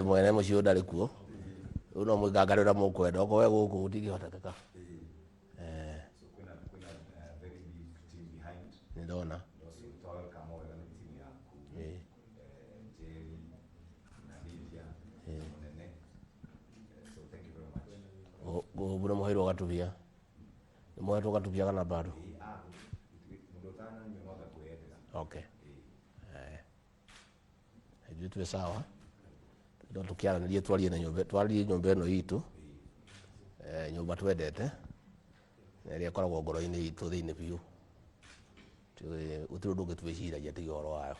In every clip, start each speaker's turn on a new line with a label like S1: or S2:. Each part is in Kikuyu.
S1: Mwene mũciĩ ũyũ ndarĩ kuo. Rĩu no mwĩngangare ũrĩa mũkwenda. Okorwo we gũkũ gũtingĩhotekeka. Eh.
S2: So kwĩna kwĩna very big team behind.
S1: Nĩ ndona.
S2: And also twa welcome wega nĩ team yaku. Njeri na Lydia mũnene. So thank you very much.
S1: Ngũmbu nĩ mũheirwo gatubia. Nĩ mũhetwo gatubia kana bado?
S2: Ĩĩ, ah, mũndũ ũtananyua no anga kwĩyendera.
S1: Okay. Eh. Ithuĩ twĩ sawa. No tũkĩaranĩrie twarie na nyũmba twarie nyũmba ĩno itũ. Eh, nyũmba twendete. Na ĩrĩa ĩkoragwo ngoro-inĩ itũ thĩinĩ biũ. Gũtirĩ ũndũ ũngĩ twĩciragia tiga ũhoro wayo.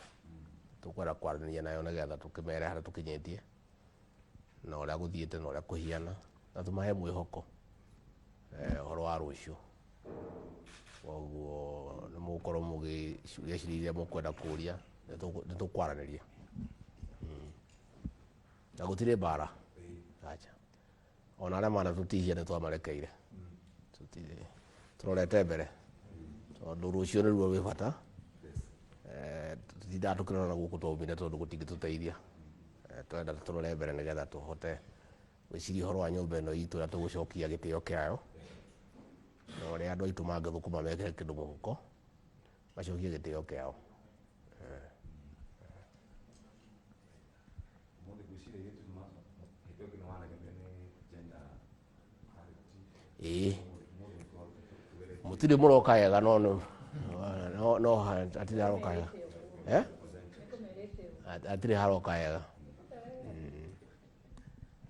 S1: Tũkwenda kwaranĩria nayo nĩgetha tũkĩmere harĩa tũkinyĩtie na ũrĩa gũthiĩte na ũrĩa kũhiana na tũmahe mwĩhoko ũhoro wa rũciũ. Koguo nĩ mũgũkorwo mũgĩciria ciũria iria mũkwenda kũria nĩ tũkwaranĩria. Na gũtirĩ mbara, aca. Ona arĩa manatũtihia nĩ twamarekeire. Tũtirĩ, tũrorete mbere tondũ rũciũ nĩruo rwĩ bata. Tũtitindaga tũkĩrora na gũkũ twaumire tondũ gũtingĩtũteithia. Tũrenda tũrore mbere nĩgetha tũhote gwĩciria ũhoro wa nyũmba ĩno itũ ũrĩa tũgũcokia gĩtĩo kĩayo na ũrĩa andũ aitũ mangĩthũkũma mekĩre kĩndũ mũhuko macokie gĩtĩo kĩao.
S2: Ũmũthĩ ngwĩciria airĩtu nĩ ma- hĩndĩ ĩyo nĩ wanegenire nĩ gender parity.
S1: Ĩĩ.
S2: Ũmũthĩ nĩ tũgeretie
S1: Mũtirĩ mũroka wega no no no no hatirĩ haroka wega. Eh? Hatirĩ haroka wega.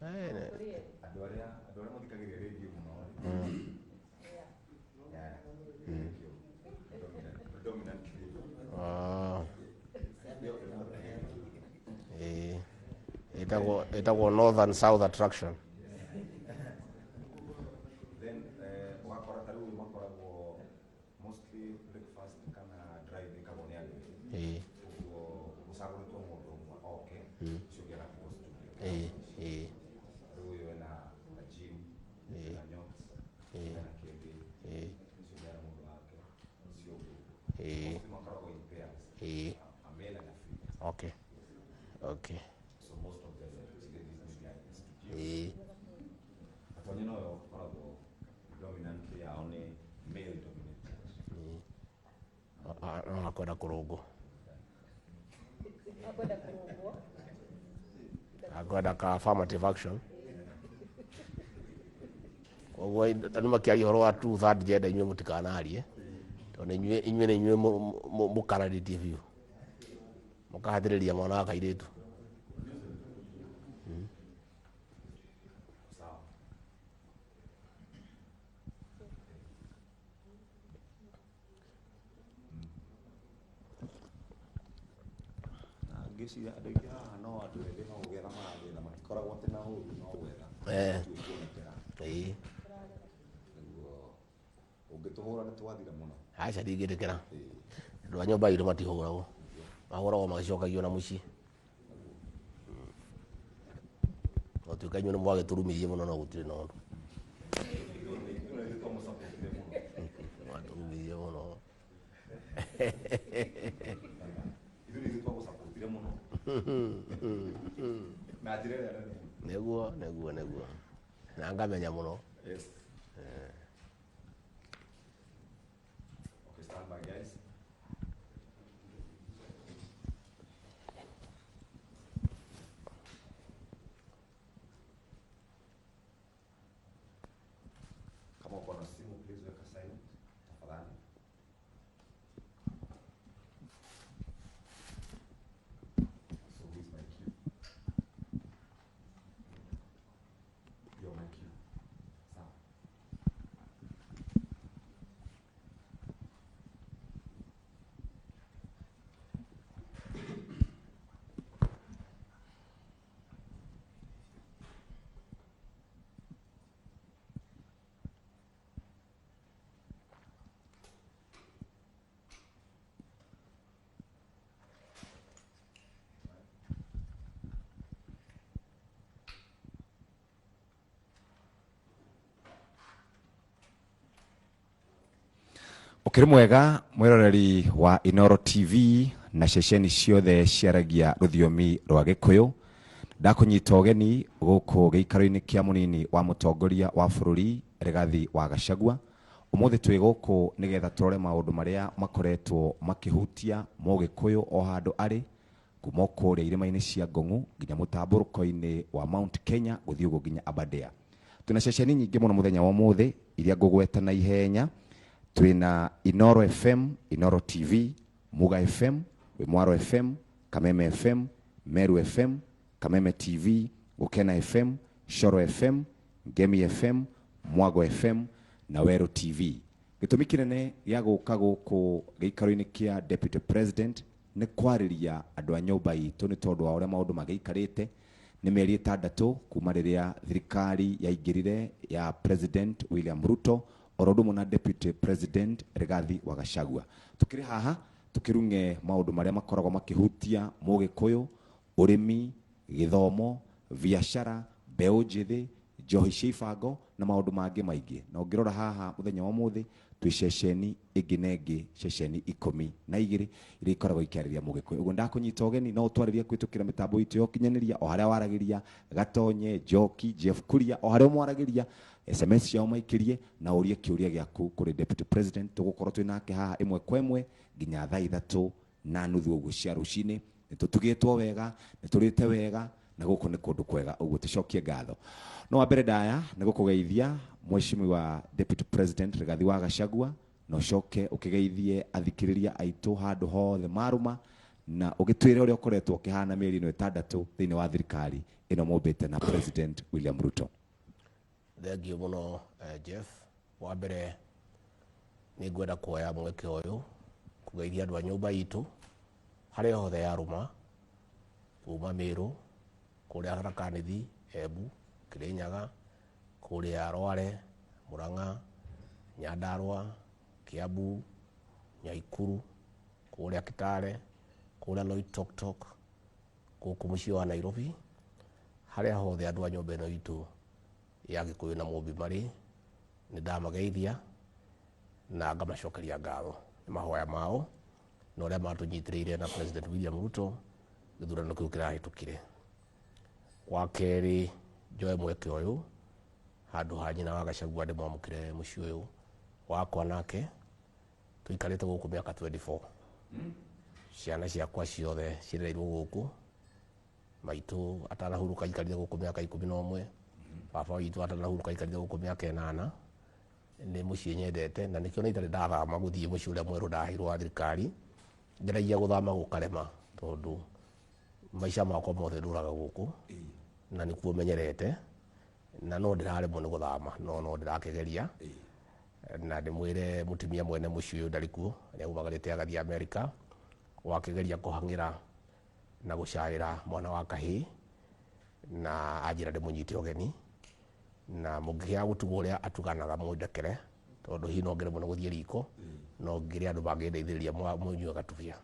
S2: Andũ arĩa andũ arĩa mathikagĩrĩria rĩndiũ mũno yeah. Predominantly.
S1: Ah. Ĩĩ. Ĩtagwo ĩtagwo North and South attraction.
S2: Then ũgakora ta rĩu makoragwo mostly breakfast kana drive ĩkagwo nĩ andũ erĩ. Ũguo gũcagũrĩtwo mũndũ ũmwe oke, ũcio ũngĩ agatigwo studio.
S1: Ĩĩ. Ĩĩ.
S2: Rĩu ũyũ ena na Jim, ena Nyox, ena Kĩndĩ, ũcio ũngĩ ena mũndũ wake, ũcio ũngĩ. Mostly makoragwo in pairs, a male and a female.
S1: Okay. Okay.
S2: So most of the ladies maybe are in the studio. Gatonye noyo ũkoragwo predominantly yao nĩ male dominated.
S1: No akwenda kũrũngwo.
S3: Akwenda kũrũngwo.
S1: Akwenda ka affirmative action. Koguo andũ makĩaria ũhoro wa two third gender inyuĩ mũtikanarie tondũ inyuĩ inyuĩ nĩ inyuĩ mũkararĩtie biũ mũkahatĩrĩria mwana wa kairĩtu.
S2: Sawa.
S4: Na ngĩciria andũ aingĩ haha no andũ ethĩ no gwetha maragetha matikoragwo atĩ na ũru no gwetha Tue kuonekera nĩguo ũngĩtũhũra nĩ twathira mũno.
S1: Aca ndingĩtĩkĩra. Andũ a nyũmba itũ matihũragwo, mahũragwo magĩcokagio na mũciĩ. Gũtuĩka inyuĩ nĩ mwagĩtũrumirie mũno no gũtirĩ na ũndũ. Mwatũrumirie mũno.
S2: Ithuĩ nĩ ithuĩ twagũcapotire mũno na njĩra ĩrĩa nene.
S1: Nĩguo, nĩguo, nĩguo. Na ngamenya mũno.
S2: Yes. Okay, stand by guys. Kama uko na simu please weka silent tafadhali. So who is my cue? You're my cue. Sawa.
S4: Ũkĩrĩ mwega mwĩroreri wa Inooro TV na ceceni ciothe ciaragia rũthiomi rwa Gĩkũyũ.
S2: Ndakũnyita ũgeni gũkũ gĩikaro-inĩ kĩa mũnini wa mũtongoria wa bũrũri Rigathi wa Gachagua. Ũmũthĩ twĩ gũkũ nĩgetha tũrore maũndũ marĩa makoretwo makĩhutia mũgĩkũyũ o handũ arĩ, kuma o kũrĩa irĩma-inĩ cia Ngong'u nginya mũtambũrũko-inĩ wa Mount Kenya gũthiĩ ũguo nginya Aberdare. Twĩna ceceni nyingĩ mũno mũthenya wa ũmũthĩ iria ngũgweta na ihenya. Twĩna Inoro FM, Inoro TV, Muga FM, Wimwaro FM, Kameme FM, Meru FM, Kameme TV, Gukena FM, Shoro FM, Ngemi FM, Mwago FM na Weru TV. Gĩtũmi kĩnene gĩa gũka gũkũ gĩikaro-inĩ kĩa Deputy President nĩ kwarĩria andũ a nyũmba itũ nĩ tondũ wa ũrĩa maũndũ magĩikarĩte. Nĩ mĩeri ĩtandatũ kuma rĩrĩa thirikari yaingĩrire ya President William Ruto oro ũndũ ũmwe na Deputy President Rigathi wa Gachagua. Tũkĩrĩ haha tũkĩrung'e maũndũ marĩa makoragwo makĩhutia mũgĩkũyũ, ũrĩmi, gĩthomo, biacara, mbeũ njĩthĩ, njohi cia ibango na maũndũ mangĩ maingĩ. Na ũngĩrora haha mũthenya wa ũmũthĩ twĩ ceceni ĩngĩ na ĩngĩ, ceceni 12 iria ikoragwo ikĩarĩria mũgĩkũyũ. Ũguo ndakũnyita ũgeni no ũtwarĩrie kũhĩtũkĩra mĩtambo itũ ya ũkinyanĩria o harĩa waragĩria Gatonye, Njoki, Jeff Kuria, o harĩa ũmwaragĩria, SMS ciao maikĩrie na ũrie kĩũria gĩaku kũrĩ Deputy President. Tũgũkorwo twĩ nake haha ĩmwe kwa ĩmwe nginya thaa 3:30 ũguo cia rũcinĩ. Nĩ tũtugĩtwo wega, nĩ tũrĩte wega, na gũkũ nĩ kũndũ kwega ũguo tũcokie ngatho. No wa mbere ndaya nĩ gũkũgeithia Mheshimiwa Deputy President Rigathi wa Gachagua, na ũcoke ũkĩgeithie athikĩrĩria aitũ handũ hothe marũma, na ũgĩtwĩre ũrĩa ũkoretwo ũkĩhana mĩeri ĩno ĩtandatũ thĩinĩ wa thirikari ĩno mũmbĩte na President William Ruto.
S1: Thengiũ mũno Jeff. Wa mbere nĩ ngwenda kuoya mweke ũyũ kũgeithia andũ a nyũmba itũ harĩa hothe yarũma, kuma Meru, kũrĩa Tharaka Nithi, Embu, Kirinyaga, kũrĩa Rware, Murang'a, Nyandarua, Kiambu, Nyaikuru, kũrĩa Kitale, kũrĩa Loitoktok, gũkũ mũciĩ wa Nairobi, harĩa hothe andũ a nyũmba ĩno itũ ya Gĩkũyũ na Mũmbi marĩ, nĩ ndamageithia na ngamacokeria ngatho nĩ mahoya mao na ũrĩa matũnyitĩrĩire na President William Ruto gĩthurano kĩu kĩrahĩtũkire. Wa kerĩ, njoe mweke ũyũ handũ ha nyina wa Gachagua ndĩmwamũkĩre mũciĩ ũyũ wakwa nake. Tũikarĩte gũkũ mĩaka 24. Ciana ciakwa ciothe cirereirwo gũkũ. Maitũ atanahurũka aikarire gũkũ mĩaka 11. Baba witũ atanahurũka aikarire gũkũ mĩaka 8. Nĩ mũciĩ nyendete na nĩkĩo na itarĩ ndathama gũthiĩ mũciĩ ũrĩa mwerũ ndaheirwo wa thirikari. Ngeragia gũthama gũkarema tondũ maica makwa mothe ndũraga gũkũ na nĩkuo menyerete, na no ndĩraremwo nĩ gũthama, no ndĩrakĩgeria. Na ndĩmwĩre mũtumia mwene mũciĩ ũyũ ndarĩ kuo, nĩaumagarĩte agathiĩ Amerika, wakĩgeria kũhang'ĩra na gũcaĩra mwana wa kahĩĩ, na anjĩra ndĩmũnyite ũgeni, na mũngĩkĩaga gũtugwo ũrĩa atuganaga mũndekere, tondũ hihi no ngeremwo nĩ gũthiĩ riko, no ngĩrĩ andũ mangĩndeithĩrĩria mũnyue gatubia.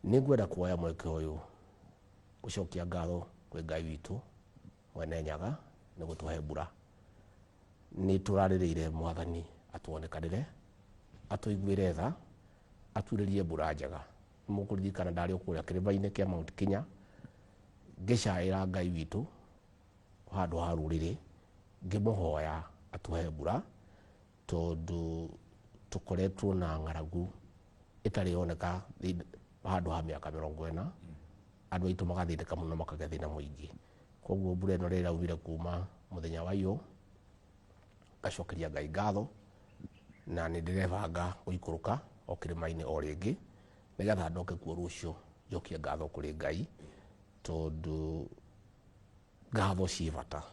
S1: Nĩ ngwenda kuoya mweke ũyũ gũcokia ngatho kwĩ Ngai witũ mwene Nyaga nĩ gũtũhe mbura. Nĩ tũrarĩrĩire Mwathani atuonekanĩre, atũiguĩre tha, aturĩrie mbura njega. Mũkũririkana ndarĩ o kũrĩa kĩrĩma-inĩ kĩa Mount Kenya ngĩcaĩra Ngai witũ handũ ha rũrĩrĩ, ngĩmũhoya atũhe mbura tondũ tũkoretwo na ng'aragu ĩtarĩ yoneka handũ ha mĩaka 40. Andũ aitũ magathĩnĩka mũno, makagĩa thĩna mũingĩ. Koguo mbura ĩno rĩrĩa ĩraumire kuma mũthenya wa iyo, ngacokeria Ngai ngatho, na nĩ ndĩrebanga gũikũrũka o kĩrĩma-inĩ o rĩngĩ nĩgetha ndoke kuo rũciũ njokie ngatho kũrĩ Ngai, tondũ ngatho ciĩ bata,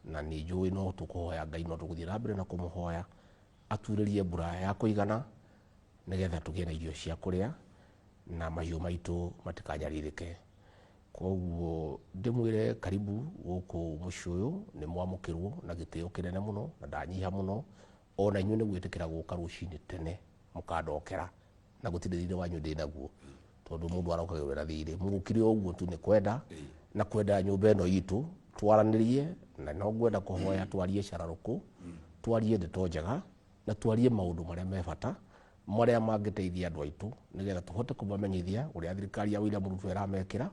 S1: na nĩ njũĩ no tũkũhoya Ngai, no tũgũthiĩ na mbere na kũmũhoya aturĩrie mbura ya kũigana nĩgetha tũgĩe na irio cia kũrĩa na mahiũ maitũ matikanyarirĩke. Koguo ndĩmwĩre karibu gũkũ mũciĩ ũyũ, nĩ mwamũkĩrwo na gĩtĩo kĩnene mũno na ndanyiha mũno, ona inyuĩ nĩ gwĩtĩkĩra gũka rũcinĩ tene mũkandokera, na gũtirĩ thirĩ wanyu ndĩ naguo, tondũ mũndũ arokagĩrwo na thirĩ. Mũgũkire o ũguo tu nĩ kwenda, na kwenda nyũmba ĩno itũ twaranĩrie, na no ngwenda kũhoya twarie cararũkũ, twarie ndeto njega, na twarie maũndũ marĩa me bata, marĩa mangĩteithia andũ aitũ, nĩgetha tũhote kũmamenyithia ũrĩa thirikari ya William Ruto ĩramekĩra.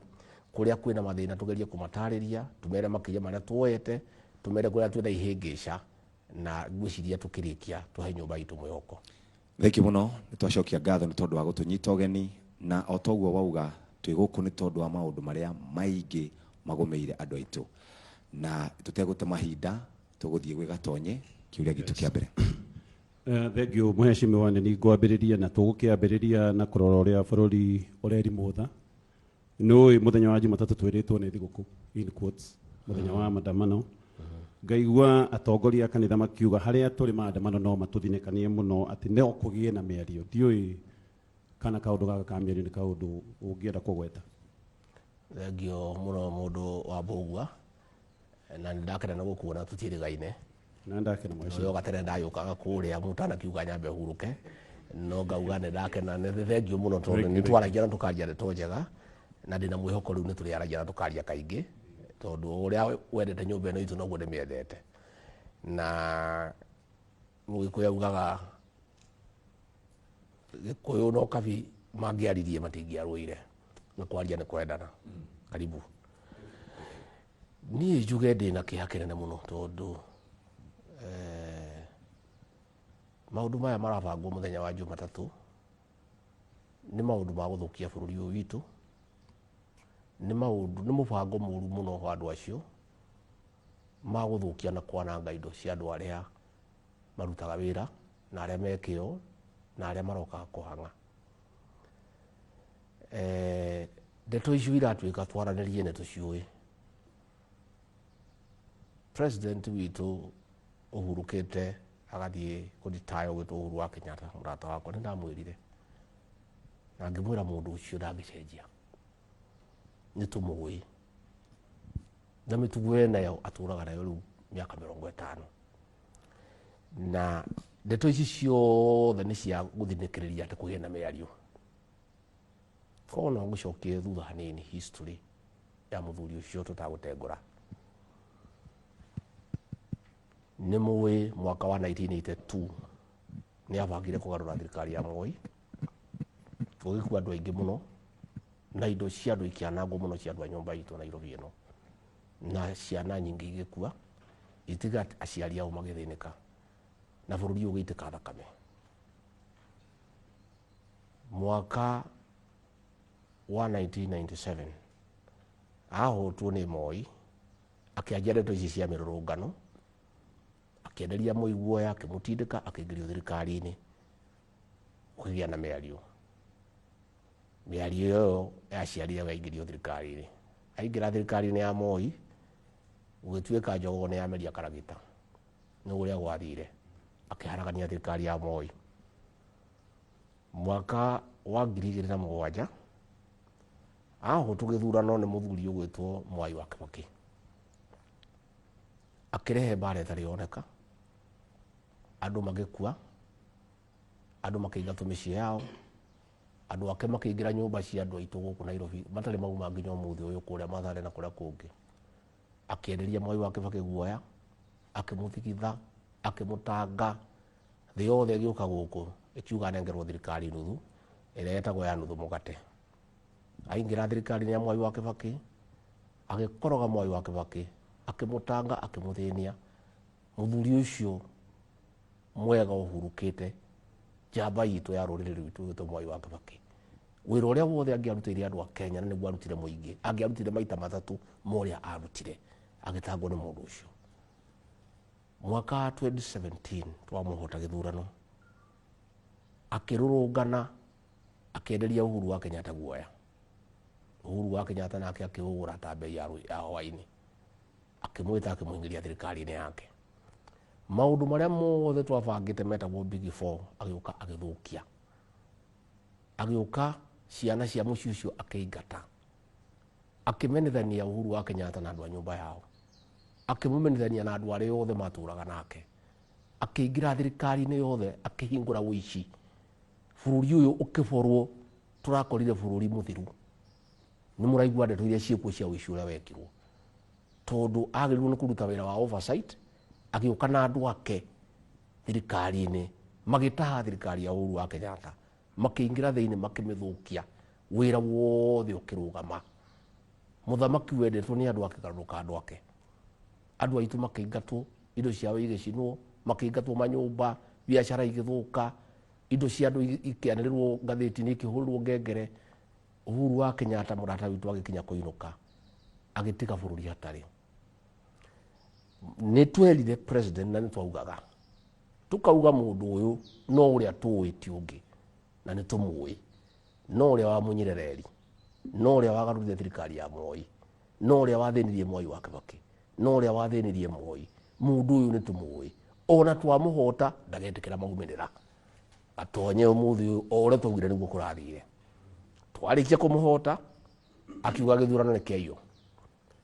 S1: Kũrĩa kwĩna mathĩna tũgerie kũmatarĩria, tũmere makĩria marĩa tuoete, tũmere kũrĩa twĩna ihĩngĩca, na ngwĩciria tũkĩrĩkia tũhe nyũmba itũ mwĩhoko.
S2: Thengiũ mũno, nĩ twacokia ngatho nĩ tondũ wa gũtũnyita ũgeni, na o toguo wauga, twĩ gũkũ nĩ tondũ wa maũndũ marĩa maingĩ magũmĩire andũ aitũ, na tũtegũte mahinda tũgũthiĩ gwĩ Gatonye. Kĩũria gitũ kĩa mbere.
S3: Thengiũ mũhecimiwa, nĩ ngwambĩrĩria na tũgũkĩambĩrĩria na kũrora ũrĩa bũrũri ũrerimũtha. Nĩũĩ mũthenya wa Jumatatũ twĩrĩtwo nĩ thigũkũ, in quotes, mũthenya wa maandamano. Ngaigua atongoria a kanitha makiuga harĩa tũrĩ maandamano no matũthinĩkanie mũno, atĩ no kũgĩe na mĩario. Ndiũĩ kana kaũndũ gaka ka mĩario nĩ kaũndũ ũngĩenda kũgweta.
S1: Thengio mũno, mũndũ wa Mbũgua, na nĩ ndakena nĩ gũkuona, tũtiĩrĩgaine.
S3: Na ndakena.
S1: Ũrĩa
S3: mũhecimiwa.
S1: Gatene ndagĩũkaga kũrĩa mũtanakiuga nyambe hurũke, no ngauga nĩ ndakena, nĩ thengio mũno tondũ nĩ twaragia na tũkaria ndeto njega, na ndĩna mwĩhoko rĩu nĩ tũrĩaragia na tũkaria kaingĩ, tondũ ũrĩa wendete nyũmba ĩno itũ noguo ndĩmĩendete. Na Mũgĩkũyũ augaga Gĩkũyũ no kabi mangĩaririe matingĩarũire, na kwaria nĩ kwendana. Karibu. Niĩ njuge ndĩna kĩeha kĩnene mũno tondũ maũndũ maya marabangwo mũthenya wa Jumatatũ nĩ maũndũ ma gũthũkia bũrũri ũyũ witũ, nĩ maũndũ, nĩ mũbango mũru mũno wa andũ acio ma gũthũkia na kwananga indo cia andũ arĩa marutaga wĩra na arĩa me kĩo na arĩa maroka kũhang'a. Ndeto icio iratuĩka twaranĩrie nĩ tũciũĩ. President witũ ũhurũkĩte agathiĩ kũritaya, ũgwĩtwo Uhuru wa Kenyatta, mũrata wakwa, nĩ ndamwĩrire na ngĩmwĩra mũndũ ũcio ndangĩcenjia, nĩ tũmũĩ na mĩtugo enayo atũraga nayo rĩu mĩaka 50, na ndeto ici ciothe nĩ cia gũthinĩkĩrĩria atĩ kũgĩe na mĩario. Korwo no ngũcokie thutha hanini history ya mũthuri ũcio tũtagũtengũra, nĩ mũĩ mwaka wa 1982 nĩ abangire kũgarũra thirikari ya Moi, gũgĩkua andũ aingĩ mũno na indo cia andũ ikĩanangwo mũno cia andũ a nyũmba itũ Nairobi ĩno, na ciana nyingĩ igĩkua itiga aciari ao magĩthĩnĩka, na bũrũri ũyũ ũgĩitĩka thakame. Mwaka wa 1997 ahotwo nĩ Moi, akĩanjia ndeto ici cia mĩrũrũngano, akĩenderia Moi guoya, akĩmũtindĩka, akĩingĩrio thirikari-inĩ, gũkĩgĩa na mĩario. Mĩario ĩyo yaciarire we aingĩrio thirikari-inĩ. Aingĩra thirikari-inĩ ya Moi, gũgĩtuĩka njogoo nĩ yameria karagita, nĩ ũrĩa gwathire, akĩharagania thirikari ya Moi. Mwaka wa 2007 ahotwo gĩthurano nĩ mũthuri ũgwĩtwo Mwai wa Kibaki, akĩrehe mbara ĩtarĩ yoneka, andũ magĩkua, andũ makĩingatwo mĩciĩ yao, andũ ake makĩingĩra nyũmba cia andũ aitũ gũkũ Nairobi matarĩ mauma nginya ũmũthĩ ũyũ, kũrĩa Mathare na kũrĩa kũngĩ. Akĩenderia Mwai wa Kibaki guoya, akĩmũthigitha, akĩmũtanga, thĩ yothe ĩgĩũka gũkũ ĩkiuga anengerwo thirikari nuthu ĩrĩa yetagwo ya nuthu mũgate. Aingĩra thirikari-inĩ ya Mwai wa Kibaki, agĩkoroga Mwai wa Kibaki, akĩmũtanga, akĩmũthĩnia. Mũthuri ũcio mwega ũhurũkĩte, njamba itũ ya rũrĩrĩ rwitũ gwĩtwo Mwai wa Kibaki, wĩra ũrĩa wothe angĩarutĩire andũ a Kenya, na nĩguo arutire mũingĩ, angĩarutire maita matatũ ma ũrĩa arutire, agĩtangwo nĩ mũndũ ũcio. Mwaka wa 2017 twamũhota gĩthurano, akĩrũrũngana, akĩenderia Uhuru wa Kenyatta guoya. Uhuru wa Kenyatta nake akĩũgũra ta mbei ya hwainĩ, akĩmwĩta, akĩmũingĩria thirikari-inĩ yake. Maũndũ marĩa mothe twabangĩte metagwo Big Four agĩũka agĩthũkia, agĩũka ciana cia mũciĩ ũcio akĩingata, akĩmenithania Uhuru wa Kenyatta na andũ a nyũmba yao, akĩmũmenithania na andũ arĩa othe matũraga nake, akĩingĩra thirikari-inĩ yothe, akĩhingũra ũici, bũrũri ũyũ ũkĩborwo. Tũrakorire bũrũri mũthiru. Nĩ mũraigua ndeto iria ciĩkuo cia ũici ũrĩa wekirwo, tondũ agĩrĩirwo nĩ kũruta wĩra wa oversight, agĩũka na andũ ake thirikari-inĩ, magĩtaha thirikari ya Uhuru wa Kenyatta, makĩingĩra thĩinĩ, makĩmĩthũkia, wĩra wothe ũkĩrũgama. Mũthamaki wendetwo nĩ andũ akĩgarũrũka andũ ake. Andũ aitũ makĩingatwo, indo ciao igĩcinwo, makĩingatwo manyũmba, biacara igĩthũka, indo cia andũ ikĩanĩrĩrwo ngathĩti-inĩ, ikĩhũrĩrwo ngengere. Uhuru wa Kenyatta mũrata witũ agĩkinya kũinũka, agĩtiga bũrũri hatarĩ. Nĩ twerire president na nĩ twaugaga, tukauga mũndũ ũyũ no ũrĩa tũĩ ti ũngĩ, na nĩ tũmũĩ, no ũrĩa wamunyire reri, no ũrĩa wagarũrire thirikari ya Moi, no ũrĩa wathĩnirie Mwai wa Kibaki, no ũrĩa wathĩnirie Moi. Mũndũ ũyũ nĩ tũmũĩ, ona twamũhota ndagetĩkĩra maumĩrĩra. Gatonye ũmũthĩ ũyũ o ũrĩa twaugire nĩguo kũrathire. Twarĩkia kũmũhota akiuga gĩthurano nĩ kĩaiywo.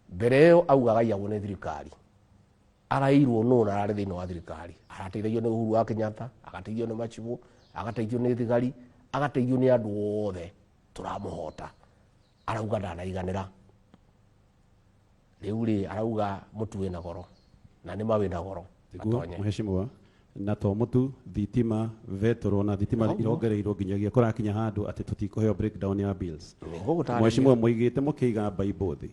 S1: Mbere ĩyo augaga aiyagwo nĩ thirikari. Arairwo nũ na ararĩ thĩinĩ wa thirikari. Arateithagio nĩ Uhuru wa Kenyatta, agateithio nĩ macibũ, agateithio nĩ thigari, agateithio nĩ andũ othe. Tũramũhota. Arauga ndanaiganĩra. Rĩu rĩ arauga mũtu wĩna goro, na nĩma wĩna goro.
S3: Nĩguo mheshimiwa, na to mũtu, thitima, betũrũ na thitima irongereirwo nginyagia kũrakinya handũ atĩ tũtikũheo breakdown ya bills. Mheshimiwa, mũigĩte mũkĩiga Bible thĩ,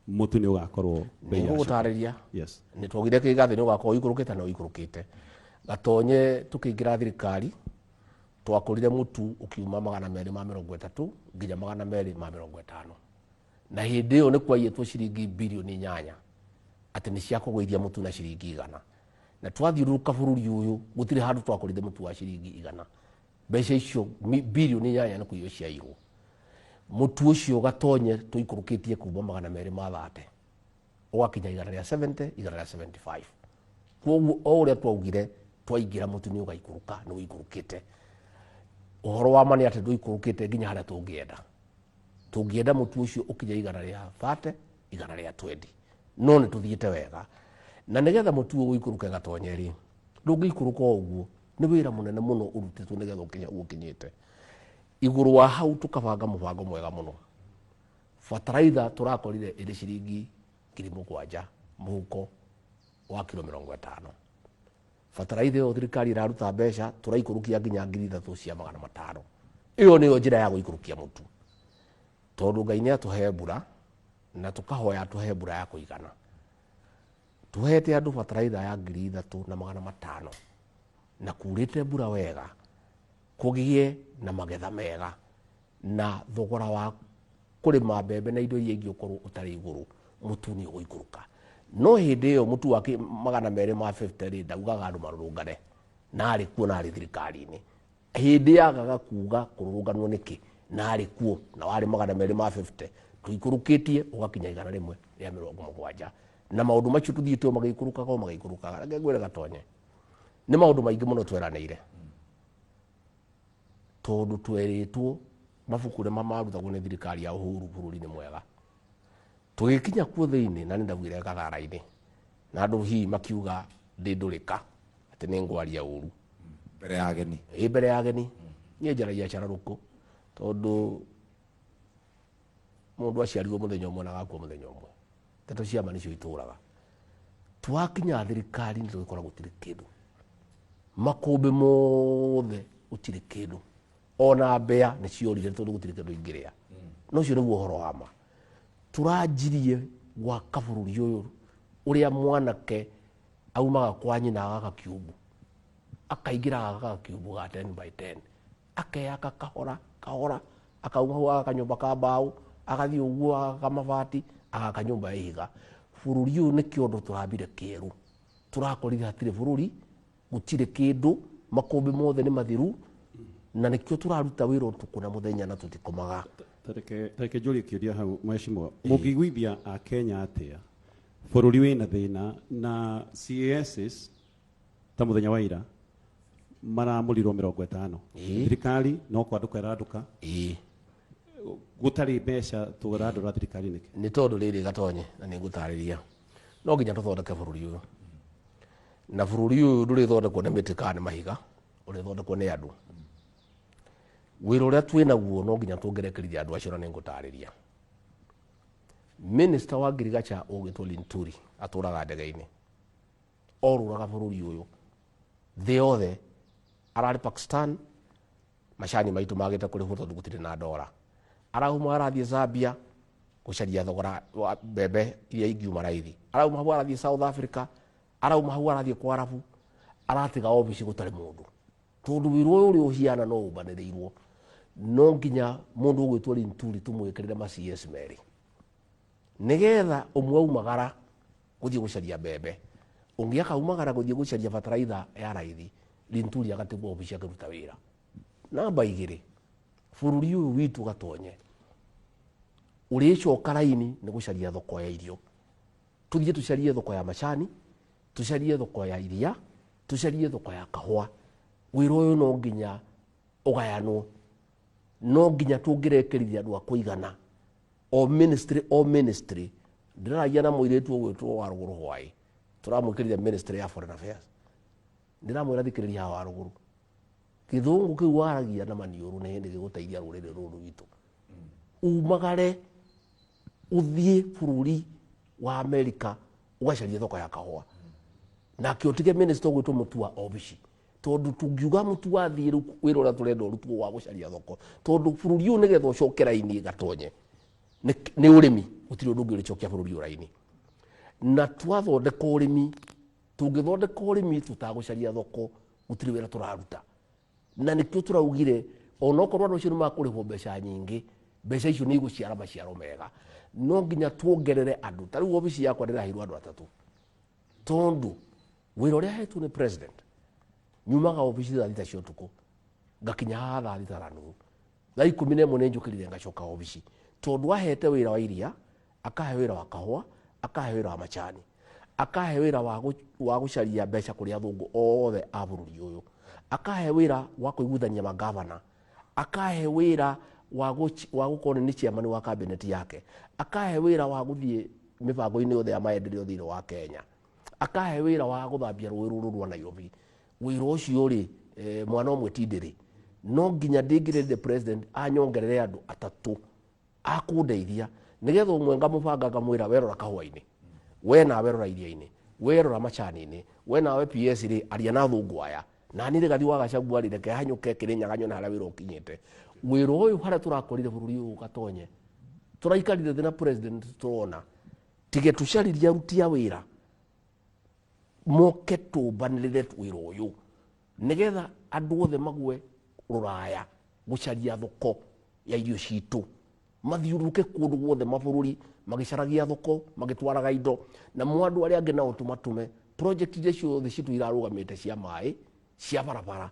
S3: mũtu nĩ ũgakorwo bei ya
S1: Nĩngũgũtarĩria. Yes. Nĩ twaugire kĩiga thĩ nĩ ũgakorwo ũikũrũkĩte na ũikũrũkĩte. Gatonye tũkĩingĩra thirikari twakũrire mũtu ũkiuma 230 nginya 250. Na hĩndĩ ĩyo nĩ kwaiyĩtwo ciringi birioni 8 atĩ nĩ cia kũgũithia mũtu na ciringi 100. Na twathiũrũrũka bũrũri ũyũ gũtirĩ handũ twakũrire mũtu wa ciringi 100. Mbeca icio birioni 8 nĩ kũiywo ciaiyirwo. Mũtu ũcio Gatonye tũikũrũkĩtie kuma 230 ũgakinya 170, 175. Kwoguo o ũrĩa twaugire twaingĩra mũtu nĩ ũgaikũrũka, nĩ ũikũrũkĩte. Ũhoro wa ma nĩ atĩ ndũikũrũkĩte nginya harĩa tũngĩenda. Tũngĩenda mũtu ũcio ũkinye 130, 120. No nĩ tũthiĩte wega. Na nĩgetha mũtu ũyũ ũikũrũke Gatonye rĩ, ndũngĩikũrũka o ũguo. Nĩ wĩra mũnene mũno ũrutĩtwo nĩgetha ũkinye hau ũkinyĩte. Igũrũ wa hau tũkabanga mũbango mwega mũno. Bataraitha tũrakorire ĩrĩ ciringi 7,000 mũhuko wa kiro 50. Bataraitha ĩyo thirikari ĩraruta mbeca tũraikũrũkia nginya 3,500. Ĩyo nĩyo njĩra ya gũikũrũkia mũtu. Tondũ Ngai nĩ atũhe mbura na tũkahoya atũhe mbura ya kũigana. Tũhete andũ bataraitha ya 3,500 na kurĩte mbura wega, kũgĩe na magetha mega na thogora wa kũrĩma mbembe na indo iria ingĩ ũkorwo ũtarĩ igũrũ, mũtu nĩ ũgũikũrũka. No hĩndĩ ĩyo mũtu wa 250 rĩ, ndaugaga andũ marũrũngane, na arĩ kuo na arĩ thirikari-inĩ. Hĩndĩ yagaga kuga kũrũrũnganwo nĩkĩ, na arĩ kuo na warĩ 250, tũikũrũkĩtie ũgakinya 170. Na maũndũ macio tũthiĩte o magĩikũrũkaga o magĩikũrũkaga. Reke ngwĩre Gatonye, nĩ maũndũ maingĩ mũno tweranĩire. Tondũ twerĩtwo mabuku nĩ marutagwo nĩ thirikari ya Uhuru bũrũri-inĩ mwega. Tũgĩkinya kuo thĩinĩ na nĩ ndaugire gathara-inĩ, na andũ hihi makiuga ndĩ ndũrĩka atĩ nĩ ngwaria ũru.
S2: Mbere ya ageni.
S1: Ĩ, mbere ya ageni. Niĩ njaragia cararũkũ tondũ mũndũ aciarirwo mũthenya ũmwe na agakua mũthenya ũmwe. Ndeto cia ma nĩcio itũraga. Twakinya thirikari nĩ tũgĩkora gũtirĩ kĩndũ. Makũmbĩ mothe gũtirĩ kĩndũ. Ona mbea nĩ ciorire tondũ gũtirĩ kĩndũ ingĩrĩa. No ũcio nĩguo ũhoro wa ma. Tũranjirie gwaka bũrũri ũyũ ũrĩa mwanake aumaga kwa nyina agaka kiumbu. Akaingĩra agaka kiumbu ga 10 by 10. Akeyaka kahora kahora, akauma hau agaka nyũmba ka mbaũ, agathiĩ ũguo agaka mabati, agaka nyũmba ya ihiga. Bũrũri ũyũ nĩ kĩondo tũrambire kĩerũ. Tũrakorire hatirĩ bũrũri, gũtirĩ kĩndũ, makũmbĩ mothe nĩ mathiru, na nĩkĩo tũraruta wĩra ũtukũ na mũthenya na tũtikomaga.
S3: Tareke njũrie kĩũria hau mheshimiwa, mũngĩiguithia Akenya atĩa bũrũri wĩna thĩna na CASs ta mũthenya wa ira maramũrirwo 50? Thirikari no kwandũka ĩrandũka. Gũtarĩ mbeca tũrandũra thirikari nĩkĩ?
S1: Nĩ tondũ rĩrĩ Gatonye, na nĩ ngũtarĩria, no nginya tũthondeke bũrũri ũyũ. Na bũrũri ũyũ ndũrĩthondekwo nĩ mĩtĩ kana nĩ mahiga, ũrĩthondekwo nĩ andũ. Wĩra ũrĩa twĩnaguo no nginya tũngerekerie andũ acio, na nĩ ngũtarĩria. Minister wa ngirigacha ũgĩtwo Linturi atũraga ndege-inĩ, orũraga bũrũri ũyũ thĩ yothe. Ararĩ Pakistan, macani maitũ magĩte kũrĩhwo tondũ gũtirĩ na ndora. Arauma arathiĩ Zambia Gũcaria thogora wa mbembe iria ingiuma raithi. Arauma hau arathiĩ South Africa, arauma hau arathiĩ kwa Arabu, aratiga obici gũtarĩ mũndũ. Tondũ wĩra ũyũ ũrĩa ũhiana no ũmbanĩrĩirwo, no nginya mũndũ ũgwĩtwo Linturi tũmwĩkĩrĩre ma CS merĩ. Nĩgetha ũmwe aumagara gũthiĩ gũcaria mbembe, ũngĩ akaumagara gũthiĩ gũcaria bataraitha ya raithi, Linturi agatigwo obici akĩruta wĩra. Namba 2, bũrũri ũyũ witũ Gatonye ũrĩcoka raini nĩ gũcaria thoko ya irio. Tũthiĩ tũcarie thoko ya macani, tũcarie thoko ya iria, tũcarie thoko ya kahũa. Wĩra ũyũ no nginya ũgayanwo, no nginya tũngĩrekerithia andũ a kũigana. O ministry, o ministry. Ndĩraragia na mũirĩtu ũgwĩtwo Warũgũrũ Hwaĩ, tũramwĩkĩrire ministry ya foreign affairs. Ndĩramwĩra thikĩrĩria haha Warũgũrũ, gĩthũngũ kĩu waragia na maniũrũ nĩ hĩndĩ gĩgũteithia rũrĩrĩ rũrũ rwitũ. Umagare ũthiĩ bũrũri wa Amerika ũgacarie thoko ya kahũa, nake ũtige minister ũgwĩtwo Mutua obici, tondũ tũngiuga Mutua athiĩ rĩu wĩra ũrĩa tũrenda ũrutwo wa gũcaria thoko, tondũ bũrũri ũyũ nĩgetha ũcoke raini Gatonye nĩ ũrĩmi, gũtirĩ ũndũ ũngĩ ũrĩcokia bũrũri ũyũ raini. Na twathondeka ũrĩmi, tũngĩthondeka ũrĩmi tũtagũcaria thoko, gũtirĩ wĩra tũraruta. Na nĩkĩo tũraugire onokorwo andũ acio nĩ makũrĩhwo mbeca nyingĩ, mbeca icio nĩ igũciara maciaro mega. No nginya tuongerere andũ. Ta rĩu obici yakwa ndĩraheirwo andũ 3, tondũ wĩra ũrĩa hetwo nĩ president, nyumaga obici thaa 6 cia ũtukũ ngakinya haha thaa thita na nuthu, thaa 11 nĩ njũkĩrire ngacoka obici, tondũ ahete wĩra wa iria, akahe wĩra wa kahũa, akahe wĩra wa macani, akahe wĩra wa gũcaria mbeca kũrĩ athũngũ othe a bũrũri ũyũ, akahe wĩra wa kũiguithania magavana, akahe wĩra wa gũkorwo nĩ chairman wa cabinet yake, akahe wĩra wa gũthiĩ mĩbango-inĩ yothe ya maendeleo thĩinĩ wa Kenya, akahe wĩra wa gũthambia rũĩ rũrũ rwa Nairobi. Wĩra ũcio rĩ, mwana ũmwe ti ndĩrĩ. No nginya ndĩngĩrĩrĩre president anyongerere andũ 3 akũndeithia, nĩgetha ũmwe ngamũbanga ngamwĩra we rora kahũa-inĩ, we nawe rora iria-inĩ, we rora macani-inĩ, we nawe PS rĩ aria na athũngũ aya, na niĩ Rigathi wa Gachagua rĩ reke hanyũke Kĩrĩnyaga nyone harĩa wĩra ũkinyĩte. Wĩra ũyũ harĩa tũrakorire bũrũri ũyũ Gatonye, tũraikarire thĩ na president tũrona tige tũcaririe aruti a wĩra moke tũmbanĩrĩre wĩra ũyũ nĩgetha andũ othe magwe rũraya gũcaria thoko ya irio citũ, mathiũrũrũke kũndũ guothe mabũrũri magĩcaragia thoko, magĩtwaraga indo, na mo andũ arĩa angĩ nao tũmatũme. Project iria ciothe citũ irarũgamĩte cia maĩ, cia barabara,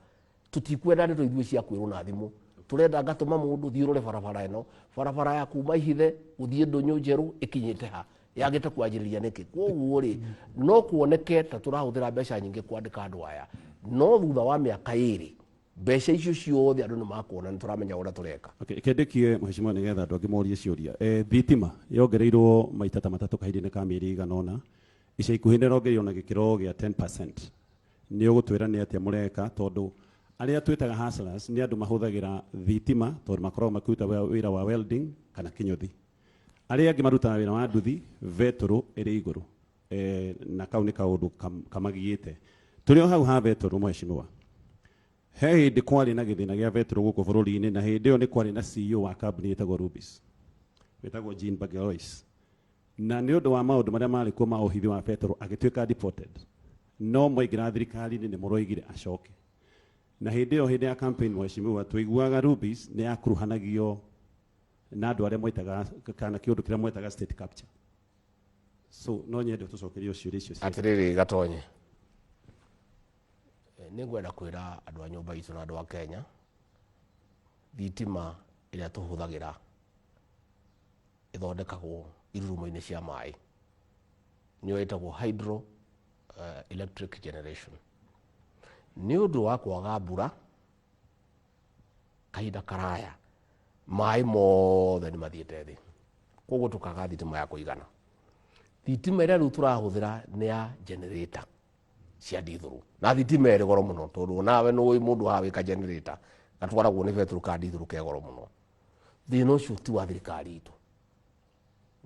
S1: tũtikwenda ndeto ithuĩ cia kwĩrwo na thimũ. Tũrenda ngatũma mũndũ thiĩ ũrore barabara ĩno, barabara ya kuma Ihithe gũthiĩ Ndũnyũ Njerũ ĩkinyĩte ha, yagĩte kwanjĩrĩria nĩkĩ. Kwoguo rĩ, no kuoneke ta tũrahũthĩra mbeca nyingĩ kwandĩka andũ aya, no thutha wa mĩaka 2 mbeca icio ciothe andũ nĩ makuona, nĩ tũramenya ũrĩa tũreka.
S3: Okay, kĩndĩkie mheshimiwa nĩgetha andũ angĩ morie ciũria. Thitima yongereirwo maita ta 3 kahinda-inĩ ka mĩeri ĩigana ũna, ica ikuhĩ nĩ ĩrongereirwo na gĩkĩro gĩa 10%. Nĩ ũgũtwĩra nĩ atĩa mũreka, tondũ arĩa twĩtaga hustlers nĩ andũ mahũthagĩra thitima tondũ makoragwo makĩruta wĩra wa welding kana kĩnyũthi. Arĩa angĩ marutaga wĩra wa nduthi, betũrũ ĩrĩ igũrũ. Na kau nĩ kaũndũ kamagiĩte. Tũrĩ o hau ha betũrũ mheshimiwa, he hĩndĩ kwarĩ na gĩthĩna gĩa betũrũ gũkũ bũrũri-inĩ, na hĩndĩ ĩyo nĩ kwarĩ na CEO wa kambuni ĩtagwo Rubis, wĩtagwo Jean Bagelois, na nĩ ũndũ wa maũndũ marĩa marĩ kuo ma ũhithi wa betũrũ agĩtuĩka deported. No mwaingĩra thirikari-inĩ nĩ mũroigire acoke. Na hĩndĩ ĩyo, hĩndĩ ya campaign mheshimiwa, tũiguaga Rubis nĩ yakuruhanagio na andũ arĩa mwetaga kana kĩũndũ kĩrĩa mwetaga state capture. So no nyende tũcokerie ciũria icio ciothe.
S1: Atĩrĩrĩ Gatonye, nĩ ngwenda kwĩra andũ a nyũmba itũ na andũ a Kenya, thitima ĩrĩa tũhũthagĩra ĩthondekagwo irurumo-inĩ cia maĩ, nĩyo ĩtagwo hydro electric generation. Nĩ ũndũ wa kwaga mbura kahinda karaya, maĩ mothe nĩ mathiĩte thĩ, koguo tũkaga thitima ya kũigana. Thitima ĩrĩa rĩu tũrahũthĩra nĩ ya generator cia ndithũrũ, na thitima ĩrĩ goro mũno, tondũ nawe nĩ ũĩ mũndũ haha wĩka generator gatwaragwo nĩ betũrũ ka ndithũrũ ke goro mũno. Thĩna ũcio ti wa thirikari itũ,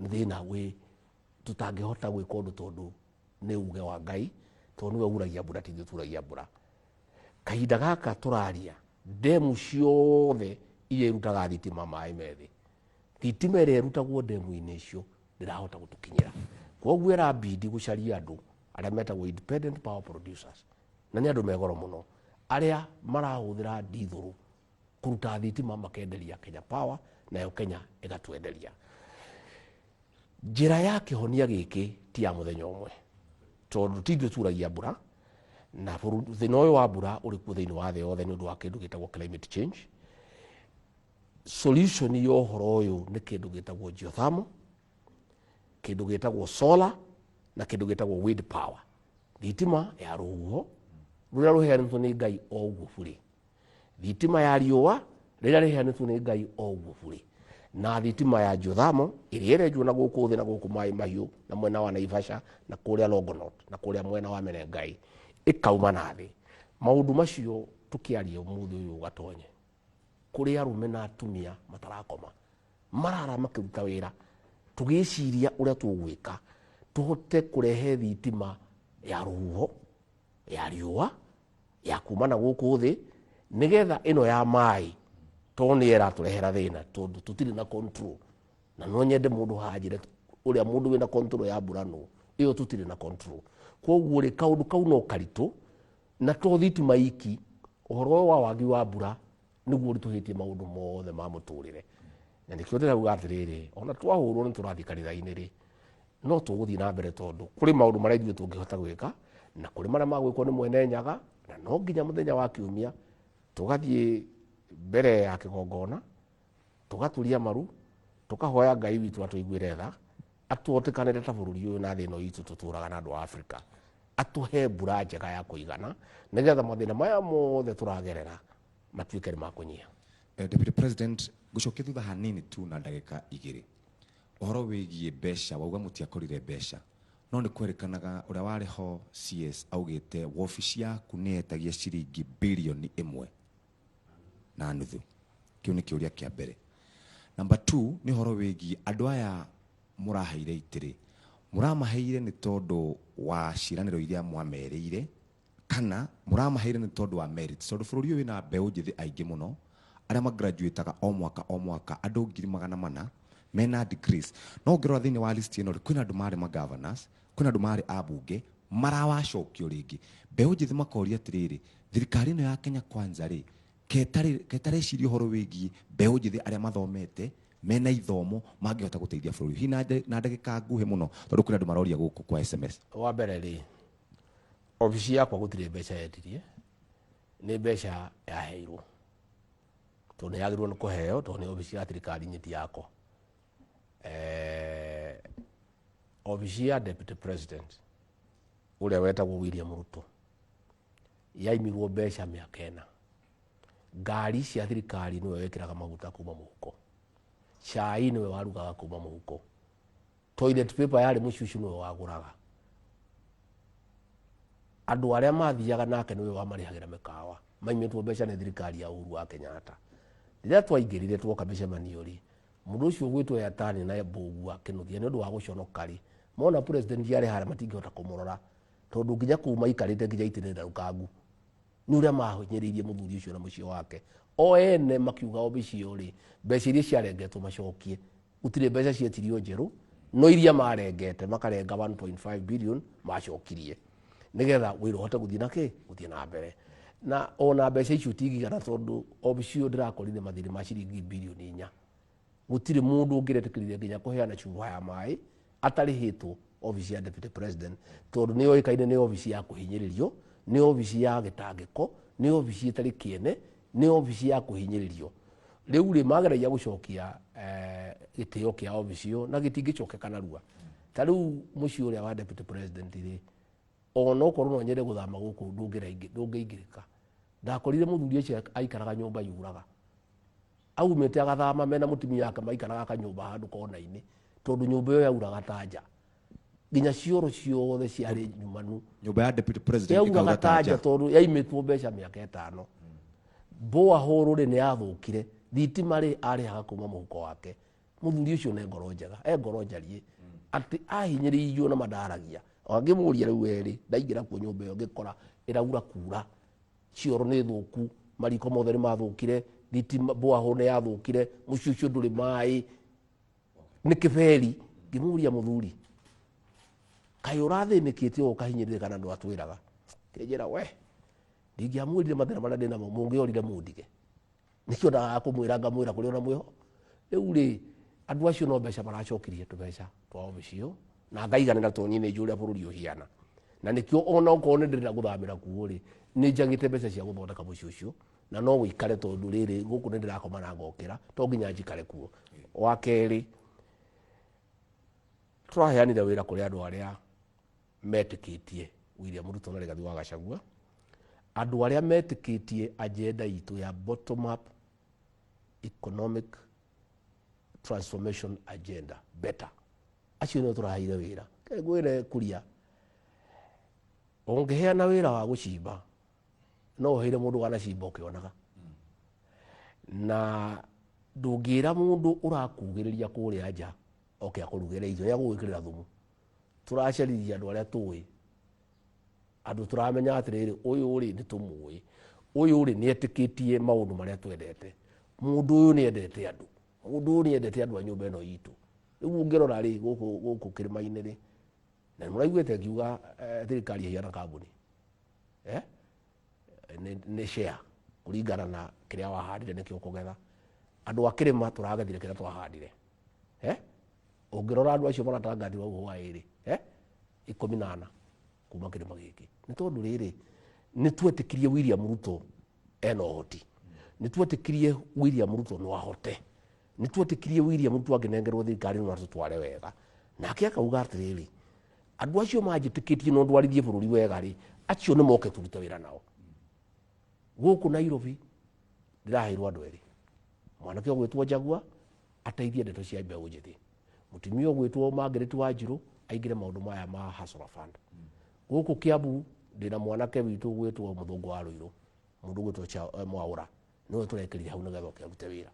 S1: nĩ thĩna wĩ tũtangĩhota gwĩka ũndũ, tondũ nĩ uge wa Ngai, tondũ nĩwe uragia mbura, ti ithuĩ turagia mbura. Kahinda gaka tũraria, ndemu ciothe iria irutaga thitima maĩ me thĩ. Thitima ĩrĩa ĩrutagwo ndemu-inĩ icio ndĩrahota gũtũkinyĩra. Kwoguo ĩrabidi gũcaria andũ arĩa metagwo independent power producers, na nĩ andũ me goro mũno, arĩa marahũthĩra ndithũrũ kũruta thitima makenderia Kenya Power, nayo Kenya ĩgatwenderia. Njĩra ya kĩhonia gĩkĩ ti ya mũthenya ũmwe, tondũ ti ithuĩ turagia mbura, na thĩna ũyũ wa mbura ũrĩ kuo thĩinĩ wa thĩ yothe nĩ ũndũ wa kĩndũ gĩtagwo climate change. Solution ya ũhoro ũyũ nĩ kĩndũ gĩtagwo geothermal, kĩndũ gĩtagwo solar, na kĩndũ gĩtagwo wind power. Thitima ya rũhuho rũrĩa rũheanĩtwo nĩ Ngai o ũguo burĩ, thitima ya riũa rĩrĩa rĩheanĩtwo nĩ Ngai o ũguo burĩ, na thitima ya geothermal ĩrĩa ĩrenjwo na gũkũ thĩ na gũkũ Maĩ Mahiũ na mwena wa Naivasha na kũrĩa Longonot na kũrĩa mwena wa Menengai ĩkauma na thĩ. Maũndũ macio tũkĩaria ũmũthĩ ũyũ gatonye kũrĩ arũme na atumia matarakoma, marara makĩruta wĩra tũgĩciria ũrĩa tũgwĩka tũhote kũrehe thitima ya rũhuho, ya riũa, ya kuma na gũkũ thĩ, nĩgetha ĩno ya maĩ tondũ nĩ ĩratũrehera thĩna tondũ tũtirĩ na control. Na no nyende mũndũ hanjĩre ũrĩa mũndũ wĩna control ya mbura nũ, ĩyo tũtirĩ na control. Koguo rĩ, kaũndũ kau no karitũ, na to thitima iki, ũhoro ũyũ wa wagi wa mbura nĩguo ũritũhĩtie maũndũ mothe ma mũtũrĩre. Na nĩkĩo ndĩrauga atĩrĩrĩ, ona twahũrwo nĩ tũrathiĩ kanitha-inĩ rĩ, no tũgũthiĩ na mbere tondũ kũrĩ maũndũ marĩa ithuĩ tũngĩhota gwĩka na kũrĩ marĩa magwĩkwo nĩ mwene Nyaga, na no nginya mũthenya wa kiumia tũgathiĩ mbere ya kĩgongona, tũgaturia maru, tũkahoya Ngai witũ atũiguĩre tha, atuotekanĩre ta bũrũri ũyũ na thĩ ĩno itũ tũtũraga na andũ a Afrika, atũhe mbura njega ya kũigana nĩgetha mathĩna maya mothe tũragerera matuĩke nĩ makũnyiha.
S2: Deputy President, ngũcokia thutha hanini tu na ndagĩka igĩrĩ. Ũhoro wĩgiĩ mbeca, wauga mũtiakorire mbeca, no nĩ kwerĩkanaga ũrĩa warĩ ho CS augĩte wobici yaku nĩ yetagia ciringi birioni 1.5. Kĩu nĩ kĩũria kĩa mbere. Number 2 nĩ ũhoro wĩgiĩ andũ aya mũraheire itĩrĩ, mũramaheire nĩ tondũ wa ciĩranĩro iria mwamerĩire, kana mũramaheire nĩ tondũ wa merits? Tondũ bũrũri ũyũ wĩna mbeũ njĩthĩ aingĩ mũno arĩa magraduataga o mwaka o mwaka, andũ 400,000 mena degrees, no ũngĩrora thĩinĩ wa list ĩno rĩ, kwĩna andũ marĩ magovernors, kwĩna andũ marĩ ambunge marawacokio rĩngĩ. Mbeũ njĩthĩ makoria atĩrĩrĩ, thirikari ĩno ya Kenya Kwanza rĩ, ketareciria ũhoro wĩgiĩ mbeũ njĩthĩ arĩa mathomete mena ithomo mangĩhota gũteithia bũrũri? Hihi na ndagĩka nguhĩ mũno, tondũ kwĩna andũ maroria gũkũ kwa SMS.
S1: Wa mbere rĩ, obici yakwa gũtirĩ mbeca yetirie, nĩ mbeca yaheirwo tondũ nĩ yagĩrĩirwo nĩ kũheo, tondũ nĩ obici ya thirikari nyeti yakwa. Obici ya deputy president ũrĩa wetagwo William Ruto yaimirwo mbeca mĩaka 4. Ngari cia thirikari nĩwe wekĩraga maguta kuma mũhuko, cai nĩwe warugaga kuma mũhuko, toilet paper yarĩ mũcucu nĩwe wagũraga, andũ arĩa mathiaga nake nĩwe wamarĩhagĩra mĩkawa, maimĩtwo mbeca nĩ thirikari ya Uhuru wa Kenyatta. Rĩrĩa twaingĩrire twoka mĩcemanio rĩ, mũndũ ũcio ũgwĩtwo Yatani na Mbũgua Kĩnuthia nĩ ũndũ wa gũconoka rĩ, mona president yarĩ harĩa matingĩhota kũmũrora, tondũ nginya kũu maikarĩte nginya itĩ nĩ ndarũkangu nĩ ũrĩa mahinyĩrĩirie mũthuri ũcio na mũciĩ wake. O ene makiuga obici ĩyo rĩ, mbeca iria ciarengetwo macokie. Gũtirĩ mbeca cietirio njerũ, no iria marengete makarenga 1.5 billion macokirie nĩgetha wĩra ũhote gũthiĩ na kĩ gũthiĩ na mbere. Na ona mbeca icio tingĩigana, tondũ obici ĩyo ndĩrakorire mathirĩ ma ciringi birioni 4. Gũtirĩ mũndũ ũngĩretĩkĩrire nginya kũheana cuba ya maĩ atarĩhĩtwo obici ya deputy president, tondũ nĩ yoĩkaine nĩ obici ya kũhinyĩrĩrio, nĩ obici ya gĩtangĩko, nĩ obici ĩtarĩ kĩene, nĩ obici ya kũhinyĩrĩrio. Rĩu rĩ, mageragia gũcokia gĩtĩo kĩa obici ĩyo na gĩtingĩcokeka narua. Ta rĩu mũciĩ ũrĩa wa deputy president rĩ, ona okorwo no nyende gũthama gũkũ ndũngĩingĩrĩka. Ndakorire mũthuri ũcio aikaraga nyũmba yuraga, aumĩte agathama mena mũtumia wake, maikaraga kanyũmba handũ kona-inĩ, tondũ nyũmba ĩyo yauraga ta nja, nginya cioro ciothe ciarĩ nyumanu.
S2: Nyũmba ya deputy president
S1: yauraga
S2: ĩkaura
S1: ta nja, tondũ yaimĩtwo mbeca mĩaka 5. Borehole rĩ nĩ yathũkire, thitima rĩ arĩhaga kuma mũhuko wake. Mũthuri ũcio nĩ ngoro njega, e ngoro njariĩ, atĩ ahinyĩrĩirio na mandaragia. Angĩmũria rĩu erĩ, ndaingĩra kuo nyũmba ĩyo ngĩkora ĩraura kura, cioro nĩ thũku, mariko mothe nĩ mathũkire, thitima borehole nĩ yathũkire, mũciĩ ũcio ndũrĩ maĩ. Nĩ kĩberi. Ngĩmũria, mũthuri, kaĩ ũrathĩnĩkĩte ũũ ũkahinyĩrĩrĩka na ndwatwĩraga? Kĩnjĩra, we ndingĩamwĩrire mathĩna marĩa ndĩnamo, mũngĩorire mũndige. Nĩkĩo ndagaga kũmwĩra, ngamwĩra kũrĩ ona mwĩho. Rĩu rĩ, andũ acio no mbeca maracokirie, tũbeca twa obici ĩyo, na ngaiganĩra, tondũ niĩ nĩ njũĩ ũrĩa bũrũri ũhiana. Na nĩkĩo ona okorwo nĩ ndĩrenda gũthamĩra kuo rĩ, nĩ njagĩte mbeca cia gũthondeka mũciĩ ũcio na no wĩikare, tondũ rĩrĩ, gũkũ nĩ ndĩrakoma na ngokĩra, to nginya njikare kuo. Wa kerĩ, tũraheanire wĩra kũrĩ andũ arĩa metĩkĩtie William Ruto na Rigathi wa Gachagua, andũ arĩa metĩkĩtie agenda itũ ya bottom up economic transformation agenda better. Acio nĩo tũraheire wĩra. Ke ngwĩre, kuria ũngĩheana wĩra wa gũcimba, no ũheire mũndũ wanacimba ũkĩonaga, na ndũngĩra mũndũ ũrakugĩrĩria kũrĩa nja oke akũrugĩre irio, nĩ agũgwĩkĩrĩra thumu. Tũracaririe andũ arĩa tũĩ, andũ tũramenya atĩrĩrĩ, ũyũ rĩ, nĩ tũmũĩ, ũyũ rĩ, nĩ etĩkĩtie maũndũ marĩa twendete, mũndũ ũyũ nĩ endete andũ, mũndũ ũyũ nĩ endete andũ a nyũmba ĩno itũ. Rĩu ũngĩrora rĩ, gũkũ kĩrĩma-inĩ rĩ, na nĩ mũraiguĩte ngiuga thirikari ĩhiana kambuni, eh? Nĩ share kũringana na kĩrĩa wahandire nĩkĩo ũkũgetha. Andũ a kĩrĩma tũragethire kĩrĩa twahandire, eh? Ũngĩrora andũ acio maratangathirwo hau hwaĩ-rĩ, eh? 14 kuma kĩrĩma gĩkĩ, nĩ tondũ rĩrĩ, nĩ twetĩkirie William Ruto ena ũhoti, nĩ twetĩkirie William Ruto no ahote, nĩ twetĩkirie William Ruto angĩnengerwo thirikari no atũtware wega. Nake akauga atĩrĩrĩ, andũ acio manjĩtĩkĩtie no ndwarithie bũrũri wega rĩ, acio nĩ moke tũrute wĩra nao. Gũkũ Nairobi ndĩraheirwo andũ erĩ, mwanake ũgwĩtwo Njagua ateithie ndeto cia mbeũ njĩthĩ, mũtumia ũgwĩtwo Margaret Wanjiru aingĩre maũndũ maya ma Hustler Fund. Gũkũ Kiambu ndĩna mwanake witũ ũgwĩtwo Mũthũngũ wa Rũirũ, mũndũ ũgwĩtwo Mwaũra, nĩwe tũrekĩrire hau nĩgetha oke arute wĩra.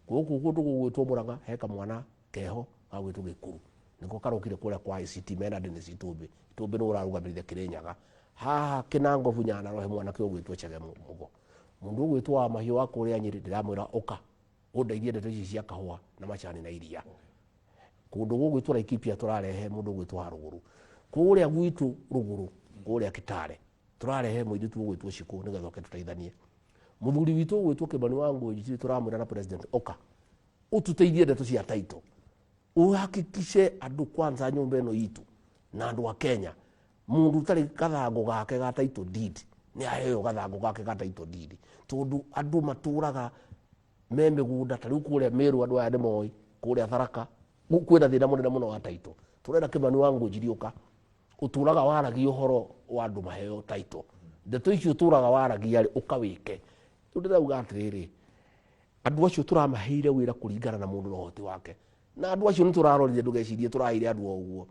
S1: Gũkũ kũndũ gũgwĩtwo Mũrang'a he kamwana keho gagwĩtwo Gĩkuru, nĩko karokire kũrĩa kwa ICT mena Dennis Itũmbĩ. Itũmbĩ nĩwe ũrarũgamĩrĩire Kĩrĩnyaga. Haha Kĩnangobu Nyandarua he mwanake ũgwĩtwo Chege Mũgo. Mũndũ ũgwĩtwo wa Mahiũ wa kũrĩa Nyĩrĩ, ndĩramwĩra ũka ũndeithie ndeto ici cia kahũa na macani na iria. Kũndũ gũgwĩtwo Laikipia tũrarehe mũndũ ũgwĩtwo Harũgũrũ. Kũrĩa gwitũ rũgũrũ, kũrĩa Kitale, tũrarehe mũirĩtu ũgwĩtwo Cikũ nĩgetha oke tũteithanie. Mũthuri witũ ũgwĩtwo Kĩmani wa Ngũnjiri, tũramwĩra na president, ũka ũtũteithie ndeto cia title, uhakikishe andũ kwanza nyũmba ĩno itũ na andũ a Kenya, mũndũ ũtarĩ gathangũ gake ga title deed nĩ aheo gathangũ gake ga title deed, tondũ andũ matũraga me mĩgũnda. Ta rĩu kũrĩa Meru, andũ aya nĩ moĩ kũrĩa Tharaka kwĩna thĩna mũnene mũno wa title. Tũrenda Kĩmani wa Ngũnjiri, ũka ũtũraga waragia ũhoro wa andũ maheo title, ndeto icio ũtũraga waragia rĩ, ũka wĩke. Rĩu ndĩrauga atĩrĩrĩ, andũ acio tũramaheire wĩra kũringana na mũndũ na ũhoti wake, na andũ acio nĩ tũrarorire, ndũgecirie tũraheire andũ o ũguo.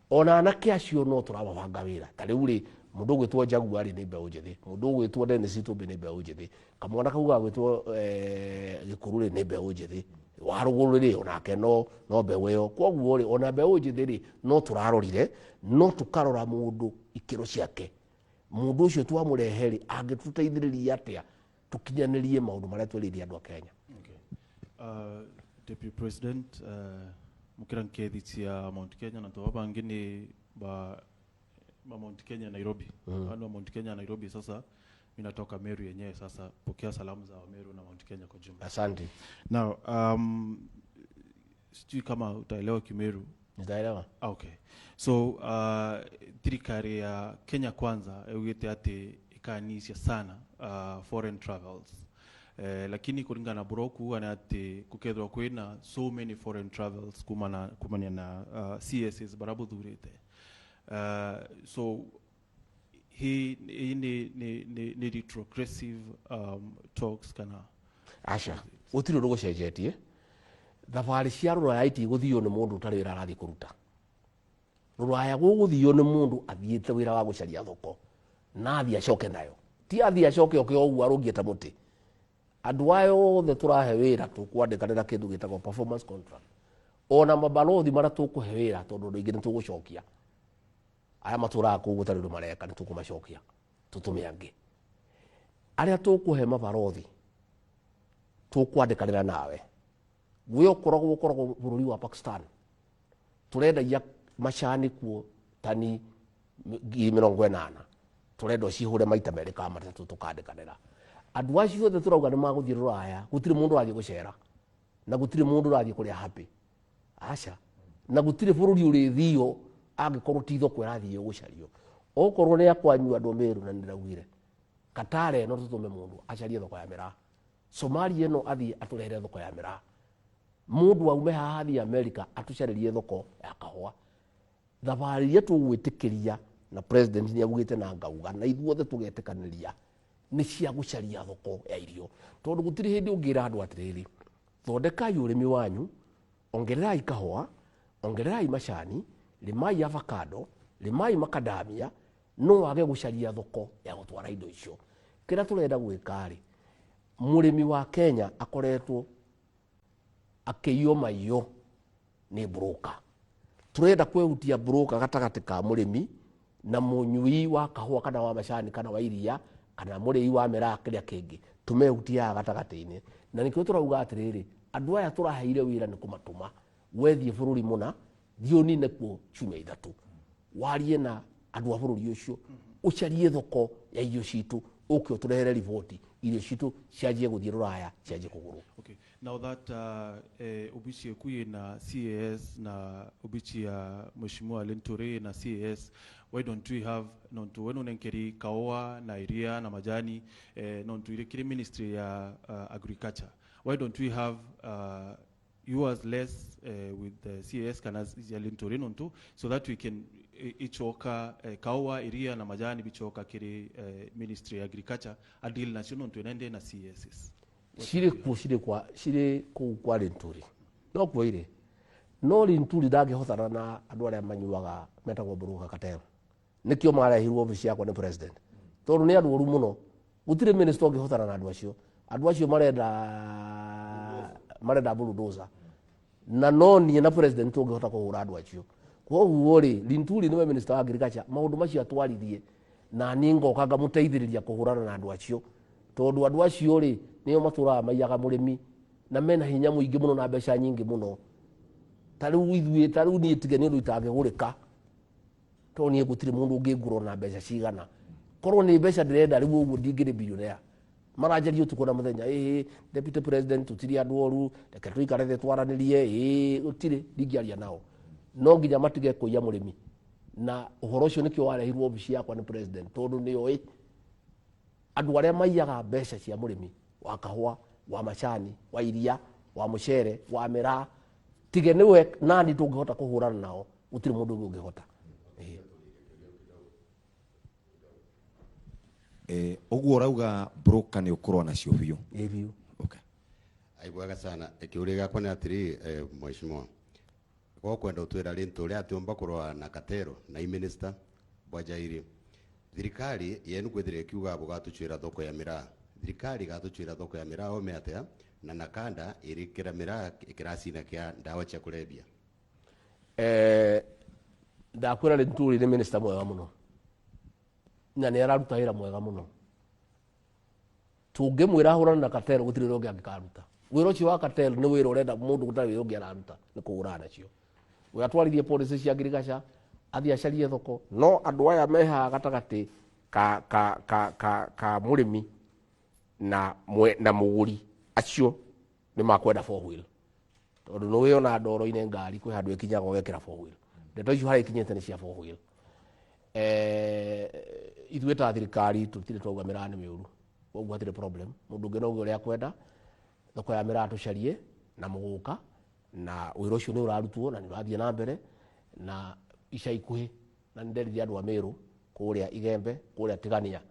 S1: Ona anake acio no tũramabanga wĩra. Ta rĩu rĩ, mũndũ ũgwĩtwo Njagua rĩ, nĩ mbeũ njĩthĩ, mũndũ ũgwĩtwo Dennis Itũmbĩ nĩ mbeũ njĩthĩ, kamwana kau gagwĩtwo Gĩkũrũ rĩ, nĩ mbeũ njĩthĩ, wa rũgũrũ rĩ, onake no mbeũ ĩyo. Koguo rĩ, ona mbeũ njĩthĩ rĩ, no tũrarorire, no tũkarora mũndũ ikĩro ciake, mũndũ ũcio twamũrehe rĩ, angĩtũteithĩrĩria atĩa tũkinyanĩrie maũndũ marĩa twĩrĩire andũ a Kenya.
S5: Okay. Deputy President, mukira nkethi cia Mount Kenya na to bangi ni ba Mount Kenya Nairobi. Wale wa Mount Kenya Nairobi, sasa mimi natoka Meru yenyewe, sasa pokea salamu za Meru na Mount Kenya kwa jumla.
S1: Asante.
S5: Now, sijui kama utaelewa Kimeru.
S1: Nitaelewa.
S5: Okay. So thirikari ya Kenya Kwanza yugite ati ikanisia sana foreign travels. Lakini kulingana na buroku ana ati kukethwa kwina so many foreign travels kumania na CSs barabuthurite. So hii ni retrogressive talks kana?
S1: Aca, gũtirĩ ũndũ gũcenjetie. Thabarĩ cia rũraya itigũthio nĩ mũndũ ũtarĩ wĩra arathiĩ kũruta. Rũraya gũgũthio nĩ mũndũ athiĩte wĩra wa gũcaria thoko, na athiĩ acoke nayo, ti athiĩ acoke oke o ũguo arũngie ta mũtĩ. Andũ aya othe tũrahe wĩra, tũkwandĩkanĩra kĩndũ gĩtagwo performance contract. Ona mabalothi marĩa tũkũhe wĩra, tondũ andũ aingĩ nĩ tũgũcokia, arĩa matũraga kũu gũtarĩ ũndũ mareka, nĩ tũkũmacokia tũtũme angĩ. Arĩa tũkũhe mabarothi, tũkwandĩkanĩra nawe, we ũkoragwo bũrũri wa Pakistan. Tũrendagia macani kuo tani 80,000. Tũrenda ũcihũre maita merĩ kana matatũ tũkandĩkanĩra. Andũ acio othe tũrauga nĩ magũthiĩ rũraya, gũtirĩ mũndũ ũrathiĩ gũcera na gũtirĩ mũndũ ũrathiĩ kũrĩa happy, aca, na gũtirĩ bũrũri ũrĩthio angĩkorwo ti thoko ĩrathiĩ gũcario. Okorwo nĩ akwanyu andũ Meru, na nĩndĩraugire Katara ĩno tũtũme mũndũ acarie thoko ya mĩraa, Somalia ĩno athiĩ atũrehere thoko ya mĩraa, mũndũ aume haha athiĩ America atũcarĩrie thoko ya kahũa. Thabarĩ iria tũgwĩtĩkĩria, na president nĩ augĩte na ngauga na ithuothe tũgetĩkanĩria, nĩ cia gũcaria thoko ya irio, tondũ gũtirĩ hĩndĩ ũngĩra andũ atĩrĩrĩ, thondekai ũrĩmi wanyu, ongererai kahũa, ongererai macani, rĩmai avocado, rĩmai macadamia, no wage gũcaria thoko ya gũtwara indo icio. Kĩrĩa tũrenda gwĩka rĩ, mũrĩmi wa Kenya akoretwo akĩiywo maiyo nĩ broker. Tũrenda kwehutia broker gatagatĩ ka mũrĩmi na mũnyui wa kahũa kana wa macani kana wa iria kana mũrĩi wa mĩraa, kĩrĩa kĩngĩ, tũmehutie haha gatagatĩ-inĩ. Na nĩkĩo tũrauga atĩrĩrĩ, andũ aya tũraheire wĩra nĩ kũmatũma, wethiĩ bũrũri mũna, thiĩ ũnine kuo ciumia 3, warie na andũ a bũrũri ũcio, ũcarie thoko ya irio citũ, ũke ũtũrehere riboti, irio citũ cianjie gũthiĩ rũraya, cianjie kũgũrwo.
S5: Okay. Now that obici yeku na CAS na obici ya Mheshimiwa Linturi na CAS, why don't we have nontu wenu nenkeri kaoa na iria na majani, nontu ile kiri ministry ya agriculture, why don't we have yours less with the CAS kana ya Linturi, nontu so that we can ichoka kaoa, iria na majani bichoka kiri ministry ya agriculture a deal nacio, nontu enende na CASs?
S1: Cirĩ kuo, cirĩ kwa cirĩ kũu kwa Linturi, no kuo irĩ, no Linturi ndangĩhotana na andũ arĩa manyuaga metagwo broker cartel. Nĩkĩo marehirwo obici yakwa nĩ president, tondũ nĩ andũ oru mũno. Gũtirĩ minister ũngĩhotana na andũ acio. Andũ acio marenda bulldozer, na no niĩ na president tũngĩhota kũhũra andũ acio. Koguo rĩ, Linturi nĩwe minister wa agriculture, maũndũ macio atwarithie, na niĩ ngoka ngamũteithĩrĩria kũhũrana na andũ acio, tondũ andũ acio rĩ, nĩo matũraga maiyaga mũrĩmi na mena hinya mũingĩ mũno na mbeca nyingĩ mũno. Ta rĩu ithuĩ, ta rĩu niĩ, tige nĩ ũndũ itangĩgũrĩka, tondũ niĩ gũtirĩ mũndũ ũngĩngũra na mbeca cigana. Korwo nĩ mbeca ndĩrenda rĩu ũguo, ndingĩrĩ billionaire. Maranjaria ũtukũ na mũthenya, ĩĩ, deputy president, tũtirĩ andũ oru, reke tũikare thĩ twaranĩrie. Ĩĩ, gũtirĩ, ndingĩaria nao. No nginya matige kũiya mũrĩmi, na ũhoro ũcio nĩkĩo warehirwo obici yakwa nĩ president, tondũ nĩ oĩ andũ arĩa maiyaga mbeca cia mũrĩmi wa kahũa, wa macani, wa iria, wa mũcere, wa mĩraa. Tige nĩwe nani tũngĩhota kũhũrana nao, gũtirĩ mũndũ ũngĩ ũngĩhota. Ĩĩ.
S2: Ũguo ũrauga broker nĩ ũkũrũa nacio biũ?
S1: Ĩ, biũ.
S2: Okay.
S6: Ai, bwega sana. Kĩũria gĩakwa nĩ atĩrĩ, mheshimiwa, gokwenda ũtwĩra rĩntũ ũrĩa atĩ ũmba kũrũa na katero na i minister bwajairi thirikari yenu kwithira ikiuga bugatũchwĩra thoko ya miraa, thirikari gatũchwĩra thoko ya miraa ome atia, na nakanda ĩrĩkĩra miraa kĩracina kĩa ndawa cia kũrebia?
S1: Ndakwĩra Linturi nĩ minister mwega mũno na nĩ araruta wĩra mwega mũno. Tũngĩmwĩra ahũrane na cartel, gũtirĩ wĩra ũngĩ angĩkaruta. Wĩra ũcio wa cartel nĩ wĩra ũrenda mũndũ gũtarĩ wĩra ũngĩ araruta, nĩ kũhũrana nacio. We atwarithie policy cia ngirigaca, athiĩ acarie thoko, no andũ aya mehaha gatagatĩ ka mũrĩmi na mũgũri, acio nĩ makwenda four wheel, tondũ nĩ wĩona ndoro-inĩ ngari kwĩ handũ ĩkinyaga ũgekĩra four wheel. Ndeto icio harĩa ikinyĩte nĩ cia four wheel. Ithuĩ ta thirikari tũtirĩ twauga mĩraa nĩ mĩũru, koguo hatirĩ problem. Mũndũ ũngĩ no uge ũrĩa akwenda. Thoko ya mĩraa tũcarie na mũgũka, na wĩra ũcio nĩ ũrarutwo na nĩ ũrathiĩ na mbere na ica ikuhĩ. Na nĩ nderithia andũ a Meru kũrĩa Igembe, kũrĩa Tigania,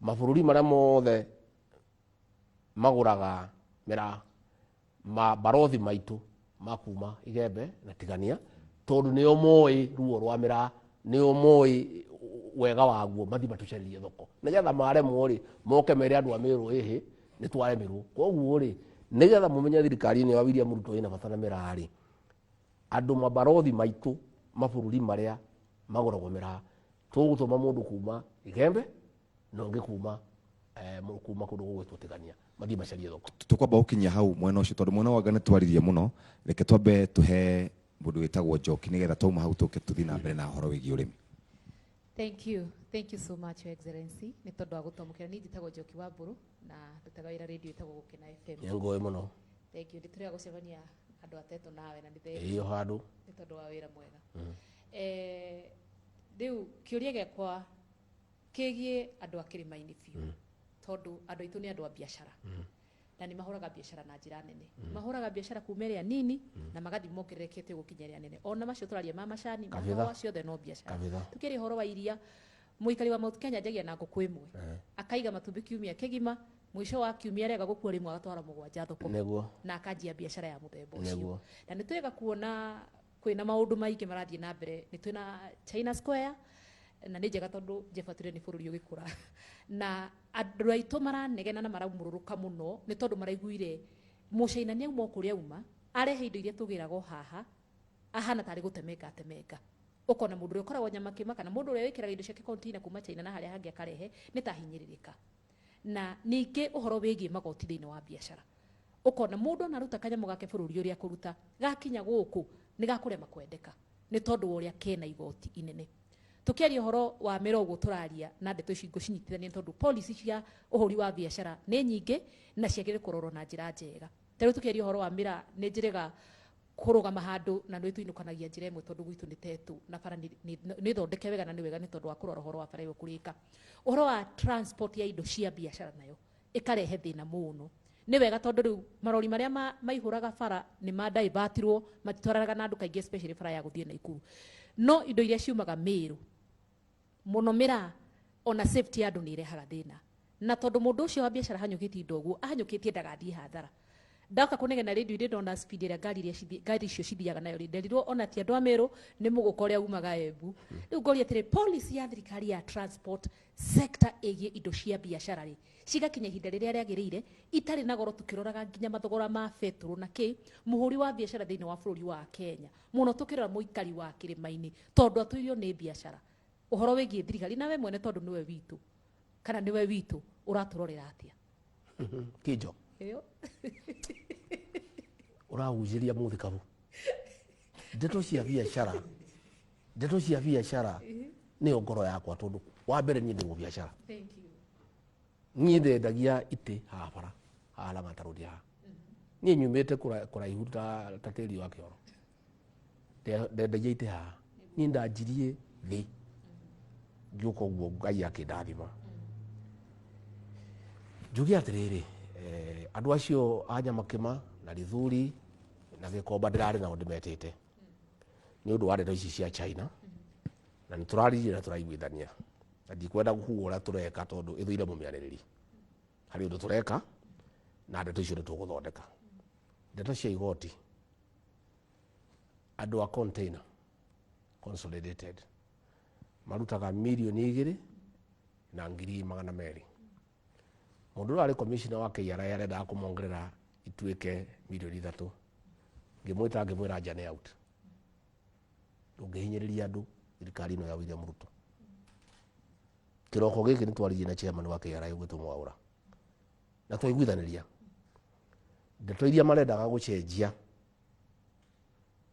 S1: mabũrũri marĩa mothe magũraga mĩraa, mabarothi maitũ ma kuma Igembe na Tigania, tondũ nĩo moĩ ruo rwa mĩraa, nĩo moĩ wega waguo, mathiĩ matũcarĩrie thoko, nĩgetha maremwo rĩ, moke mere andũ a Meru, ĩhĩ, nĩ twaremirwo. Koguo rĩ, nĩgetha mũmenye thirikari-inĩ ya William Ruto ĩna bata na mĩraa rĩ, andũ mabarothi maitũ mabũrũri marĩa magũragwo mĩraa, tũgũtũma mũndũ kuma Igembe na ũngĩ kuma kũndũ gũgwĩtwo Tigania, mathiĩ macarie thoko.
S2: Tũkwamba gũkinyia hau mwena ũcio, tondũ mwena wa Anga nĩ twaririe mũno. Reke twambe tũhe Mũndũ wĩtagwo Njoki, nĩgetha twauma hau tũke tũthiĩ na mbere na ũhoro wĩgiĩ ũrĩmi.
S7: Thank you. Thank you so much, Your Excellency. Nĩ tondũ wa gũtwamũkĩra. Niĩ njĩtagwo Njoki wa Mbũrũ na ndutaga wĩra radio ĩtagwo Gũkena FM.
S1: Nĩ ngũĩ mũno.
S7: Thank you. Nĩ tũrĩaga gũcemania andũ atetũ nawe na nĩ thank
S1: Ĩyo handũ.
S7: Nĩ tondũ wa wĩra mwega. Rĩu kĩũria gĩakwa kĩgiĩ andũ a kĩrĩma-inĩ biũ, tondũ andũ aitũ nĩ andũ a biacara na nĩ mahũraga biacara na njĩra nene. Mahũraga biacara kuma ĩrĩa nini na magathiĩ mongererekete gũkinya ĩrĩa nene. Ona macio tũraria ma macani, ma
S1: Kabitha.
S7: kahũa, ciothe no biacara.
S1: Kabitha.
S7: Tukĩaria ũhoro wa iria, mũikari wa Mount Kenya anjagia na ngũkũ ĩmwe, akaiga matumbĩ kiumia kĩgima, mũico wa kiumia arega gũkua rĩmwe agatwara 7 thoko.
S1: Nĩguo.
S7: Na akanjia biacara ya mũthemba ũcio.
S1: Nĩguo.
S7: Na nĩ twega kuona kwĩna maũndũ maingĩ marathiĩ na mbere. Nĩ twĩna China Square na nĩ njega tondũ njebatire nĩ bũrũri ũgĩkũra. Na andũ aitũ maranegena na maraumũrũrũka mũno nĩ tondũ maraiguire mũcaina nĩ auma o kũrĩa auma, arehe indo iria tũgĩraga o haha, ahana tarĩ gũtemenga atemenga. Ũkona mũndũ ũrĩa ũkoragwo Nyamakĩma kana mũndũ ũrĩa wĩkĩraga indo ciake container kuma China na harĩa hangĩ akarehe nĩ ta hinyĩrĩrĩka. Na ningĩ ũhoro wĩgiĩ magoti thĩinĩ wa biacara, ũkona mũndũ ona aruta kanyamũ gake bũrũri ũrĩa akũruta, gakinya gũkũ nĩ gakũrema kwendeka nĩ tondũ wa ũrĩa kena igoti inene. Tũkĩaria ũhoro wa mĩro ũguo tũraria na ndeto ici ngũcinyitithania tondũ policy cia ũhũri wa biacara nĩ nyingĩ na ciagĩrĩire kũrorwo na njĩra njega. Ta rĩu tũkĩaria ũhoro wa mĩra nĩ njĩrĩga kũrũgama handũ na nĩ tũinũkanagia njĩra ĩmwe tondũ gwitũ nĩ tetũ na bara nĩ thondeke wega na nĩ wega nĩ tondũ wa kũrora ũhoro wa bara ĩyo kũrĩka. Ũhoro wa transport ya indo cia biacara nayo ĩkarehe thĩna mũno. Nĩ wega tondũ rĩu marori marĩa maihũraga bara nĩ ma divertirwo, matitwaranaga na andũ kaingĩ, especially bara ya gũthiĩ Naikuru. No indo iria ciumaga Meru mũno mĩraa, ona safety ya andũ nĩ irehaga thĩna. Na tondũ mũndũ ũcio wa biacara hanyũkĩtie indo ũguo, ahanyũkĩtie ndagathiĩ hathara. Ndoka kũnegena radio-inĩ ndona speed ĩrĩa ngari iria ngari icio cithiaga nayo rĩ, nderirwo ona ti andũ a Meru, nĩ mũgũka ũrĩa umaga Embu. Rĩu ngoria atĩrĩ, policy ya thirikari ya transport sector ĩgiĩ indo cia biacara rĩ, cigakinya ihinda rĩrĩa rĩagĩrĩire, itarĩ na goro, tũkĩroraga nginya mathogora ma betũrũ na kĩ, mũhũri wa biacara thĩinĩ wa bũrũri wa Kenya, mũno tũkĩrora mũikari wa kĩrĩma-inĩ, tondũ atũirio nĩ biacara. Ũhoro wĩgiĩ thirikari nawe mwene tondũ nĩwe witũ, kana nĩwe witũ, ũratũrorera atĩa?
S1: Kĩnjo.
S7: Ĩyo.
S1: Ũragucĩria mũthikabu. Ndeto cia biacara. Ndeto cia biacara nĩyo ngoro yakwa tondũ wa mbere niĩ ndĩ mũbiacara.
S7: Thank you.
S1: Niĩ ndendagia itĩ haha bara, haha Lang'ata Road haha. Niĩ nyumĩte kũraihu ta tĩri wa kĩoro. Ndendagia itĩ haha. Niĩ ndanjirie thĩ. Ngĩũka ũguo Ngai akĩndathima. Njuge atĩrĩrĩ, andũ acio a Nyamakĩma na Rithuri na Gĩkomba ndĩrarĩ nao ndĩmetĩte nĩ ũndũ wa ndeto ici cia China, na nĩ tũraririe na tũraiguithania, na ndikwenda kuga ũrĩa tũreka tondũ ĩthũire mũmĩarĩrĩri. Harĩ ũndũ tũreka na ndeto icio nĩ tũgũthondeka. Ndeto cia igoti, andũ a container consolidated marutaga mirioni igĩrĩ na ngiri magana merĩ. Mũndũ ũrĩa arĩ commissioner wa KRA arendaga kũmongerera ituĩke mirioni 3. Ngĩmwĩta ngĩmwĩra njane out. Ndũngĩhinyĩrĩria andũ thirikari ĩno ya William Ruto. Kĩroko gĩkĩ nĩ twaririe na chairman wa KRA ũgwĩtwo Mwaũra na twaiguithanĩria ndeto iria marendaga gũcenjia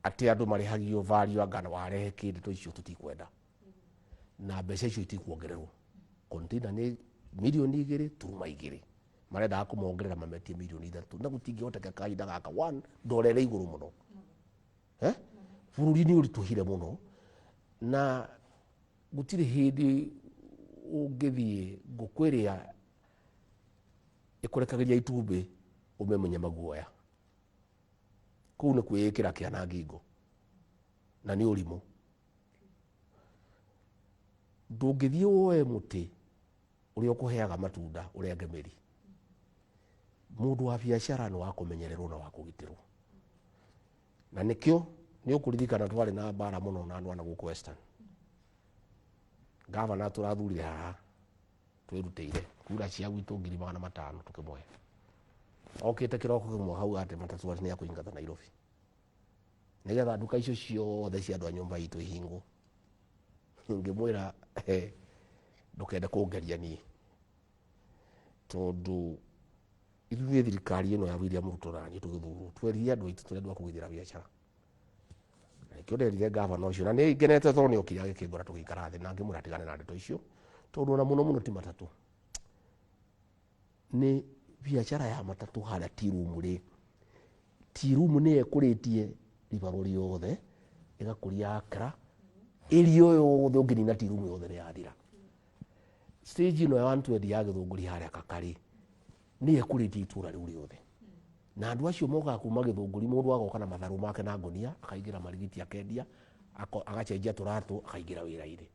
S1: atĩ andũ marĩhagio value anga na warehe kĩ, ndeto icio tũtikwenda na mbeca icio itikuongererwo. Container nĩ mirioni igĩrĩ turuma igĩrĩ, marendaga kũmongerera mametie mirioni 3 na gũtingĩhoteka kahinda gaka. One, ndora ĩrĩ igũrũ mũno. Bũrũri nĩ ũritũhire mũno na gũtirĩ hĩndĩ ũngĩthiĩ ngũkũ ĩrĩa ĩkũrekagĩria itumbĩ ũmĩmenye maguoya. Kũu nĩ kwĩĩkĩra kĩana ngingo na nĩ ũrimũ. Ndũngĩthiĩ woe mũtĩ ũrĩa ũkũheaga matunda ũrenge mĩri. Mũndũ wa biacara nĩ wa kũmenyererwo na wa kũgitĩrwo. Na nĩkĩo nĩ ũkũririkana twarĩ na mbara mũno na andũ a na gũkũ Western. Gavana tũrathurire haha twĩrutĩire kura cia gwitũ ngiri magana matano tũkĩmũhe. Okĩte kĩroko kĩmwe hau atĩ matatũ atĩ nĩ akũingata Nairobi. Nĩgetha nduka icio ciothe cia andũ a nyũmba itũ ihingwo. Ngĩmwĩra, ndũkende kũngeria niĩ. Tondũ ithuĩ thirikari ĩno ya William Ruto na niĩ tũgĩthurwo, twerire andũ aitũ tũrĩ andũ a kũgitĩra biacara. Nĩkĩo nderire gavana ũcio, na nĩ ngenete tondũ nĩ okire agĩkĩngora tũgĩikara thĩ na ngĩmwĩra atigane na ndeto icio, tondũ ona mũno mũno ti matatũ, nĩ biacara ya matatũ harĩa tea room rĩ, tea room nĩyo ĩkũrĩtie ribaro rĩothe, ĩgakũria Accra ĩria yothe, ũngĩnina tea room yothe nĩ yathira. Stage ĩno ya 120 ya Gĩthũngũri harĩa Kakarĩ nĩyo ĩkũrĩtie itũra rĩu rĩothe, na andũ acio mokaga kuma Gĩthũngũri, mũndũ agoka na matharũ make na ngũnia, akaingĩra marigiti akendia, agacenjia tũratũ, akaingĩra wĩra-inĩ.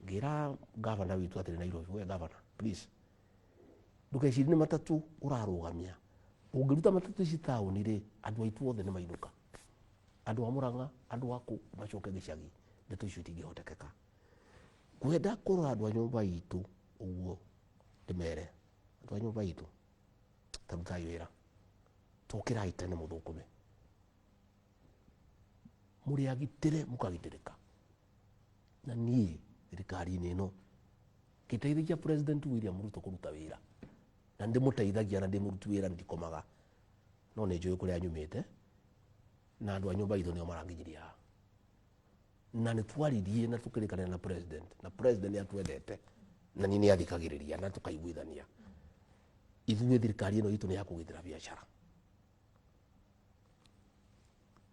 S1: Ngĩra gavana witũ atĩrĩ Nairobi, we gavana, please ndũgecirie nĩ matatũ ũrarũgamia, ũngĩruta matatũ ici taũni rĩ, andũ aitũ othe nĩ mainũka, andũ a Murang'a, andũ a kũ macoke gĩcagi, ndeto icio itingĩhotekeka. Ngwenda kũrora andũ a nyũmba itũ ũguo, ndĩmere andũ a nyũmba itũ, tarutai wĩra, tũkĩrai tene mũthũkũme, mũrĩ agitĩre mũkagitĩrĩka. Na niĩ thirikari-inĩ ĩno ngĩteithagia President William Ruto kũruta wĩra, na ndĩmũteithagia na ndĩmũruti wĩra, ndikomaga, no nĩ njũĩ kũrĩa nyumĩte, na andũ a nyũmba itũ nĩo maranginyiria haha. Na nĩ twaririe na tũkĩrĩkanĩra na president, na president nĩ atwendete na niĩ nĩ athikagĩrĩria na tũkaiguithania. Ithuĩ thirikari ĩno itũ nĩ ya kũgitĩra biacara.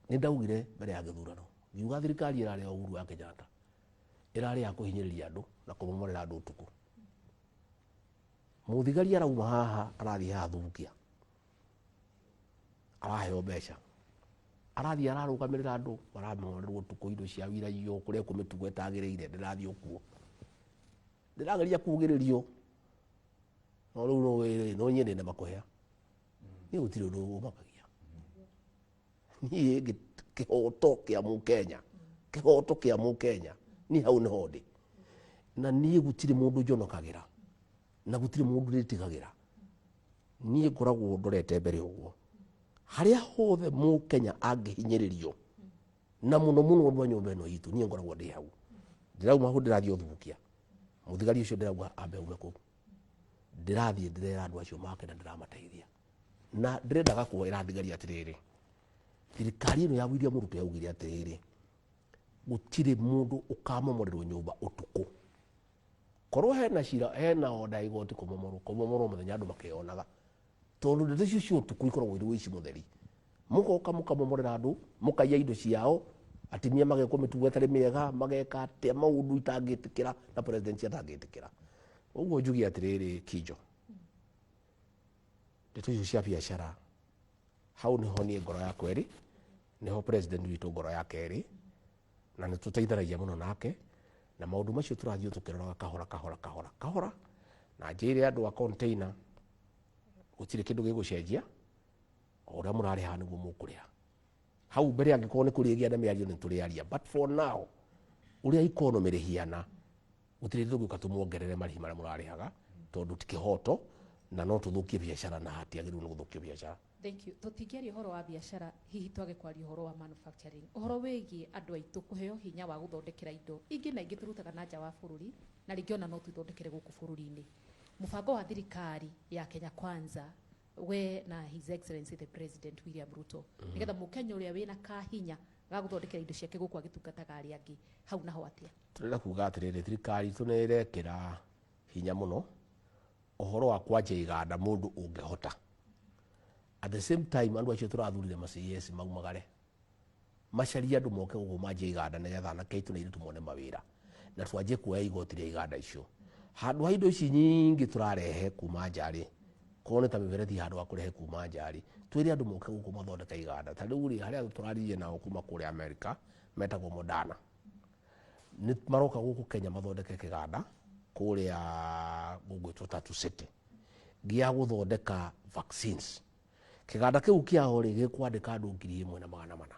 S1: Nĩ ndaugire mbere ya gĩthurano, ngiuga thirikari ĩrarĩ ya Uhuru wa Kenyatta ĩrarĩ ya kũhinyĩrĩria andũ na kũmomorera andũ ũtukũ. Mũthigari arauma haha arathiĩ haha Thubukia, araheo mbeca, arathiĩ ararũgamĩrĩra andũ maramomorerwo ũtukũ, indo cia wĩraiywo, kũrekwo mĩtugo ĩtagĩrĩire. Ndĩrathiĩ okuo, ndĩrageria kugĩrĩrio, no rĩu no niĩ ndĩna makũhea, niĩ gũtirĩ ũndũ ũmakagia niĩ. Kĩhoto kĩa mũkenya, kĩhoto kĩa mũkenya, niĩ hau nĩho ndĩ, na niĩ gũtirĩ mũndũ njonokagĩra na gũtirĩ mũndũ ndĩtigagĩra. Niĩ ngoragwo ndorete mbere ũguo, harĩa hothe mũkenya angĩhinyĩrĩrio, na mũno mũno andũ a nyũmba ĩno itũ, niĩ ngoragwo ndĩ hau. Ndĩrauma hau ndĩrathiĩ ũthubukia, mũthigari ũcio ndĩrauga ambe aume kũu. Ndĩrathiĩ ndĩrera andũ acio make na ndĩramateithia, na ndĩrendaga kwĩra thigari atĩrĩrĩ, thirikari ĩno ya William Ruto yaugire atĩrĩrĩ, gũtirĩ mũndũ ũkamomorerwo nyũmba ũtukũ. Korwo hena cira, hena order ya igoti, kũmomorwo kũmomorwo mũthenya andũ makĩonaga, tondũ ndeto icio cia ũtukũ ikoragwo irĩ ũici mũtheri. Mũgoka mũkamomorera andũ, mũkaiya indo ciao, atumia magekwo mĩtugo ĩtarĩ mĩega, mageka atĩa, maũndũ itangĩtĩkĩra na president atangĩtĩkĩra. Ũguo njuge atĩrĩrĩ, Kinjo, ndeto icio cia biacara, hau niho niĩ ngoro yakwa ĩrĩ, niho president witũ ngoro yake ĩrĩ, na nĩ tũteithanagia mũno nake na maũndũ macio. Tũrathiĩ tũkĩroraga kahora kahora kahora kahora, na njĩre andũ a container gũtirĩ kĩndũ gĩgũcenjia, o ũrĩa mũrarĩha nĩguo mũkũrĩha. Hau mbere angĩkorwo nĩ kũrĩgĩa na mĩario nĩ tũrĩaria, but for now ũrĩa economy rĩhiana, gũtirĩ tũgĩũka tũmuongerere marĩhi marĩa mũrarĩhaga, tondũ ti kĩhoto na no tũthũkie biacara, na hatiagĩrĩirwo nĩ gũthũkio biacara.
S7: Thank you. Tũtingĩaria ũhoro wa biacara hihi twage kwaria ũhoro wa manufacturing, ũhoro wĩgiĩ andũ aitũ kũheo hinya wa gũthondekera indo ingĩ na ingĩ tũrutaga na nja wa bũrũri, na rĩngĩ ona no twĩthondekere gũkũ bũrũri-inĩ. Mũbango wa thirikari ya Kenya Kwanza, we na His Excellency the President William Ruto, nĩgetha mũkenya ũrĩa wĩna kahinya ga gũthondekera indo ciake gũkũ agĩtungataga arĩa angĩ, hau naho atĩa?
S1: Tũrenda kuga atĩrĩrĩ, thirikari itũ nĩ ĩrekĩra hinya mũno ũhoro wa kwanjia iganda mũndũ ũngĩhota. At the same time, andũ acio tũrathurire ma CS maumagare macarie andũ moke gũkũ manjie iganda, nĩgetha anake aitũ na airĩtu mone mawĩra, na twanjie kuoya igoti rĩa iganda icio handũ ha indo ici nyingĩ tũrarehe kuma nja rĩ. Korwo nĩ ta mĩberethi, handũ ha kũrehe kuma nja rĩ, twĩre andũ moke gũkũ mathondeke iganda. Ta rĩu rĩ, harĩa tũraririe nao kuma kũrĩa America metagwo Moderna, nĩ maroka gũkũ Kenya mathondeke kĩganda kũrĩa gũgwĩtwo Tatu City gĩa gũthondeka vaccines. Kĩganda kĩu kĩao rĩ, gĩkwandĩka andũ 1,400.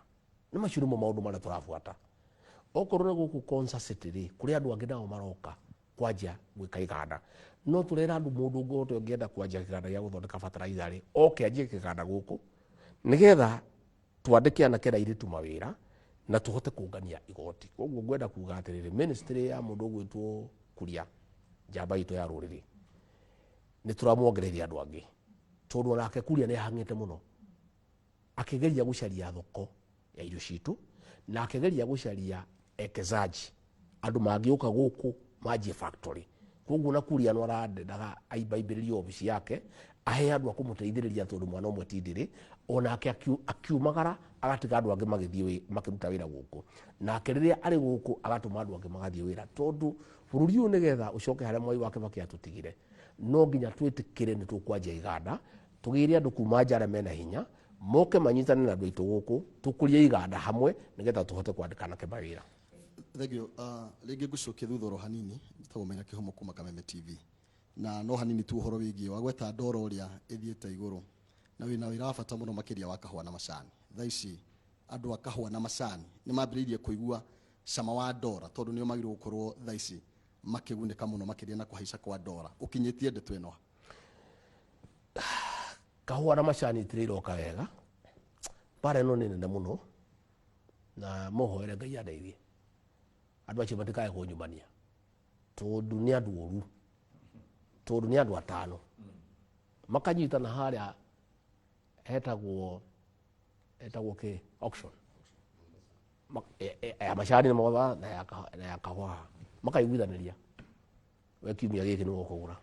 S1: Nĩ macio nĩmo maũndũ marĩa tũrabuata. Okorwo nĩ gũkũ Konza City rĩ, kũrĩ andũ angĩ nao maroka kwanjia gwĩka iganda. No tũrera andũ, mũndũ ũngĩhota, ũngĩenda kwanjia kĩganda gĩa gũthondeka fertilizer rĩ, oke anjie kĩganda gũkũ, nĩgetha twandĩke anake na airĩtu mawĩra na tũhote kũngania igoti. Koguo ngwenda kuga atĩrĩrĩ, ministry ya mũndũ ũgwĩtwo Kuria, njamba itũ ya rũrĩrĩ, nĩ tũramuongereire andũ angĩ, tondũ onake Kuria nĩ ahang'ĩte mũno akĩgeria gũcaria thoko ya irio citũ. Na akĩgeria gũcaria ekezaji, andũ mangĩũka gũkũ manjie factory. Koguo na kuria no arandendaga aimbaimbĩrĩrie obici yake, ahe andũ a kũmũteithĩrĩria, tondũ mwana ũmwe ti ndĩrĩ. Onake akiumagara agatiga andũ angĩ magĩthiĩ makĩruta wĩra gũkũ, nake rĩrĩa arĩ gũkũ agatũma andũ angĩ magathiĩ wĩra, tondũ bũrũri ũyũ nĩgetha ũcoke harĩa Mwai wa Kibaki atũtigire, no nginya twĩtĩkĩre nĩ tũkwanjia iganda, tũgĩre andũ kuma nja arĩa mena hinya moke manyitane na andũ aitũ gũkũ, tũkũrie iganda hamwe nĩgetha tũhote kwandĩka anake mawĩra.
S8: Thank you. Rĩngĩ ngũcokia thutha oro hanini. Njĩtagwo Maina Kĩhomo kuma Kameme TV, na no hanini tu ũhoro wĩgiĩ wagweta ndoro ũrĩa ĩthiĩte igũrũ, na wĩna wĩra wa bata mũno makĩria wa kahũa na macani. Thaa ici andũ a kahũa na macani nĩ mambĩrĩirie kũigua cama wa ndora, tondũ nĩo magĩrĩirwo gũkorwo thaa ici makĩgunĩka mũno makĩria na kũhaica kwa ndora. Ũkinyĩtie ndeto ĩno?
S1: Kahũa na macani itirĩ iroka wega. Mbara ĩno nĩ nene mũno, na mũhoere Ngai andeithie andũ acio matikae kũnyumania, tondũ nĩ andũ oru, tondũ nĩ andũ atano makanyitana harĩa hetagwo kĩ auction ya macani nĩ motha na ya kahũa, makaiguithanĩria, we kiumia gĩkĩ nĩwe ũkũgũra,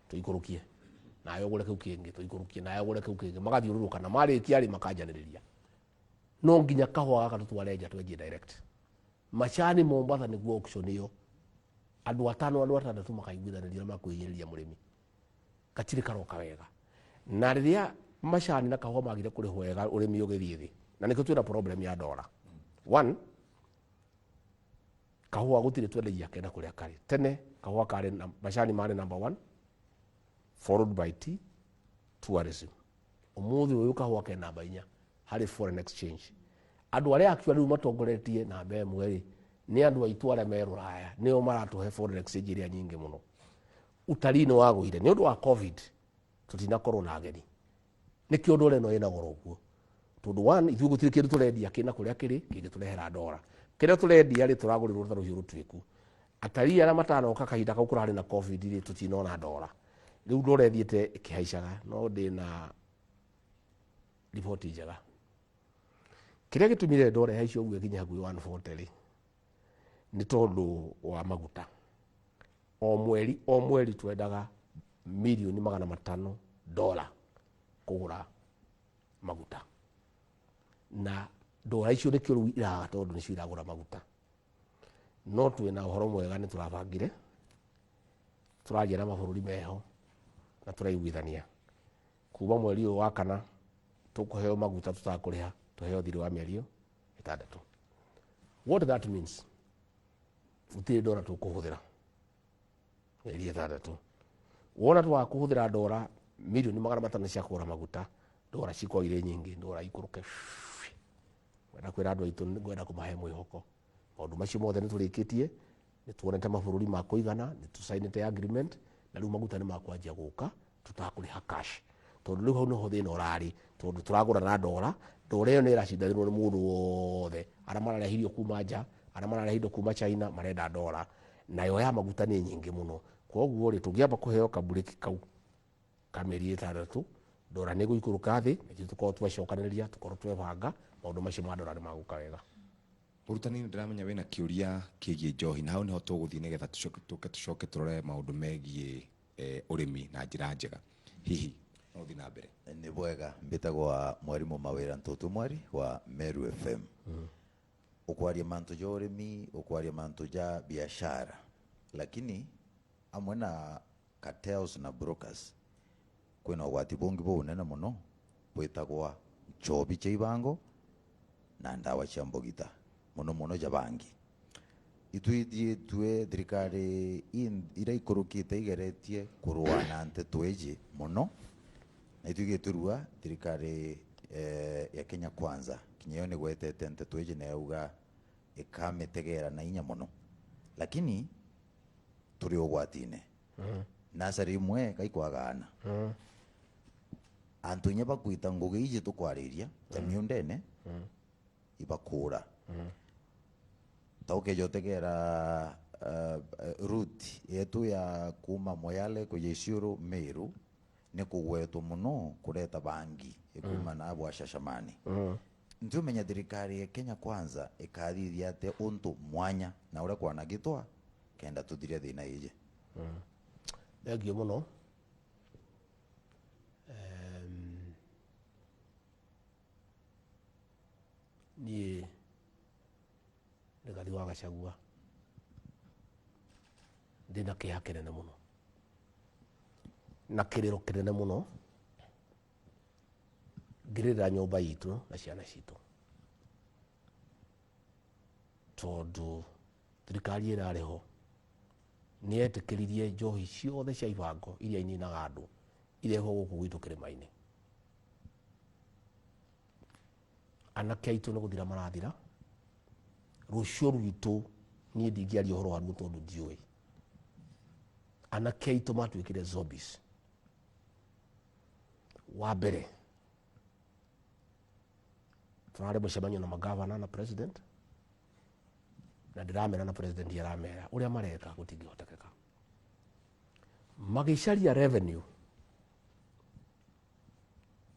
S1: tũikũrũkie, nawe ũgũre kĩu kĩngĩ, tũikũrũkie, nawe ũgũre kĩu kĩngĩ, magathiũrũrũka na marĩkia rĩ makanjanĩrĩria. No nginya kahũa gaka tũtware nja, twendie direct. Macani Mombatha nĩguo auction ĩyo, andũ atano, andũ atandatũ makaiguithanĩria na makwĩhinyĩrĩria mũrĩmi. Gatirĩ karoka wega. Na rĩrĩa macani na kahũa magire kũrĩhwo wega, ũrĩmi ũgĩthiĩ thĩ, na nĩkĩo twĩna problem ya ndora. One, kahũa gũtirĩ twendagia kena kũrĩa karĩ. Tene kahũa karĩ na macani marĩ number one, followed by tea, tourism. Ũmũthĩ ũyũ kahũa ke namba 4 harĩ foreign exchange. Andũ arĩa actually rĩu matongoretie namba 1 rĩ, nĩ andũ aitũ arĩa me rũraya, nĩo maratũhe foreign exchange ĩrĩa nyingĩ mũno. Utalii nĩ wagũire nĩ ũndũ wa COVID, tũtinakorwo na ageni, nĩkĩo ndora ĩno ĩna goro ũguo, tondũ one, ithuĩ gũtirĩ kĩndũ tũrendia kĩna kũrĩa kĩrĩ kĩngĩtũrehera ndora. Kĩrĩa tũrendia rĩ, tũragũrĩrwo ta rũhiũ rũtuĩku. Atarii arĩa matanoka kahinda kau kũrarĩ na COVID rĩ, tũtinona ndora. Rĩu ndora ĩthiĩte ĩkĩhaicaga, no ndĩna riboti njega. Kĩrĩa gĩtũmire ndora ĩhaice ũguo ĩkinye hakuhĩ 140 rĩ, nĩ tondũ wa maguta. O mweri o mweri twendaga mirioni 500 dola kũgũra maguta, na ndora icio nĩkĩo rĩu iraga, tondũ nĩcio iragũra maguta. No twĩna ũhoro mwega, nĩ tũrabangire, tũraria na mabũrũri meho na tũraiguithania kuma mweri ũyũ wa kana tũkũheo maguta tũtakũrĩha, tũheo thirĩ wa mĩeri 6. What that means, gũtirĩ ndora tũkũhũthĩra mĩeri 6. Wona twaga kũhũthĩra ndora mirioni 500 cia kũgũra maguta, ndora cikorwo irĩ nyingĩ, ndora ikũrũke. Ngwenda kwĩra andũ aitũ, ngwenda kũmahe mwĩhoko, maũndũ macio mothe nĩ tũrĩkĩtie, nĩ tuonete mabũrũri ma kũigana, nĩ tũcainĩte agreement, na rĩu maguta nĩ makwanjia gũka tũtakũrĩha cash, tondũ rĩu hau nĩho thĩna ũrarĩ, tondũ tũragũra na ndora. Ndora ĩyo nĩ ĩracindanĩrwo nĩ mũndũ wothe, arĩa mararehe irio kuma nja, arĩa mararehe indo kuma China marenda ndora, nayo ya maguta nĩ nyingĩ mũno. Koguo rĩ, tũngĩamba kũheo kaburĩki kau ka mĩeri 6, ndora nĩ ĩgũikũrũka thĩ, na ithuĩ tũkorwo twecokanĩrĩria, tũkorwo twebanga, maũndũ macio ma ndora nĩ magũka wega.
S2: Mũrutani, nĩ ndĩramenya wĩna kĩũria kĩgiĩ njohi, na hau nĩho tũgũthiĩ nĩgetha tũke tũcoke tũrore maũndũ megiĩ ũrĩmi na njĩra njega. Hihi no ũthiĩ na mbere?
S9: Nĩ bwega. Mbĩtagwa mwarimũ Mawĩra Ntutu Mwari wa Meru FM. Ũkwaria mantu ja ũrĩmi, ũkwaria mantu ja biashara, lakini amwe na cartels na brokers kwĩna ũgwati bũngi bũnene mũno bwĩtagwa nchobi cia ibango na ndawa cia mbogita, mũno mũno ja bangi. Itwithiĩtue thirikari iria ikũrũkĩte igeretie kũrũa na nteto ĩji mũno, na itwigĩtũrua thirikari ya Kenya Kwanza kinya ĩyo nĩgwetete nteto ĩji na yauga ĩkamĩtegera na inya mũno, lakini tũrĩ ũgwati-inĩ. Nasari imwe kaikwagana antu inya bakwita ngugi iji tukwarĩria ta miundene ibakura ta ukeja utegera route yetu ya kuma Moyale kuja Isiolo Meru ni kugwetwo muno kureta bangi ikuma na abo Shashamani. Ntiumenya thirikari ya Kenya Kwanza ikathithia atia untu mwanya na uria kwanagitwa kenda tuthirie thina ije.
S1: Thengio muno. Niĩ Rigathi wa Gachagua ndĩna kĩeha kĩnene mũno na kĩrĩro kĩnene mũno ngĩrĩrĩra nyũmba itũ na ciana citũ, tondũ thirikari ĩrarĩ ho nĩ yetĩkĩririe njohi ciothe cia ibango iria ininaga andũ irehwo gũkũ gwitũ kĩrĩma-inĩ. Anake aitũ nĩ gũthira marathira, rũciũ rwitũ niĩ ndingĩaria ũhoro waruo tondũ ndiũĩ. Anake aitũ matuĩkire zombies. Wa mbere tũrarĩ mũcemanio na magavana na president, na ndĩramera na president aramera ũrĩa mareka gũtingĩhotekeka. Magĩcaria revenue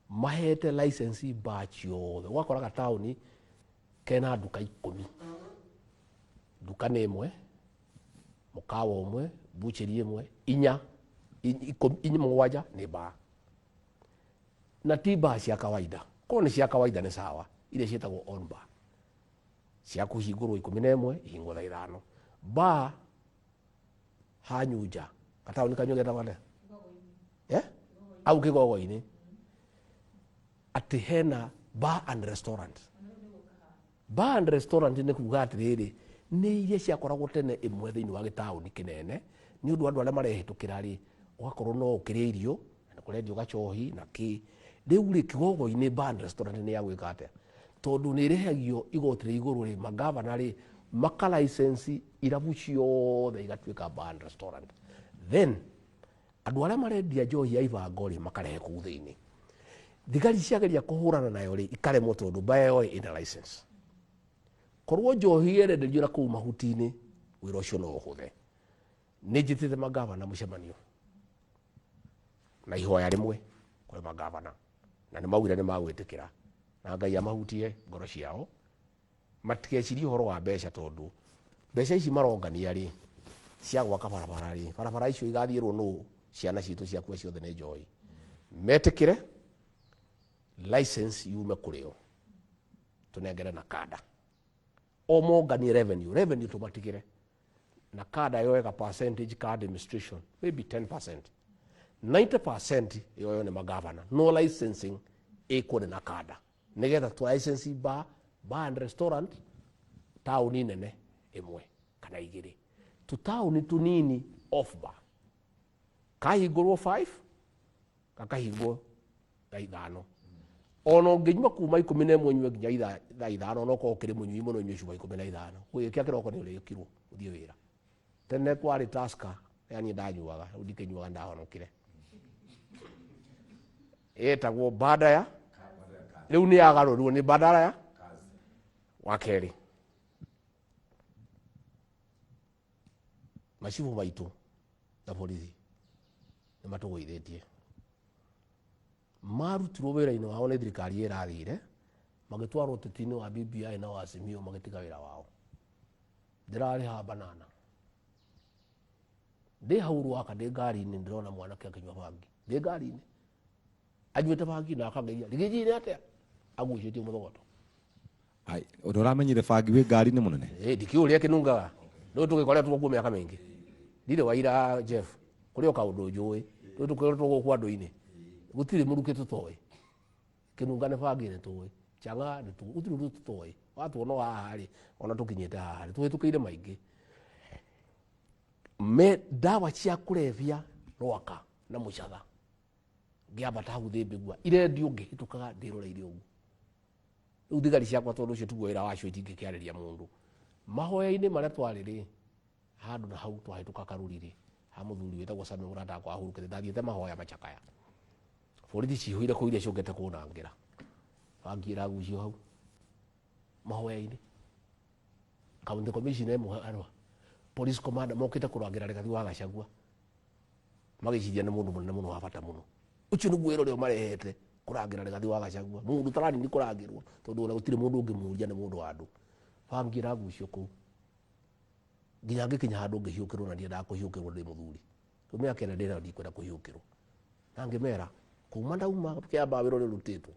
S1: mahete license bar ciothe, ũgakoraga taũni kena nduka 10, nduka nĩ ĩmwe, mũkawa ũmwe, butchery ĩmwe, inya, inya mũgwanja nĩ bar. Na ti bar cia kawaida, korwo nĩ cia kawaida nĩ sawa, iria ciĩtagwo on bar cia kũhingũrwo 11 ihingwo thaa 5. Bar hanyunja gataũni kanyu getagwo atĩa? Au Kĩgogo-inĩ atĩ hena bar and restaurant. Bar and restaurant nĩ kuga atĩrĩrĩ, nĩ iria ciakoragwo tene ĩmwe thĩinĩ wa gĩtaũni kĩnene, nĩ ũndũ andũ arĩa marehĩtũkĩra rĩ, ũgakorwo no ũkĩrĩa irio na kũrendio gacohi na kĩ. Rĩu rĩ, Kĩgogo-inĩ bar and restaurant nĩ ya gwĩka atĩa? Tondũ nĩ ĩrĩhagio igoti rĩa igũrũ rĩ, magavana rĩ, maka license irabu ciothe igatuĩka bar and restaurant. Then andũ arĩa marendia njohi ya ibango rĩ, makarehe kũu thĩinĩ. Thigari ciageria kũhũrana nayo rĩ, ikaremwo tondũ bar ĩyo ĩna license. Korwo njohi ĩrenderio na kũu mahuti-inĩ, wĩra ũcio no ũhũthe. Nĩ njĩtĩte magavana mũcemanio na ihoya rĩmwe kũrĩ magavana, na nĩ maugire nĩ magwĩtĩkĩra, na Ngai amahutie ngoro ciao, matigecirie ũhoro wa mbeca, tondũ mbeca ici marongania rĩ, cia gwaka barabara rĩ, barabara icio igathiĩrwo nũ? Ciana citũ ciakua ciothe nĩ njohi. Metĩkĩre license yume kũrĩ o, tũnengere na kanda, o monganie revenue, revenue tũmatigĩre na kanda yoega percentage ka administration, maybe 10%, 90% yoyo nĩ magavana, no licensing ĩkwo nĩ na kanda, nĩgetha tũ license bar and restaurant taũni nene ĩmwe kana igĩrĩ, tũtaũni tũnini off bar kahingũrwo 5 gakahingwo thaa 5. Ona ũngĩnyua kuma 11 ũnyue nginya thaa 5, ona ũkorwo ũkĩrĩ mũnyui mũno ũnyue cuba 15, gũgĩkĩa kĩroko nĩ ũrĩkirwo ũthiĩ wĩra. Tene kwarĩ Tusker, yani ndanyuaga, rĩu ndikĩnyuaga, ndahonokire. Ĩtagwo Badaya, rĩu nĩ yagarũrirwo nĩ Badala ya wa kerĩ. Macibũ maitũ na borithi nĩ matũgũithĩtie, marutirwo wĩra-inĩ wao nĩ thirikari ĩrathire, magĩtwarwo ũteti-inĩ wa BBI na wa Azimio, magĩtiga wĩra wao. Ndĩrarĩ haha banana, ndĩ hau Rwaka, ndĩ ngari-inĩ, ndĩrona mwanake akĩnyua bangi, ndĩ ngari-inĩ anyuĩte bangi na akageria rigiji-inĩ atĩa agucĩtie mũthogoto.
S2: Ai, ũndũ ũramenyire bangi wĩ ngari-inĩ mũnene?
S1: Ndikĩũĩ ũrĩa kĩnungaga, rĩu tũgĩkoretwo kuo mĩaka mĩingĩ, ndirĩ waira Jeff, kũrĩ o kaũndũ njũĩ, rĩu tũkoretwo gũkũ andũ-inĩ, gũtirĩ mũrukĩ tũtoĩ, kĩnunga nĩ bangi nĩ tũĩ, chang'aa nĩ tũĩ, gũtirĩ ũndũ tũtoĩ. Watuona o haha rĩ, ona tũkinyĩte haha rĩ, tũhĩtũkĩire maingĩ. Me ndawa cia kũrebia Rwaka na Mũcatha, ngĩambata hau thĩ mbĩgua irendio, ngĩhĩtũkaga ndĩroreire ũguo. Rĩu thigari ciakwa, tondũ ũcio tiguo wĩra wacio, itingĩkĩarĩria mũndũ. Mahoya-inĩ marĩa twarĩ rĩ, handũ na hau twahĩtũka karũri rĩ, ha mũthuri wĩtagwo Sami mũrata wakwa ahurũkĩte, ndathiĩte mahoya macakaya, borithi cihũire kũu iria ciũkĩte kũnangĩra, bangi ĩragucio hau mahoya-inĩ. County commissioner ĩmwe arwa police commander mokĩte kũrangĩra Rigathi wa Gachagua, magĩciria nĩ mũndũ mũnene mũno wa bata mũno. Ũcio nĩguo wĩra ũrĩa marehete. Kũrangĩra Rigathi wa Gachagua, mũndũ ũtaranini kũrangĩrwo, tondũ ona gũtirĩ mũndũ ũngĩmũria nĩ mũndũ wa andũ. Bangi ĩragucio kũu nginya ngĩkinya handũ ngĩhiũkĩrwo, na ndiendaga kũhiũkĩrwo ndĩ mũthuri. Rĩu mĩaka ĩrĩa ndĩnayo ndikwenda kũhiũkĩrwo, na ngĩmera kuma ndauma kĩamba wĩra ũrĩa ũrutĩtwo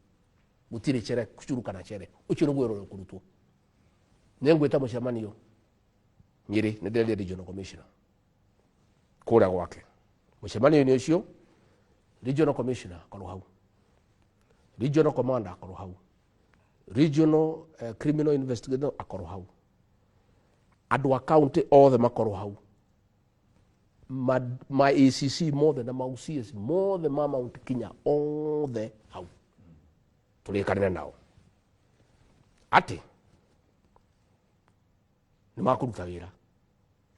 S1: gũtirĩ cere curu kana cere, ũcio nĩguo wĩra ũrĩa ũkũrutwo. Nĩ ngwĩta mũcemanio Nyĩrĩ, nĩ ndĩreria regional commissioner kũrĩa gwake. Mũcemanio-inĩ ũcio regional commissioner akorwo hau, regional commander akorwo hau, regional criminal investigator akorwo hau, andũ a county othe makorwo hau, ma ACC mothe na ma OCS mothe ma Mount Kenya othe hau, tũrĩkanĩre nao atĩ nĩ makũruta wĩra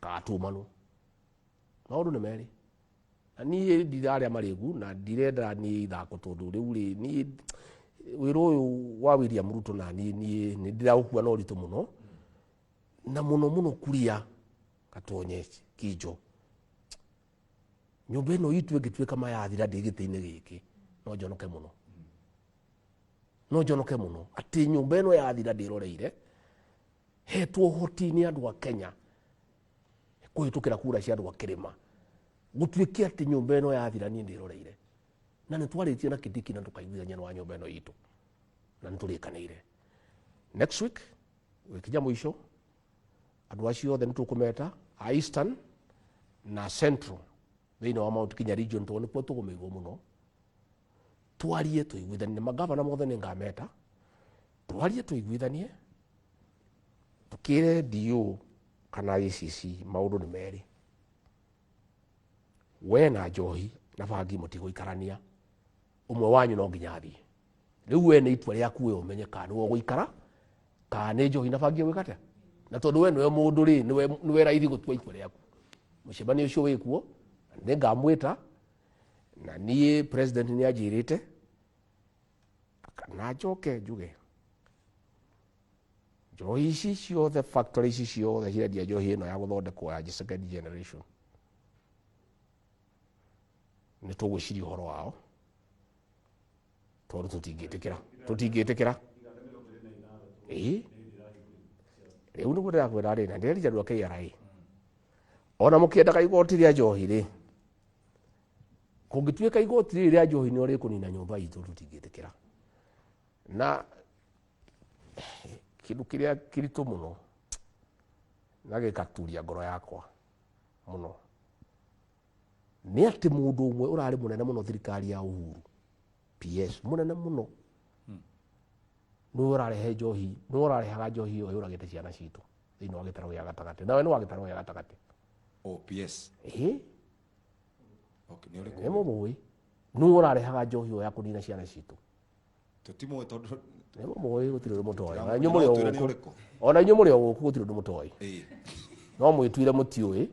S1: katumanwo. Maũndũ nĩ merĩ, na niĩ ndirarĩa marĩgu na ndirenda niĩ ithako, tondũ rĩu rĩ niĩ wĩra ũyũ wa William Ruto na niĩ nĩ ndĩraũkua na ũritũ mũno, na mũno mũno kuria gatonye kinjo nyũmba ĩno itũ ĩngĩtuĩka mayathira ndĩ gĩtĩ-inĩ gĩkĩ, no njonoke mũno, no njonoke mũno atĩ nyũmba ĩno yathira ndĩroreire hetwo ũhoti nĩ andũ a Kenya kũhĩtũkĩra kura cia andũ a kĩrĩma, gũtuĩke atĩ nyũmba ĩno yathira niĩ ndĩroreire. Na nĩ twarĩtie na Kindiki na tũkaiguithania wa nyũmba ĩno itũ, na nĩ tũrĩkanĩire next week gũgĩkinya mũico andũ acio othe nĩ tũkũmeta a Eastern na Central thĩinĩ wa Mount Kenya region, tondũ nĩkuo tũgũmĩirwo mũno. Twarie tũiguithanie, magavana mothe nĩ ngameta, twarie tũiguithanie, tukire DO kana ACC maũndũ nĩ merĩ, we na njohi na bangi mũtigũikarania, ũmwe wanyu no nginya athiĩ. Rĩu we nĩ itua rĩaku we ũmenye kana nĩwe ũgũikara kana nĩ njohi na bangi ũgwĩka atĩa, na tondũ we nĩwe mũndũ rĩ, nĩwe raithi gũtua itua rĩaku. Mũcemanio ũcio wĩkuo nĩ ngamwĩta, na niĩ president nĩ anjĩrĩte na njoke njuge njohi ici ciothe, factory ici ciothe cirendia njohi ĩno ya gũthondekwo ya second generation, nĩ tũgwĩciria ũhoro wao, tondũ tũtingĩtĩkĩra. Ĩĩ, rĩu nĩguo ndĩrakwĩra rĩ, na ndĩrerire andũ a KRA ona mũkĩendaga igoti rĩa njohi rĩ, kũngĩtuĩka igoti rĩrĩ rĩa njohi nĩ rĩkũnina nyũmba itũ, tũtingĩtĩkĩra. Na kĩndũ kĩrĩa kĩritũ mũno na gĩgaturia ngoro yakwa mũno nĩ atĩ mũndũ ũmwe ũrarĩ mũnene mũno thirikari ya Uhuru, PS mũnene mũno, nĩwe ũrarehe njohi, nĩwe ũrarehaga njohi ĩyo yũragĩte ciana citũ thĩinĩ wa gĩtarũ gĩa gatagatĩ. Nawe nĩ wa gĩtarũ gĩa gatagatĩ.
S2: OPS.
S1: Ĩĩ.
S2: Okay, nĩ ũrĩkũ?
S1: Nĩ mũmũĩ, nĩwe ũrarehaga njohi ĩyo ya kũnina ciana citũ.
S2: Tũtimũĩ tondũ
S1: Nĩ mũmũĩ, gũtirĩ ũndũ mũtoĩ.
S2: Tũtiramũĩ.
S1: Ona inyuĩ mũrĩ o
S2: No twĩre nĩ
S1: gũkũ.
S2: ũrĩkũ?
S1: Ona inyuĩ mũrĩ o gũkũ, gũtirĩ ũndũ mũtoĩ.
S2: Ĩĩ.
S1: No mwĩtuire mũtiũĩ,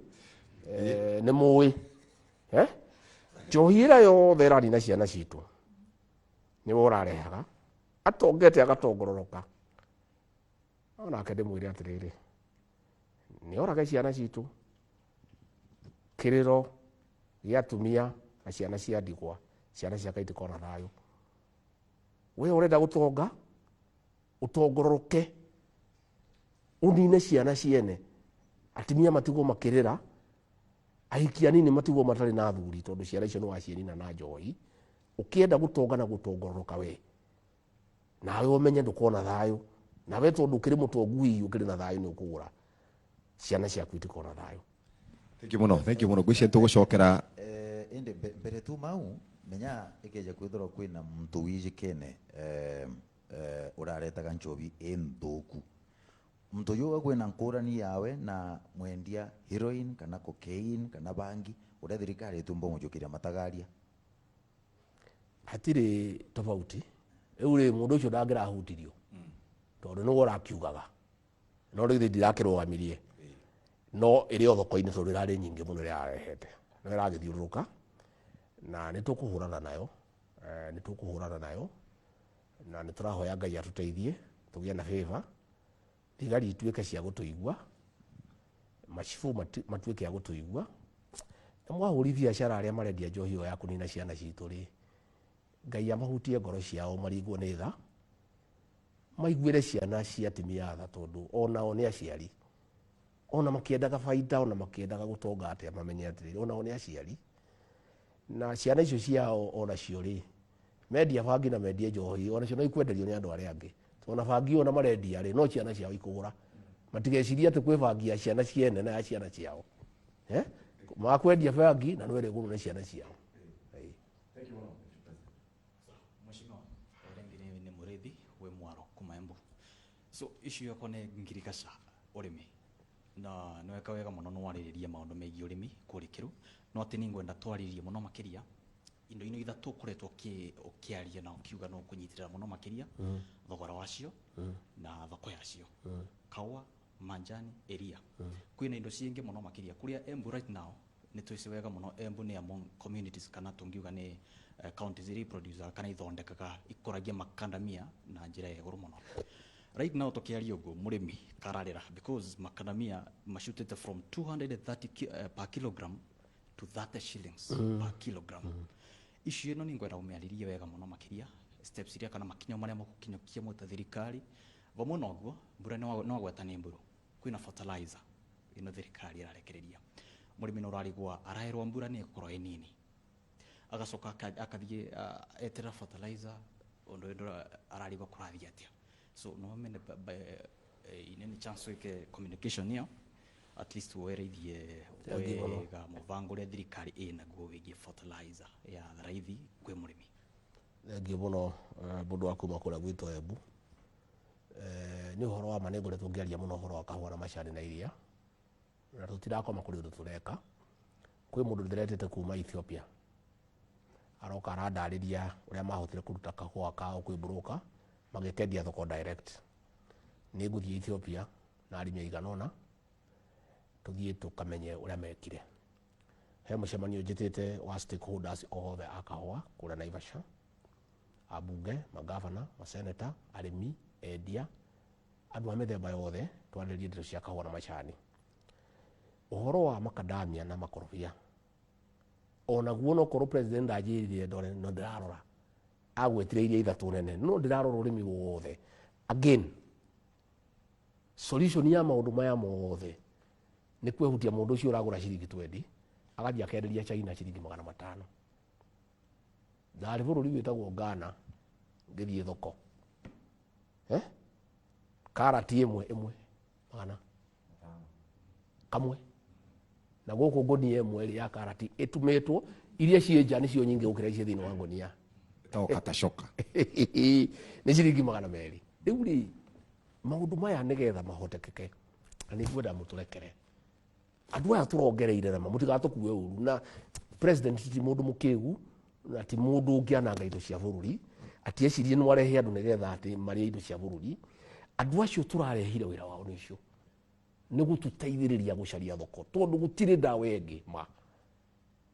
S1: nĩ mũĩ. Njohi ĩrĩa yothe ĩranina ciana citũ nĩwe ũrarehaga, atongete agatongororoka. Onake ndĩmwĩre atĩrĩrĩ, nĩ orage ciana citũ, kĩrĩro gĩa atumia na ciana cia ndigwa, ciana ciake itikona thayũ. We ũrenda gũtonga, ũtongororoke, ũnine ciana ciene, atumia matigwo makĩrĩra, ahiki anini matigwo matarĩ na athuri, tondũ ciana icio nĩ wacienina na njohi. Ũkĩenda gũtonga na gũtongororoka we, nawe ũmenye ndũkona thayũ. Nawe tondũ ũkĩrĩ mũtongu hihi ũkĩrĩ na thayũ nĩ ũkũgũra, ciana ciaku itikona thayũ.
S2: Thank you mũno, thank you mũno. Ngwĩciria tũgũcokera
S9: Ĩndĩ mbere tu mau menya ikeja kwithirwo kwina muntu wijikene uraretaga njobi ĩnthũku. Muntu uyu kwina nkurani yawe na mwendia heroin kana cocaine kana bangi uria thirikari itumba mujukiria matagaria.
S1: Hatirĩ tofauti. Rĩu rĩ mũndũ ũcio ndangĩrahutirio tondũ nĩwe ũrakiugaga, no rĩu ndirakĩrũgamirie, no ĩrĩ o thoko-inĩ tondũ ĩrarĩ nyingĩ mũno ĩrĩa arehete, no ĩragĩthiũrũrũka na nĩ tũkũhũrana nayo, nĩ tũkũhũrana nayo na nĩ tũrahoya Ngai atũteithie tũgĩe na favor, thigari ituĩke cia gũtũigua, macibũ matuĩke a gũtũigua, na mwahũri biacara arĩa marendia njohi ĩyo ya kũnina ciana citũ rĩ, Ngai amahutie ngoro ciao maringwo nĩ tha, maiguĩre ciana cia atumia tha, tondũ onao nĩ aciari, ona makĩendaga baita, ona makĩendaga gũtonga atĩa, mamenye atĩrĩrĩ, onao nĩ aciari, na ciana icio ciao onacio rĩ, mendia bangi na mendie njohi, onacio no ikwenderio nĩ andũ arĩa angĩ. Ona bangi ona marendia rĩ, no ciana ciao ikũgũra. Matigecirie atĩ kwĩ bangi ya ciana ciene na ya ciana ciao. Makwendia bangi na no ĩrĩgũrwo nĩ ciana ciao.
S2: Thank you mũno, Mr. President.
S10: Mheshimiwa, rĩngĩ nĩ mũrĩthi wĩ mwaro kuma Embu. So issue yakwa nĩ ngirigaca ũrĩmi, na nĩ weka wega mũno nĩwarĩrĩria maũndũ megiĩ ũrĩmi kũrĩkĩru, no atĩ nĩ ngwenda twarĩrie mũno makĩria indo ino ithatũ ũkoretwo ũkĩaria na ũkiuga no ũkũnyitĩrĩra mũno makĩria, thogora wacio na thoko yacio, kaũa, manjani, iria. Kwĩna indo ciingĩ mũno makĩria kũrĩa Embu right now. Nĩ twĩci wega mũno Embu nĩ among communities, kana tũngiuga nĩ counties iria iproducaga kana ithondekaga, ikũragia makandamia na njĩra ya igũrũ mũno. Right now tũkĩaria ũguo, mũrĩmi kararĩra because makandamia macutĩte from 230 per kilogram to 30 shillings per kilogram. Issue ĩno nĩ ngwenda ũmĩarĩrie wega mũno makĩria, steps iria kana makinya marĩa mũgũkinyũkia mwĩ ta thirikari. Vamwe na ũguo, mbura nĩ wagweta nĩ mburu, kwĩna fertilizer ĩno thirikari ĩrarekereria. Mũrĩmi nĩ ũrarigwo, araerwo mbura nĩ ĩgũkorwo ĩ nini, agacoka akathiĩ eterera fertilizer, ũndũ ũyũ ararigwo kũrathiĩ atĩa. So no mene ine nĩ chance wĩke communication ĩyo, at least wereithie
S1: Thank you mũno.
S10: Wega mũbango ũrĩa thirikari ĩnaguo wĩgiĩ fertilizer ya raithi kwĩ mũrĩmi.
S1: Thengiũ mũno, mũndũ wa kuma kũrĩa gwitũ Embu. Nĩ ũhoro wa ma nĩ ngoretwo ngĩaria mũno ũhoro wa kahũa na macani na iria, na tũtirakoma, kũrĩ ũndũ tũreka. Kwĩ mũndũ ndĩretĩte kuma Ethiopia, aroka arandarĩria ũrĩa mahotire kũruta kahũa kao kwĩ broker magĩkendia thoko direct. Nĩ ngũthiĩ Ethiopia na arĩmi aigana ũna, tũthiĩ tũkamenye ũrĩa mekire. He mũcemanio njĩtĩte wa stakeholders othe a kahũa kũrĩa Naivasha, ambunge, magavana, maseneta, arĩmi, endia, andũ a mĩthemba yothe, twarĩrĩrie ndeto cia kahũa na macani. Ũhoro wa makadamia na makorobia onaguo, no korwo president anjĩrire ndore, no ndĩrarora agwetire iria ithatũ nene, no ndĩrarora ũrĩmi wothe. Again, solution ya maũndũ maya mothe nĩ kwehutia mũndũ ũcio ũragũra ciringi 20 agathiĩ akenderia China ciringi 500. Ndarĩ bũrũri wĩtagwo Ghana, ngĩthiĩ thoko, karati ĩmwe ĩmwe 500, na gũkũ ngũnia ĩmwe ĩrĩ ya karati ĩtumĩtwo, iria ciĩ nja nĩcio nyingĩ gũkĩra icio thĩinĩ wa ngũnia.
S2: Ĩtagwo katashoka.
S1: Nĩ ciringi 200. Rĩu rĩ, maũndũ maya nĩgetha mahotekeke, na nĩ ngwenda mũtũrekere andũ aya tũrongereire nama, mũtigatũkue ũru. Na president ti mũndũ mũkĩgu, na ti mũndũ ũngĩananga indo cia bũrũri, atĩ ecirie nĩ warehe andũ nĩgetha atĩ marĩe indo cia bũrũri. Andũ acio tũrarehire, wĩra wao nĩ ũcio, nĩ gũtũteithĩrĩria gũcaria thoko, tondũ gũtirĩ ndawa ĩngĩ ma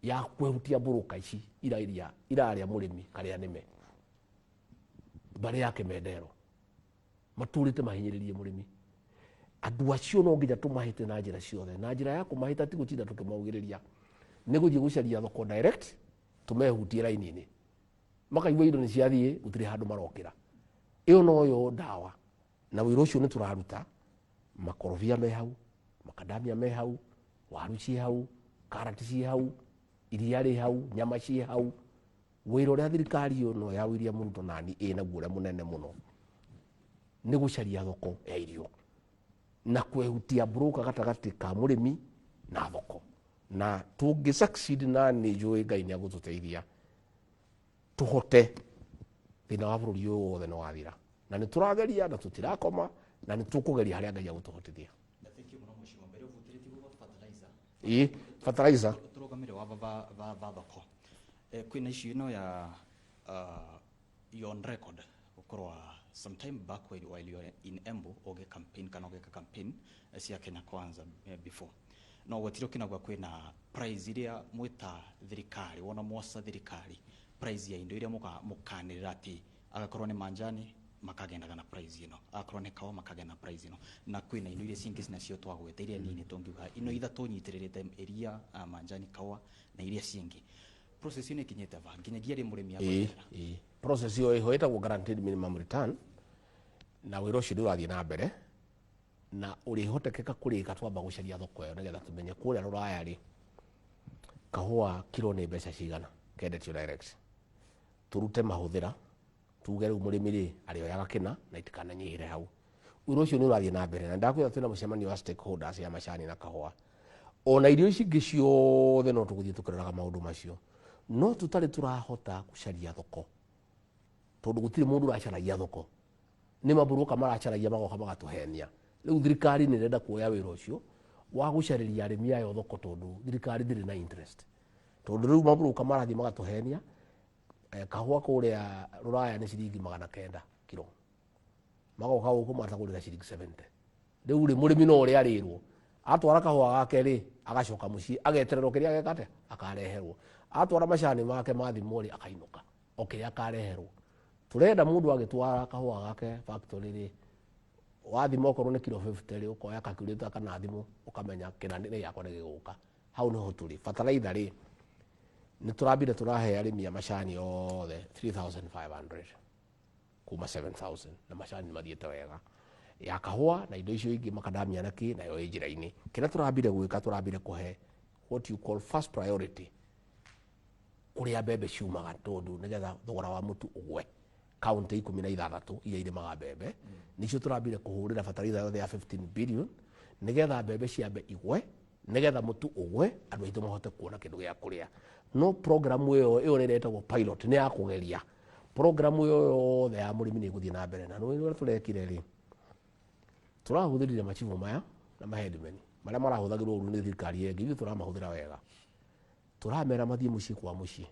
S1: ya kwehutia mbũrũka ici irarĩa irarĩa mũrĩmi karĩa nĩme mbarĩ ya kĩmendero matũrĩte mahinyĩrĩrie mũrĩmi. Andũ acio no nginya tũmahĩte na njĩra ciothe, na njĩra ya kũmahĩta ti gũtinda tũkĩmaugĩrĩria, nĩ gũthiĩ gũcaria thoko direct, tũmehutie raini-inĩ, makaigua indo nĩ ciathiĩ, gũtirĩ handũ marokĩra. Ĩyo noyo ndawa, na wĩra ũcio nĩ tũraruta. Makorobia me hau, makadamia me hau, waru ciĩ hau, karati ciĩ hau, iria rĩ hau, nyama ciĩ hau. Wĩra ũrĩa thirikari ĩno ya William Ruto nani ĩnaguo ũrĩa mũnene mũno nĩ gũcaria thoko ya irio na kwehutia broker gatagatĩ ka mũrĩmi na thoko. Na tũngĩ succeed, na nĩ njũĩ Ngai nĩ agũtũteithia tũhote, thĩna wa bũrũri ũyũ wothe nĩ wathira. Na nĩ tũrageria na tũtirakoma, na nĩ tũkũgeria harĩa Ngai agũtũhotithia.
S10: Thank you mũno, mheshimiwa. Mbere ũvutĩrĩtie gũgwa fertilizer.
S1: Ĩ, fertilizer.
S10: Tũrũgamĩre wa va thoko. Kwĩna issue ĩno ya you on record gũkorwo sometime back while you are in Embu ũgĩ campaign kana ũgĩka campaign cia Kenya Kwanza, before no gwetire ũkinagua kwĩna price iria mwĩta thirikari, wona mwoca thirikari, price ya indo iria mũkanĩrĩra atĩ agakorwo nĩ manjani makagendaga na price ĩno, agakorwo nĩ kawa makagenda na price ĩno, na kwĩna indo iria cingĩ nacio twagweta iria nini, tũngiuga ino ithatũ nyitĩrĩrĩte, iria, manjani, kawa na iria cingĩ. Process ĩyo nĩ ĩkinyĩte va nginyagia rĩ mũrĩmi
S1: Ĩĩ,
S10: agweterera?
S1: Ĩĩ. Process ĩyo ĩho ĩtagwo guaranteed minimum return, na wĩra ũcio nĩ ũrathiĩ na mbere na ũrĩhotekeka kũrĩka twamba gũcaria thoko ĩyo, nĩgetha tũmenye kũrĩa rũraya rĩ, kahũa kiro nĩ mbeca cigana kendetio direct, tũrute mahũthĩra, tuge rĩu mũrĩmi rĩ arĩoyaga kĩna na itikananyihĩre hau. Wĩra ũcio nĩ ũrathiĩ na mbere, na ndakwĩra twĩna mũcemanio wa stakeholders ya macani na kahũa ona irio ici ingĩ ciothe, no tũgũthiĩ tũkĩroraga maũndũ macio, no tũtarĩ tũrahota gũcaria thoko, tondũ gũtirĩ mũndũ ũracaragia thoko, nĩ maburoka maracaragia, magoka magatũhenia. Rĩu thirikari nĩ ĩrenda kuoya wĩra ũcio wa gũcarĩria arĩmi ayo thoko, tondũ thirikari ndĩrĩ na interest, tondũ rĩu maburoka marathiĩ magatũhenia. Kahũa kũrĩa rũraya nĩ ciringi 900 kiro, magoka gũkũ matagũrĩra ciringi 70. Rĩu rĩ, mũrĩmi no ũrĩa arĩrwo atwara kahũa gake rĩ, agacoka mũciĩ agetererwo kĩrĩa ageka atĩa akareherwo. Atwara macani make mathimwo rĩ, akainũka o kĩrĩa akareherwo. Tũrenda mũndũ agĩtwara kahũa gake factory rĩ, wathima okorwo nĩ kiro 50 rĩ, ũkoya calculator kana thimũ, ũkamenya kĩna nĩ gĩakwa nĩ gĩgũka. Hau nĩho tũrĩ. Bataraitha rĩ, nĩ tũrambire tũrahe arĩmi a macani othe 3500 kuma 7000, na macani nĩ mathiĩte wega. Ya kahũa na indo icio ingĩ, makadamia na kĩ, nayo ĩ njĩra-inĩ. Kĩrĩa tũrambire gwĩka, tũrambire kũhe what you call first priority kũrĩa mbembe ciumaga, tondũ nĩgetha thogora wa mũtu ũgwe. Kaunti 16 iria irĩmaga mbembe nĩcio tũrambire kũhũrĩra bataraitha yothe ya 15 billion, nĩgetha mbembe ciambe igwe, nĩgetha mũtu ũgwe, andũ aitũ mahote kuona kĩndũ gĩa kũrĩa. No programu ĩyo ĩrĩa ĩtagwo pilot nĩ ya kũgeria. Programu ĩyo yothe ya mũrĩmi nĩ ĩgũthiĩ na mbere. Na nĩ ũrĩa tũrekire rĩ, tũrahũthĩrire macibũ maya na maheadmen marĩa marahũthagĩrwo ũru nĩ thirikari ĩngĩ, ithuĩ tũramahũthĩra wega. Tũramera mathiĩ mũciĩ kwa mũciĩ,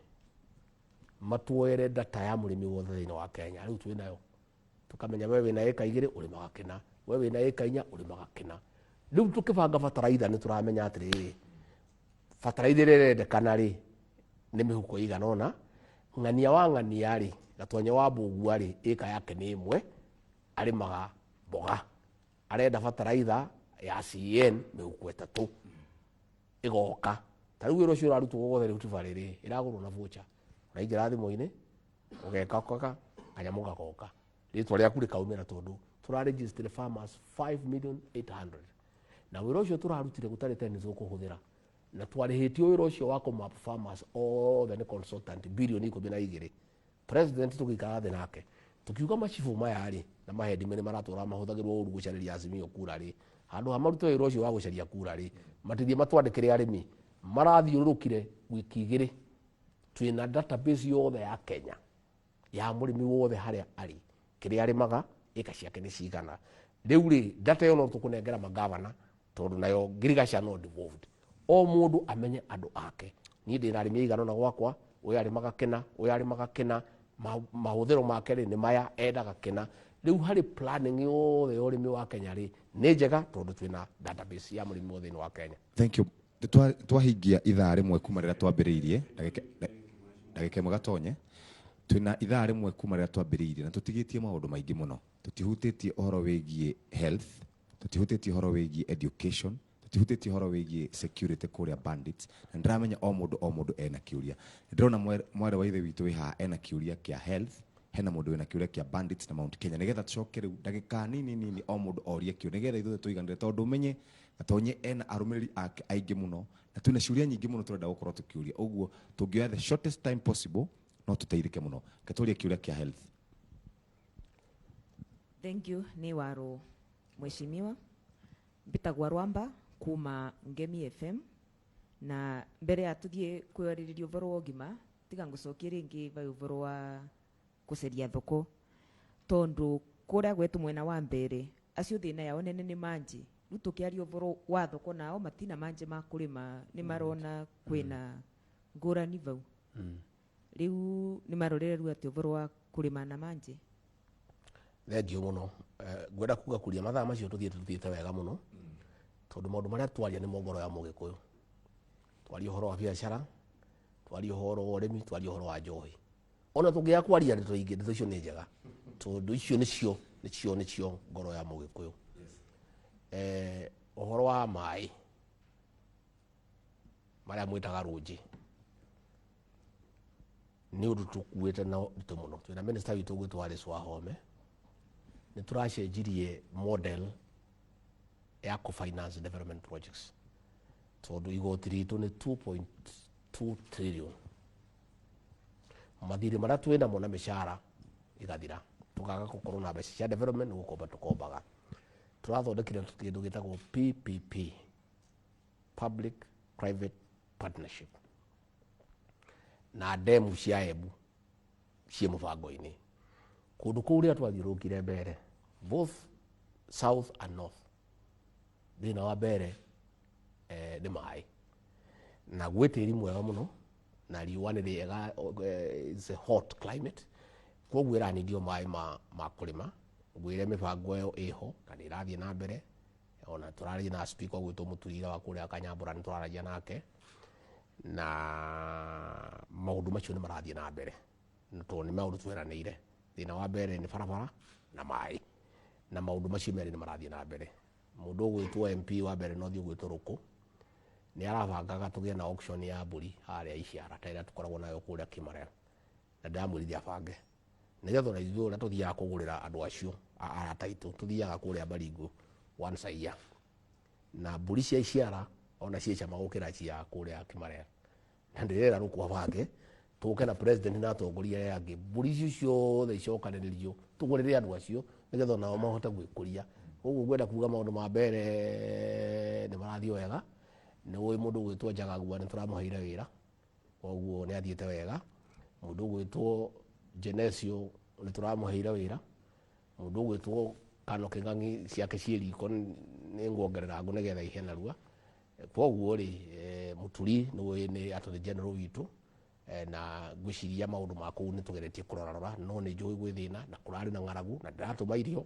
S1: matuoere data ya mũrĩmi wothe thĩinĩ wa Kenya. Rĩu twĩ nayo, tũkamenya we wĩna ĩka 2 ũrĩmaga kĩna, we wĩna ĩka 4 ũrĩmaga kĩna. Rĩu tũkĩbanga bataraitha, nĩ tũramenya atĩrĩrĩ, bataraitha ĩrĩa ĩrendekana rĩ, nĩ mĩhuko ĩigana ũna. Ng'ania wa ng'ania rĩ, gatwanya wa mbũgua rĩ, ĩka yake nĩ 1, arĩmaga mboga, arenda bataraitha ya CN mĩhuko 3 ĩgoka. Ta rĩu wĩra ũcio ũrarutwo wothe Rift Valley rĩ, ĩragũrwo na voucher. Ũraingĩra thimũ-inĩ, ũgeka kaka kanyamũ, gagoka, rĩtwa rĩaku rĩkaumĩra, tondũ tũraregister farmers 5 million 800, na wĩra ũcio tũrarutire gũtarĩ teni tũkũhũthĩra, na twarĩhĩtio wĩra ũcio wa kũmap farmers othe nĩ consultant bilioni 12. President tũgĩikara thĩ nake, tukiuga macibũ maya rĩ na maheadmen nĩ maratũra mahũthagĩrwo ũru gũcarĩria Azimio kura rĩ, handũ ha marute wĩra ũcio wa gũcaria kura rĩ, matithie matwandĩkĩre arĩmi. Marathiũrũrũkire wiki 2, twĩna database yothe ya Kenya ya mũrĩmi wothe, harĩa arĩ, kĩrĩa arĩmaga, ĩka ciake nĩ cigana. Rĩu rĩ, data ĩyo no tũkũnengera magavana, tondũ nayo ngirigaca no devolved, o mũndũ amenye andũ ake. Niĩ ndĩna arĩmi aigana ũna gwakwa, ũyũ arĩmaga kĩna, ũyũ arĩmaga kĩna, mahũthĩro make rĩ nĩ maya, endaga kĩna. Rĩu harĩ planning yothe ya ũrĩmi wa Kenya rĩ, nĩ njega, tondũ twĩna database ya mũrĩmi wothe thĩinĩ wa Kenya.
S2: Thank you. Twahingia ithaa 1 kuma rĩrĩa twambĩrĩirie. Ndagĩka 1 gatonye. Twĩna ithaa 1 kuma rĩrĩa twambĩrĩirie, na tũtigĩtie maũndũ maingĩ mũno. Tũtihutĩtie ũhoro wĩgiĩ health, tũtihutĩtie ũhoro wĩgiĩ education, tũtihutĩtie ũhoro wĩgiĩ security kũrĩa bandits, na ndĩramenya o mũndũ o mũndũ ena kĩũria. Ndĩrona mwarĩ wa ithe witũ wĩ haha ena kĩũria kĩa health, hena mũndũ wĩna kĩũria kĩa bandits na Mount Kenya, nĩgetha tũcoke rĩu ndagĩka nini nini o mũndũ orie kĩũria, nĩgetha ithuothe tũiganĩre, tondũ ũmenye Gatonye ena arũmĩrĩri ake aingĩ mũno, na twĩna ciũria nyingĩ mũno tũrenda gũkorwo tũkĩũria. Ũguo tũngĩoya the shortest time possible, no tũteithĩke mũno. Reke tũrie kĩũria kĩa health.
S11: Thank you. Nĩ waro mheshimiwa, mbĩtagwa Rwamba kuma Ngemi FM, na mbere ya tuthie kwĩarĩrĩria ũhoro wa ũgima, tiga ngũcokie rĩngĩ vai ũhoro wa gũcaria thoko, tondu kũrĩa gwetu mwena wa mbere acio thĩna yao nene nĩ manji. Rĩu tũkĩaria ũhoro wa thoko, nao matina manji ma kũrĩma, nĩ marona kwĩna ngũrani vau. Rĩu nĩ marorere rĩu atĩ ũhoro wa kũrĩma na manji?
S1: Thengiũ mũno. Ngwenda kuga kuria mathaa macio tũthiĩte wega mũno, tondũ maũndũ marĩa twaria nĩmo ngoro ya mũgĩkũyũ. Twaria ũhoro wa biacara, twaria ũhoro wa ũrĩmi, twaria ũhoro wa njohi, ona tũngĩaga kwaria ndeto ingĩ, ndeto icio nĩ njega, tondũ icio nĩcio ngoro ya mũgĩkũyũ. Ũhoro wa maĩ marĩa mwĩtaga rũnji. Nĩ ũndũ tũkuĩte na ũritũ mũno. Twĩna minister witũ ũgwĩtwo Alice Wahome, nĩ tũracenjirie model ya kũ finance development projects, tondũ igoti ritũ nĩ 2.2 trillion. Mathirĩ marĩa twĩ namo na mĩcara ĩgathira, tũkaga gũkorwo na mbeca cia development, nĩ gũkomba tũkombaga. Tũrathondekire kĩndũ gĩtagwo PPP, public private partnership, na ndemu cia Embu ciĩ mũbango-inĩ. Kũndũ kũu rĩrĩa twathiũrũrũkire mbere, both south and north, thĩna wa mbere nĩ maĩ, na gwĩ tĩri mwega mũno na riũa nĩ rĩega, it's a hot climate, koguo ĩranindio maĩ ma kũrĩma. Ngwĩre mĩbango ĩyo ĩho na nĩ ĩrathiĩ na mbere. Ona tũraria na speaker ũgwĩtwo Mũturira wa kũrĩa Kanyambũra, nĩ tũraragia nake na maũndũ macio nĩ marathiĩ na mbere, tondũ nĩ maũndũ tweranĩire. Thĩna wa mbere nĩ barabara na maĩ, na maũndũ macio merĩ nĩ marathiĩ na mbere. Mũndũ ũgwĩtwo MP wa mbere no thiĩ ũgwĩtwo Rũkũ nĩ arabangaga tũgĩe na auction ya mbũri harĩa Iciara, ta ĩrĩa tũkoragwo nayo kũrĩa Kĩmarera, na ndĩramwĩrire abange nĩgetha ona ithuĩ ũrĩa tũthiaga kũgũrĩra andũ acio arata aitũ, tũthiaga kũrĩa Baringo once a year, na mbũri cia Iciara ona ciĩ cama gũkĩra cia kũrĩa Kĩmarera. Na ndĩrera Rũkũ abange tũke na president na atongoria arĩa angĩ, mbũri icio ciothe icokanĩrĩrio tũgũrĩre andũ acio nĩgetha onao mahote gwĩkũria. Koguo ngwenda kuga maũndũ ma mbere nĩ marathiĩ wega. Nĩ ũĩ mũndũ ũgwĩtwo Njagagua nĩ tũramũheire wĩra, koguo nĩ athiĩte wega. Mũndũ ũgwĩtwo Genesio nĩ tũramũheire wĩra. Mũndũ ũgwĩtwo Kano Kĩng'ang'i ciake ciĩ riko, nĩ nguongerera ngũ nĩgetha ihe narua. Koguo rĩ, Mũturi nĩ ũĩ nĩ attorney general witũ, na ngwĩciria maũndũ ma kũu nĩ tũgeretie kũrorarora, no nĩ njũĩ gwĩ thĩna na kũrarĩ na ng'aragu, na ndĩratũma irio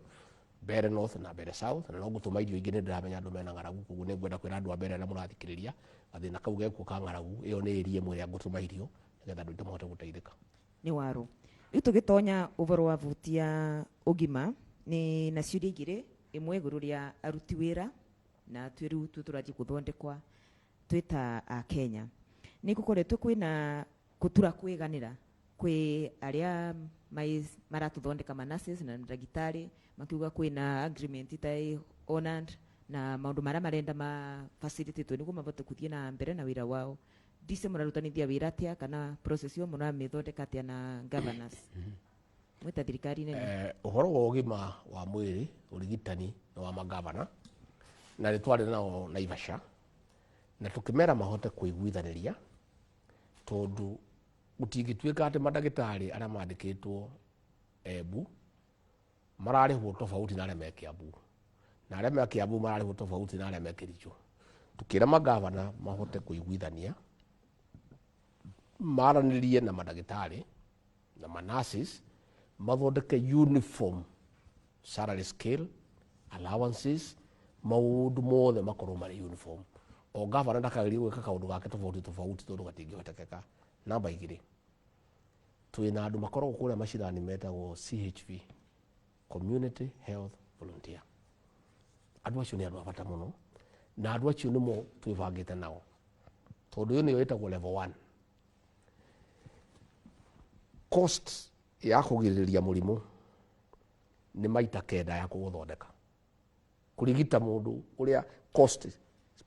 S1: Mbere North na Mbere South, na no ngũtũma irio ingĩ. Nĩ ndĩramenya andũ mena ng'aragu, koguo nĩ ngwenda kwĩra andũ a mbere arĩa mũrathikĩrĩria gathĩna kau gekuo ka ng'aragu, ĩyo nĩ area ĩmwe ĩrĩa ngũtũma irio nĩgetha andũ aitũ mahote gũteithĩka.
S11: Nĩ waru rĩu tũgĩtonya ũboro wa vuti ya ũgima nĩ na ciũria igĩrĩ, ĩmwe igũrũ rĩa aruti wĩra na twĩ rĩu tu tũrathiĩ gũthondekwa twĩ ta a Kenya. Nĩ gũkoretwo kwĩna gũtura kwĩganĩra kwĩ arĩa maratũthondeka, ma nurses na ndagĩtarĩ, makiuga kwĩna agreement itarĩ honored na maũndũ marĩa marenda ma facilitate nĩguo mabote kũthiĩ na mbere na wĩra wao. Ndice mũrarutanithia wĩra atĩa, kana process ĩyo mũramĩthondeka atĩa na governors mwĩta thirikari nene?
S1: Ũhoro wa ũgima wa mwĩrĩ, ũrigitani nĩ wa magavana, na nĩ twarĩ nao Naivasha na tũkĩmera mahote kũiguithanĩria, tondũ gũtingĩtuĩka atĩ mandagĩtarĩ arĩa mandĩkĩtwo Embu mararĩhwo tofauti na arĩa me Kiambu, na arĩa me Kiambu mararĩhwo tofauti na arĩa me Kericho. Tũkĩra magavana mahote kũiguithania, maranĩrie na mandagĩtarĩ na manurses, mathondeke uniform salary scale, allowances, maũndũ mothe makorwo marĩ uniform. O gavana ndakagerie gwĩka kaũndũ gake tofauti tofauti, tondũ gatingĩhotekeka. Namba igĩrĩ, twĩna andũ makoragwo kũrĩa macinani metagwo CHV, community health volunteer. Andũ acio nĩ andũ a bata mũno, na andũ acio nĩmo twĩbangĩte nao, tondũ ĩyo nĩyo ĩtagwo level one. Cost ya kũgirĩrĩria mũrimũ nĩ maita 9 ya kũũthondeka. Kũrigita mũndũ ũrĩa cost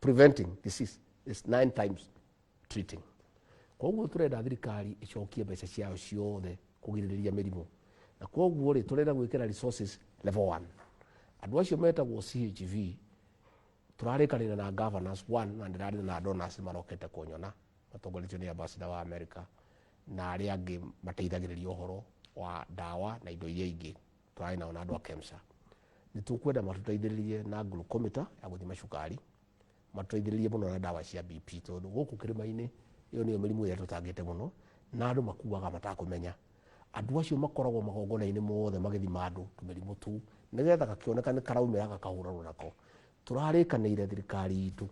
S1: preventing disease is nine times treating. Koguo tũrenda thirikari ĩcokie mbeca ciayo ciothe kũgirĩrĩria mĩrimũ, na koguo rĩ, tũrenda gwĩkĩra resources level one. Andũ acio metagwo CHV tũrarĩkanĩra na governors one, na ndĩrarĩ na donors marokete kũnyona matongoretio nĩ ambassador wa America na arĩa angĩ mateithagĩrĩria ũhoro wa ndawa na indo iria ingĩ. Tũrarĩ nao na andũ a KEMSA. Nĩ tũkwenda matũteithĩrĩrie na glucometer ya gũthima cukari, matũteithĩrĩrie mũno na ndawa cia BP, tondũ gũkũ kĩrĩma-inĩ ĩyo nĩyo mĩrimũ ĩrĩa tũtangĩte mũno na andũ makuaga matakũmenya. Andũ acio makoragwo magongona-inĩ mothe magĩthima andũ tũmĩrimũ tũu, nĩgetha gakĩoneka nĩ karaumĩra gakahũranwo nako. Tũrarĩkanĩire thirikari itũ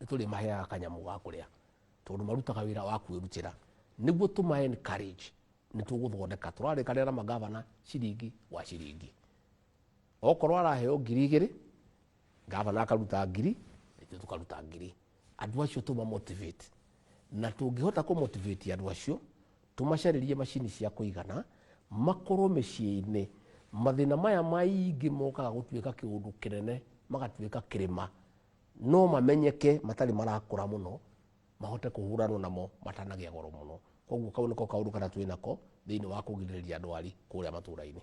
S1: nĩ tũrĩmaheaga kanyamũ ga kũrĩa, tondũ marutaga wĩra wa kwĩrutĩra, nĩguo tũma encourage. Nĩ tũgũthondeka, tũrarĩkanĩra na magavana ciringi gwa ciringi. Okorwo araheo 2000, gavana akaruta 1000, ithuĩ tũkaruta 1000. Andũ acio tũma motivate, na tũngĩhota kũ motivate andũ acio. Tũmacarĩrie macini cia kũigana, makorwo mĩciĩ-inĩ. Mathĩna maya maingĩ mokaga gũtuĩka kĩũndũ kĩnene, magatuĩka kĩrĩma, no mamenyeke matarĩ marakũra mũno, mahote kũhũranwo namo matanagĩa goro mũno. Koguo kau nĩko kaũndũ karĩa twĩnako thĩinĩ wa kũgirĩrĩria ndwari kũrĩa matũra-inĩ.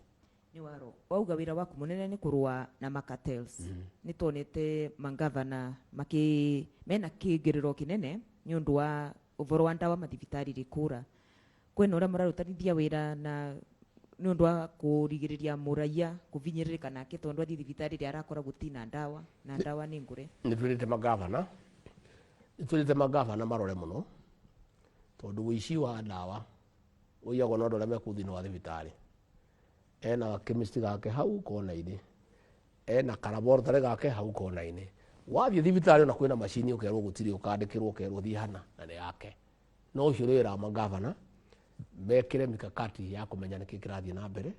S11: Nĩ waro wauga wĩra waku mũnene nĩ kũrũa na macartels. Nĩ tuonete mangavana makĩ mena kĩngĩrĩro kĩnene nĩ ũndũ wa ũboro wa ndawa mathibitarĩ rĩkũra. Kwĩna ũrĩa mũrarutanithia wĩra na nĩ ũndũ wa kũrigĩrĩria mũraia kũvinyĩrĩrĩka nake tondũ athiĩ thibitarĩ ĩrĩa arakora gũtina ndawa na ndawa nĩ ngũre?
S1: Nĩ twĩrĩte mangavana marore mũno, tondũ ũici wa ndawa ũiyagwo na andũ arĩa me kũu thĩinĩ wa thibitarĩ. Ena chemist gake hau kona-inĩ, ena karaboratory gake hau kona-inĩ. Wathiĩ thibitarĩ ona kwĩna macini, ũkerwo gũtirĩ, ũkandĩkĩrwo, ũkerwo thiĩ hana na nĩ yake. No ũcio nĩ wĩra wa mangavana, mekĩre mikakati ya kũmenya nĩkĩ kĩrathiĩ na mbere,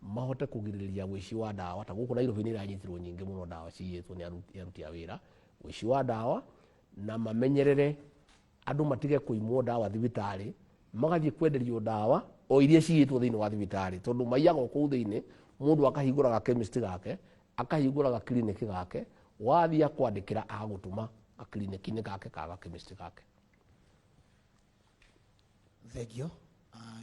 S1: mahote kũgirĩrĩria ũici wa ndawa. Ta gũkũ Nairobi nĩ iranyitirwo nyingĩ mũno ndawa ciyĩtwo nĩ aruti a wĩra, ũici wa ndawa, na mamenyerere andũ matige kũimwo ndawa thibitarĩ, magathiĩ kwenderio ndawa o iria ciyĩtwo thĩinĩ wa thibitarĩ, tondũ maiyaga o kũu thĩinĩ. Mũndũ akahingũra ga chemist gake, akahingũra ga clinic gake, wathiĩ akwandĩkĩra, agagũtũma gakliniki-inĩ gake ka ga chemist gake.
S12: Thengio.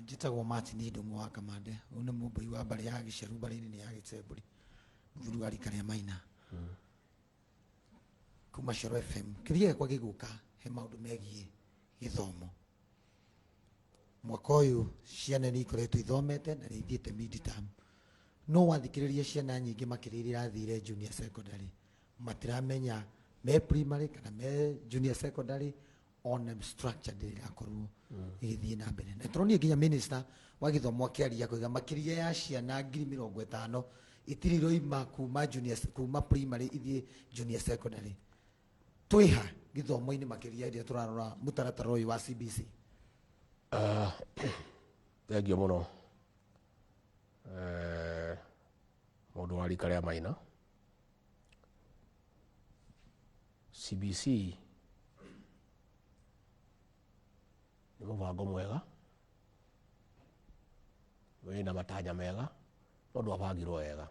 S12: Njĩtagwo Martin Ndung'u wa Kamande. Ũyũ nĩ mũmbũi wa mbarĩ ya Gĩceru, mbarĩ-inĩ ya Gĩtembũri, mũthuri wa rika rĩa Maina kuma Coro FM. Kĩũria gĩakwa gĩgũka he maũndũ megiĩ gĩthomo. Mwaka ũyũ ciana nĩ ikoretwo ithomete na nĩ ithiĩte mid-term, no wathikĩrĩria ciana nyingĩ makĩria iria irathire junior secondary, matiramenya me primary kana me junior secondary, ona structure ndĩrĩ ĩrakorwo ĩgĩthiĩ na mbere. Na tũronire nginya minister wa gĩthomo akĩaria akauga makĩria ya ciana 50,000 itirĩ iroima kuma junior, kuma primary ithiĩ junior secondary. Twĩha gĩthomo-inĩ makĩria rĩrĩa tũrarora mũtaratara ũyũ wa CBC?
S1: Thengio mũno. Mũndũ wa rika rĩa Maina, CBC nĩ mũbango mwega wĩna matanya mega, no ndwabangirwo wega,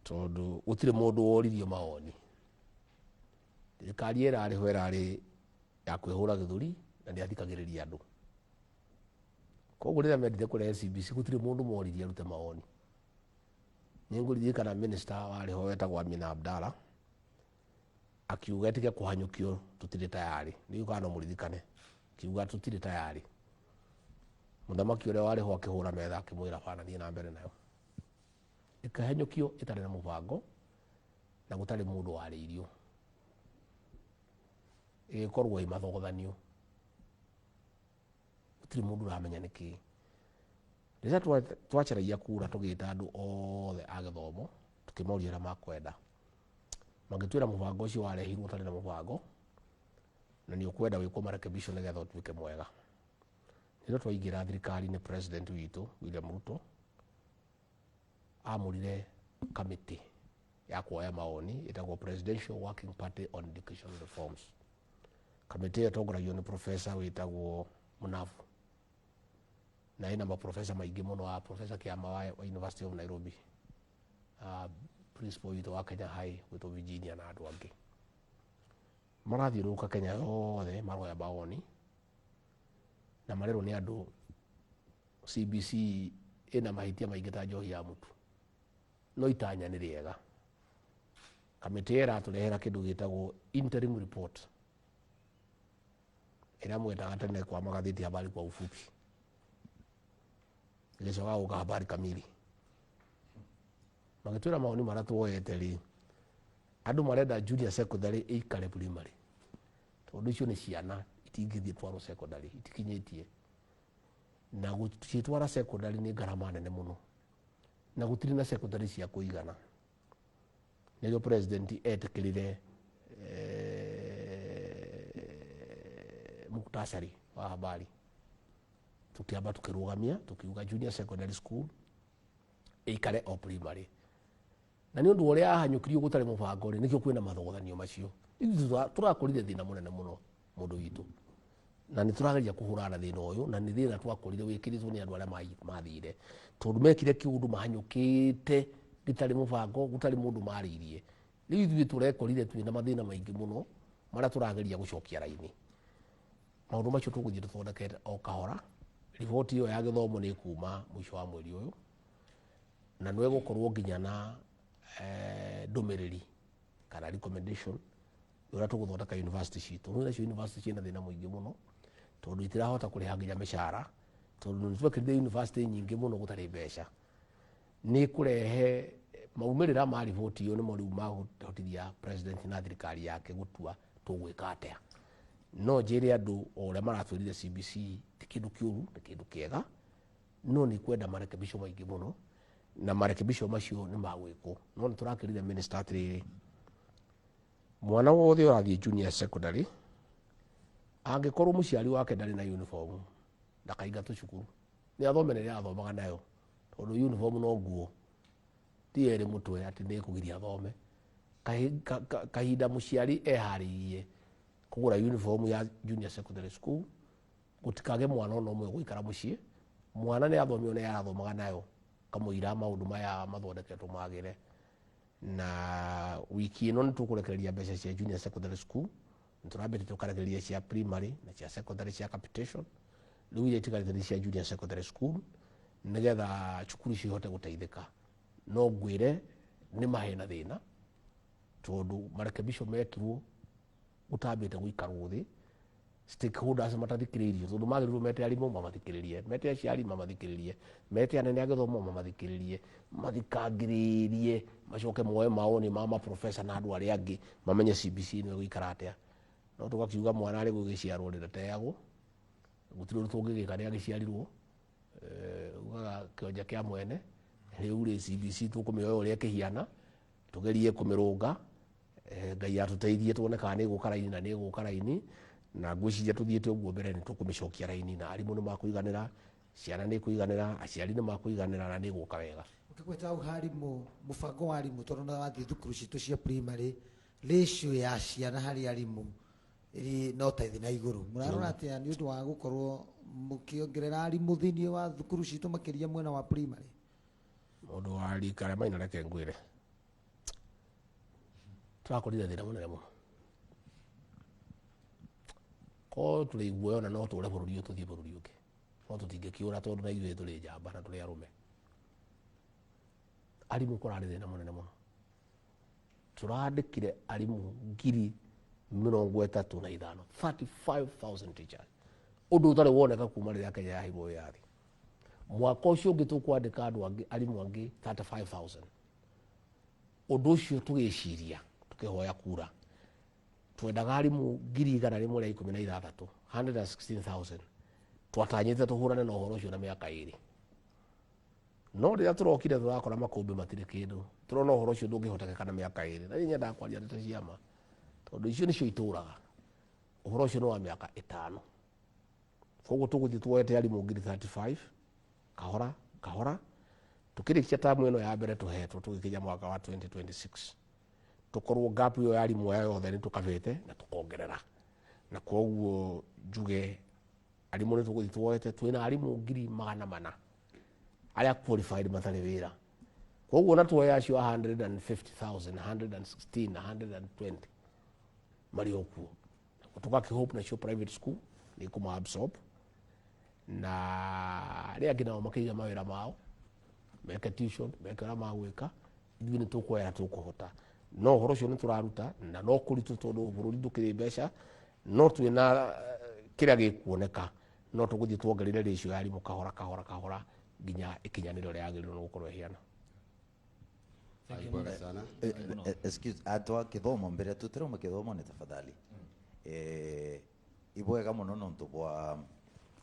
S1: tondũ gũtirĩ mũndũ woririo mawoni. Thirikari ĩrarĩ ho ĩrarĩ ya kwĩhũra gĩthũri na ndĩathikagĩrĩria andũ. Koguo rĩrĩa mendire kũrehe CBC, gũtirĩ mũndũ moririe arute mawoni. Nĩ ngũririkana minister warĩ ho wetagwo Amina Abdalla akiuga ĩtige kũhanyũkio, tũtirĩ tayarĩ. Ndiũĩ kana no mũririkane, akiuga tũtirĩ tayarĩ. Mũthamaki ũrĩa warĩ ho akĩhũra metha, akĩmwĩra bana, thiĩ na mbere nayo. Ĩkĩhanyũkio ĩtarĩ na mũbango na gũtarĩ mũndũ warĩirio, ĩgĩkorwo ĩ mathogothanio, gũtirĩ mũndũ ũramenya nĩkĩ. Rĩrĩa twacaragia kura, tũgĩta andũ othe a gĩthomo, tũkĩmoria ũrĩa makwenda. Magĩtwĩra mũbango ũcio warehirwo ũtarĩ na mũbango na nĩ ũkwenda wĩkwo marekebisho nĩgetha ũtuĩke mwega. Rĩrĩa twaingĩra thirikari-inĩ, president witũ William Ruto amũrire kamĩtĩ ya kuoya mawoni ĩtagwo Presidential Working Party on Education Reforms. Kamĩtĩ ĩyo ĩtongoragio nĩ professor wĩtagwo Munavu na ĩna maprofesa maingĩ mũno, wa Professor Kiama wa University of Nairobi, principal witũ wa Kenya High gwĩtwo Virginia na andũ angĩ. Marathiũrũrũka Kenya yothe maroya mawoni na marerwo nĩ andũ CBC ĩna mahĩtia maingĩ ta njohi ya mũtu, no itanya nĩ rĩega. Kamĩtĩ ĩyo ĩratũrehera kĩndũ gĩtagwo interim report, ĩrĩa mwetaga tene kwa magathĩti habari kwa ufupi, ĩgĩcoka gũka habari kamili. Magĩtwĩra mawoni marĩa tuoete rĩ, andũ marenda junior secondary ĩikare primary, tondũ icio nĩ ciana itingĩthiĩ twarwo secondary, itikinyĩtie, na gũcitwara secondary nĩ ngarama nene mũno na gũtirĩ na secondary cia kũigana. Nĩrĩo president etĩkĩrire muktasari wa habari, tukiamba tukĩrũgamia, tukiuga junior secondary school ĩikare o primary. Na nĩ ũndũ wa ũrĩa yahanyũkirio gũtarĩ mũbango rĩ, nĩkĩo kwĩna mathogothanio macio. Ithuĩ tũrakũrire thĩna mũnene mũno mũndũ witũ. Na nĩ tũrageria kũhũrana na thĩna ũyũ, na nĩ thĩna twakorire wĩkĩrĩtwo nĩ andũ arĩa mathire, tondũ mekire kĩũndũ mahanyũkĩte gĩtarĩ mũbango, gũtarĩ mũndũ marĩirie. Rĩu ithuĩ tũrekorire twĩna mathĩna maingĩ mũno marĩa tũrageria gũcokia raini. Maũndũ macio tũgũthiĩ tũthondekete o kahora. Riboti ĩyo ya gĩthomo nĩ ĩkuma mũico wa mweri ũyũ, na nĩ ĩgũkorwo nginya na ndũmĩrĩri kana recommendation ũrĩa tũgũthondeka university citũ. Nĩ nacio university ciĩna thĩna mũingĩ mũno, tondũ itirahota kũrĩha nginya mĩcara, tondũ nĩ twekĩrire university nyingĩ mũno gũtarĩ mbeca. Nĩ kũrehe maumĩrĩra ma riboti ĩyo nĩmo rĩu magũhotithia president na thirikari yake gũtua tũgwĩka atĩa. No njĩre andũ o ũrĩa maratwĩrire CBC ti kĩndũ kĩũru, nĩ kĩndũ kĩega, no nĩ kwenda marekebisho maingĩ mũno, na marekebisho macio nĩ magwĩkwo. No nĩ tũrakĩrire minister atĩrĩrĩ, mwana wothe ũrathiĩ junior secondary angĩkorwo mũciari wake ndarĩ na uniform ndakaingatwo cukuru, nĩ athome na ĩrĩa athomaga nayo, tondũ uniform no nguo ti erĩ mũtwe atĩ nĩ ĩkũgiria athome. Kahinda mũciari eharĩirie kũgũra uniform ya junior secondary school, gũtikage mwana ona ũmwe gũikara mũciĩ. Mwana nĩ athomio na arathomaga nayo kamũira maũndũ maya mathondeketwo magĩre. Na wiki ĩno nĩ tũkũrekereria mbeca cia junior secondary school, nĩ tũrambĩte tũkarekereria cia primary na cia secondary cia capitation, rĩu iria itigarĩte nĩ cia junior secondary school, nĩgetha cukuru icio ihote gũteithĩka. No ngwĩre nĩ mahena thĩna, tondũ marekebisho mekirwo gũtambĩte gũikarwo thĩ, stakeholders matathikĩrĩirio, tondũ magĩrĩirwo mete arimũ mamathikĩrĩrie, mete aciari mamathikĩrĩrie, mete anene a gĩthomo mamathikĩrĩrie, mathikangĩrĩrie, macoke moe maoni ma maprofesa na andũ arĩa angĩ, mamenye CBC nĩ ĩgũikara atĩa. No tũgakiuga mwana arĩ gũgĩciarwo rĩrateagwo, gũtirĩ ũndũ tũngĩgĩka, nĩ agĩciarirwo. Ugaga kĩonje kĩa mwene. Rĩu rĩ CBC tũkũmĩoya ũrĩa ĩkĩhiana, tũgerie kũmĩrũnga, Ngai atũteithie tuone kana nĩ ĩgũka raini, na nĩ ĩgũka raini, na ngwĩciria tũthiĩte ũguo mbere nĩ tũkũmĩcokia raini, na arimũ nĩ makũiganĩra, ciana nĩ ikũiganĩra, aciari nĩ makũiganĩra, na nĩ ĩgũka wega.
S12: Ũkĩgweta hau harimũ, mũbango wa arimũ, tondũ na wathiĩ thukuru citũ cia primary, ratio ya ciana harĩ arimũ ĩrĩ no ta ĩthĩ na igũrũ. Mũrarora atĩa nĩ ũndũ wa gũkorwo mũkĩongerera arimũ thĩinĩ wa thukuru citũ makĩria mwena wa primary?
S1: Mũndũ wa rika rĩa Maina, reke ngwĩre, tũrakorire thĩna mũnene mũno. Ko tũrĩ iguoya ona no tũre bũrũri ũyũ tũthiĩ bũrũri ũngĩ, no tũtingĩkĩũra tondũ na ithuĩ tũrĩ njamba na tũrĩ arũme. Arimũ kũrarĩ thĩna mũnene mũno. Tũrandĩkire arimũ 35,000, 35,000 teachers, ũndũ ũtarĩ woneka kuma rĩrĩa Kenya yaheirwo wĩyathi. Mwaka ũcio ũngĩ tũkwandĩka andũ angĩ, arimũ angĩ 35,000. Ũndũ ũcio tũgĩciria tũkĩhoya kura, twendaga arimũ 116,000, 116,000. Twatanyĩte tũhũrane na ũhoro ũcio na mĩaka 2, no rĩrĩa tũrokire tũrakora makũmbĩ matirĩ kĩndũ, tũrona ũhoro ũcio ndũngĩhotekeka na mĩaka 2. Na niĩ nyendaga kwaria ndeto cia ma, tondũ icio nĩcio itũraga. Ũhoro ũcio nĩ wa mĩaka 5. Koguo tũgũthiĩ tuoete arimũ ngiri 35 kahora kahora, tũkĩrĩkia tamu ĩno ya mbere tũhetwo, tũgĩkinya mwaka wa 2026 tũkorwo gap ĩyo ya arimũ aya yothe nĩ tũkabĩte na tũkongerera. Na koguo njuge arimũ nĩ tũgũthiĩ tuoete, twĩna arimũ 400,000 arĩa qualified matarĩ wĩra. Koguo na tuoya acio 150,000, 116, 120 marĩ o kuo, tũgakĩhope nacio private school nĩ ikũma absorb, na arĩa angĩ nao makĩiga mawĩra mao, meke tuition, meke ũrĩa magwĩka. Ithuĩ nĩ tũkuoya tũkũhota, no ũhoro ũcio nĩ tũraruta na no kũritũ, tondũ bũrũri ndũkĩrĩ mbeca, no twĩna kĩrĩa gĩkuoneka, no tũgũthiĩ tuongerere ratio ya arimũ kahora kahora kahora nginya ĩkinyanĩre ũrĩa yagĩrĩirwo nĩ gũkorwo ĩhiana.
S6: Bwega sana.
S9: Excuse, atwa kithomo mbere tutirauma kithomo ni tafadhali, ibwega muno nontu bwa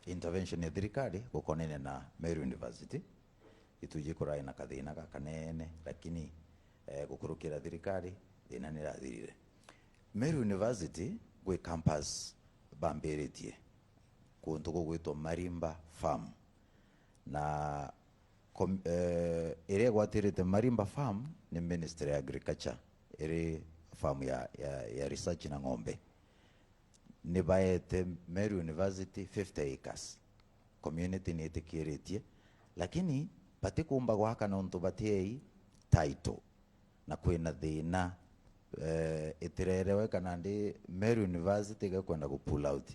S9: intervention ya thirikari gukonene na Meru University. Ituje kurai na kathina gakanene, lakini gukurukira thirikari thina ni rathirire. Meru University gwi campus bambiritie kundu gugwitwo Marimba Farm, na iria gwatirite Marimba Farm ni Ministry ya Agriculture, iri farm ya research na ng'ombe. Nĩ baete Meru University 50 acres, community nĩ ĩtĩkĩrĩtie, lakini batikumba gwaka nontu batiei title na kwina thina itirereweka na ndi Meru University gakwenda ku pull out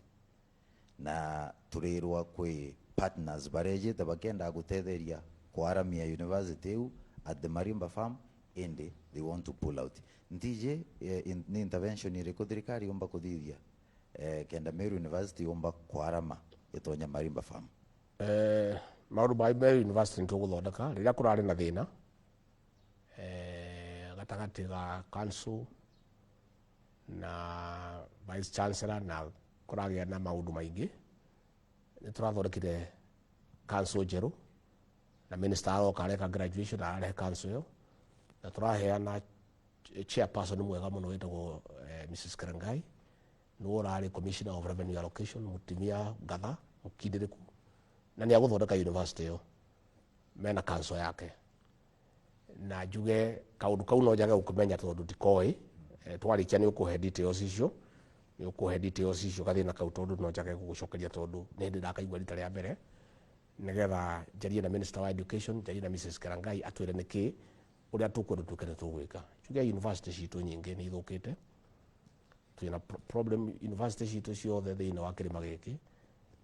S9: na turirwa kwi partners barejete bakenda gutetheria kwaramia university iu at the Marimba farm, indi they want to pull out. Ntije ni intervention iriku thirikari yomba kuthithia kenda Meru University yomba kwarama itonya Marimba farm?
S1: Maundu ma Meru University nituguthondeka riria kurari na thina gatagati ga council na vice chancellor na kuragia na maundu maingi. Ni turathondekire council njeru na minister aroka areka graduation ararehe council iyo na turaheana chairperson mwega muno witagwo Mrs Kerengai, niwe urari commissioner of revenue allocation, mutumia ngatha mukindiriku, na ni aguthondeka university iyo mena council yake. Na njuge kaundu kau no njage gukimenya tondu ndikoi, twarikia ni ukuhe details icio, ni ukuhe details icio gathina kau, tondu no njage gugucokeria tondu ni ndi ndakaigua rita ria mbere, nigetha njarie na minister wa education, njarie na Mrs Kerangai atwire niki uria tukwenda tuke ni tugwika. Njuge university citu nyingi ni ithukite, twina problem university citu ciothe thiini wa kirima giki,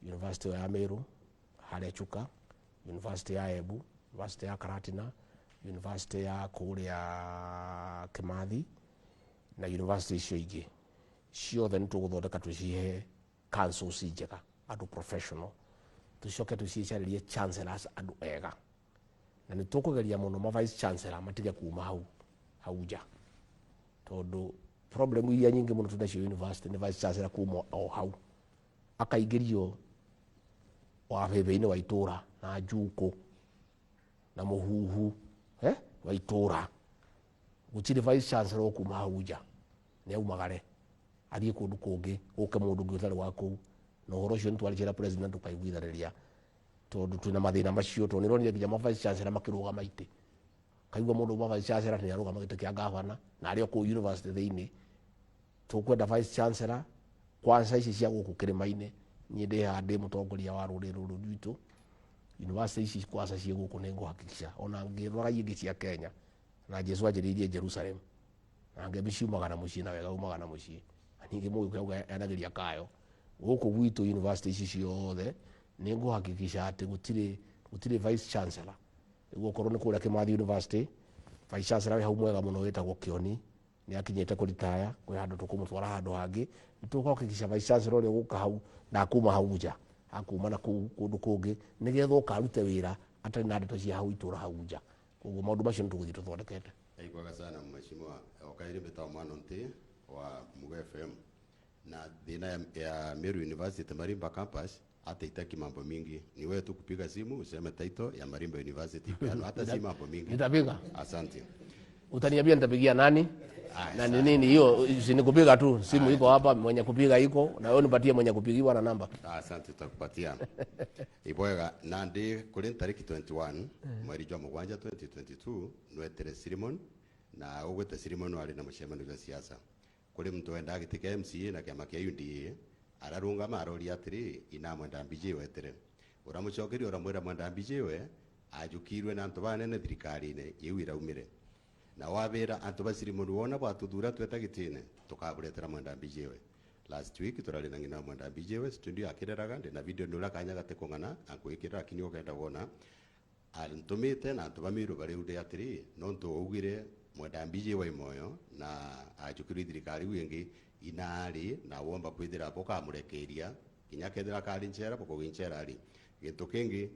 S1: university ya Meru haria Chuka, university ya Embu, university ya Karatina, university ya kuria Kimathi na university icio ingi ciothe ni tuguthondeka twicihe councils njega, andu professional, tucoke tucicaririe chancellors andu ega, na ni tukugeria muno ma vice chancellor matige kuma hau hau nja, tondu problem iria nyingi muno tunacio university ni vice chancellor kuma o hau akaingirio wa bebe-inĩ wa itũra na njuko na mũhuhu wa itũra. Gũtirĩ vice chancellor ũkuma hau nja, nĩ aumagare athiĩ kũndũ kũngĩ gũke mũndũ ũngĩ ũtarĩ wa kũu. Na ũhoro ũcio nĩtwarĩtie na president tũkaiguithanĩria, tondũ twĩna mathĩna macio, tondũ nĩronire nginya ma vice chancellor makĩrũgama itĩ, kaigua mũndũ uma vice chancellor nĩ arũgama gĩtĩ kĩa gavana na arĩ o kũu university thĩinĩ. Tũkwenda vice chancellor kwanza ici cia gũkũ kĩrĩma-inĩ, niĩ ndĩ haha ndĩ mũtongoria wa rũrĩrĩ rũrũ rwitũ, university ici kwanza ciĩ gũkũ nĩ ngũhakikisha ona ngĩrora ingĩ cia Kenya na Jesu anjĩrĩirie Jerusalem na ngemi ciumaga na mũciĩ na wega umaga na mũciĩ, na ningĩ mũgĩkũyũ auga enagĩria kayo. Gũkũ gwitũ university ici ciothe nĩ ngũhakikisha atĩ gũtirĩ vice chancellor. Nĩguo okorwo nĩ kũrĩa Kimathi University, vice chancellor wĩ hau mwega mũno wĩtagwo Kĩoni nĩ akinyĩte kũritaya, kwĩ handũ tũkũmũtwara handũ hangĩ. Nĩ tũkũhakikisha vice chancellor ũrĩa ũgũka hau ndakuma hau nja, akuma na kũu kũndũ kũngĩ, nĩgetha oka arute wĩra atarĩ na ndeto cia hau itũra hau nja. Koguo maũndũ macio nĩ tũgũthiĩ tũthondekete.
S6: Aigwaga sana mheshimiwa Okairi mbĩtagwo Mwana Nti wa Mugo FM. Na thina ya Meru University Marimba campus hata itaki mambo mingi, ni wewe tu kupiga simu useme title ya Marimba University ipeanwe, hata si mambo mingi.
S1: Nitapiga.
S6: Asante.
S1: Utaniambia nitapigia nani? Na ni nini hiyo? Si ni kupiga tu, simu iko hapa, mwenye kupiga iko, na wewe nipatie mwenye kupigiwa na namba.
S6: Asante, tutakupatia. Iboega nandi kuri tariki 21 mweri jwa mugwanja 2022 nwetere Sirimon na ugwete Sirimon wari na mucemanio wa siasa. Kuri mtu wenda giti kia MCA na kiama kia UDA ararungama aroria atiri ina mwenda mbije wetere. Uramucokeria uramwira mwenda mbije we ajukirwe na antu banene thirikari-ini iu iraumire. Na wabira antu ba Sirimon wona batuthura tweta gitine tukaburetera mwenda mbije we. Last week turari na ngina mwenda mbije we studio akireraga ndi na video ndura kanya gate kongana akwikira lakini ukenda wona antumite na antu bamiru bari ude atiri nontu augire mwenda mbije wa imoyo na ajukirwe thirikari wingi inari na womba kwithira bukamurekeria kinya kethira kari nchera bukuginchera ari gintu kingi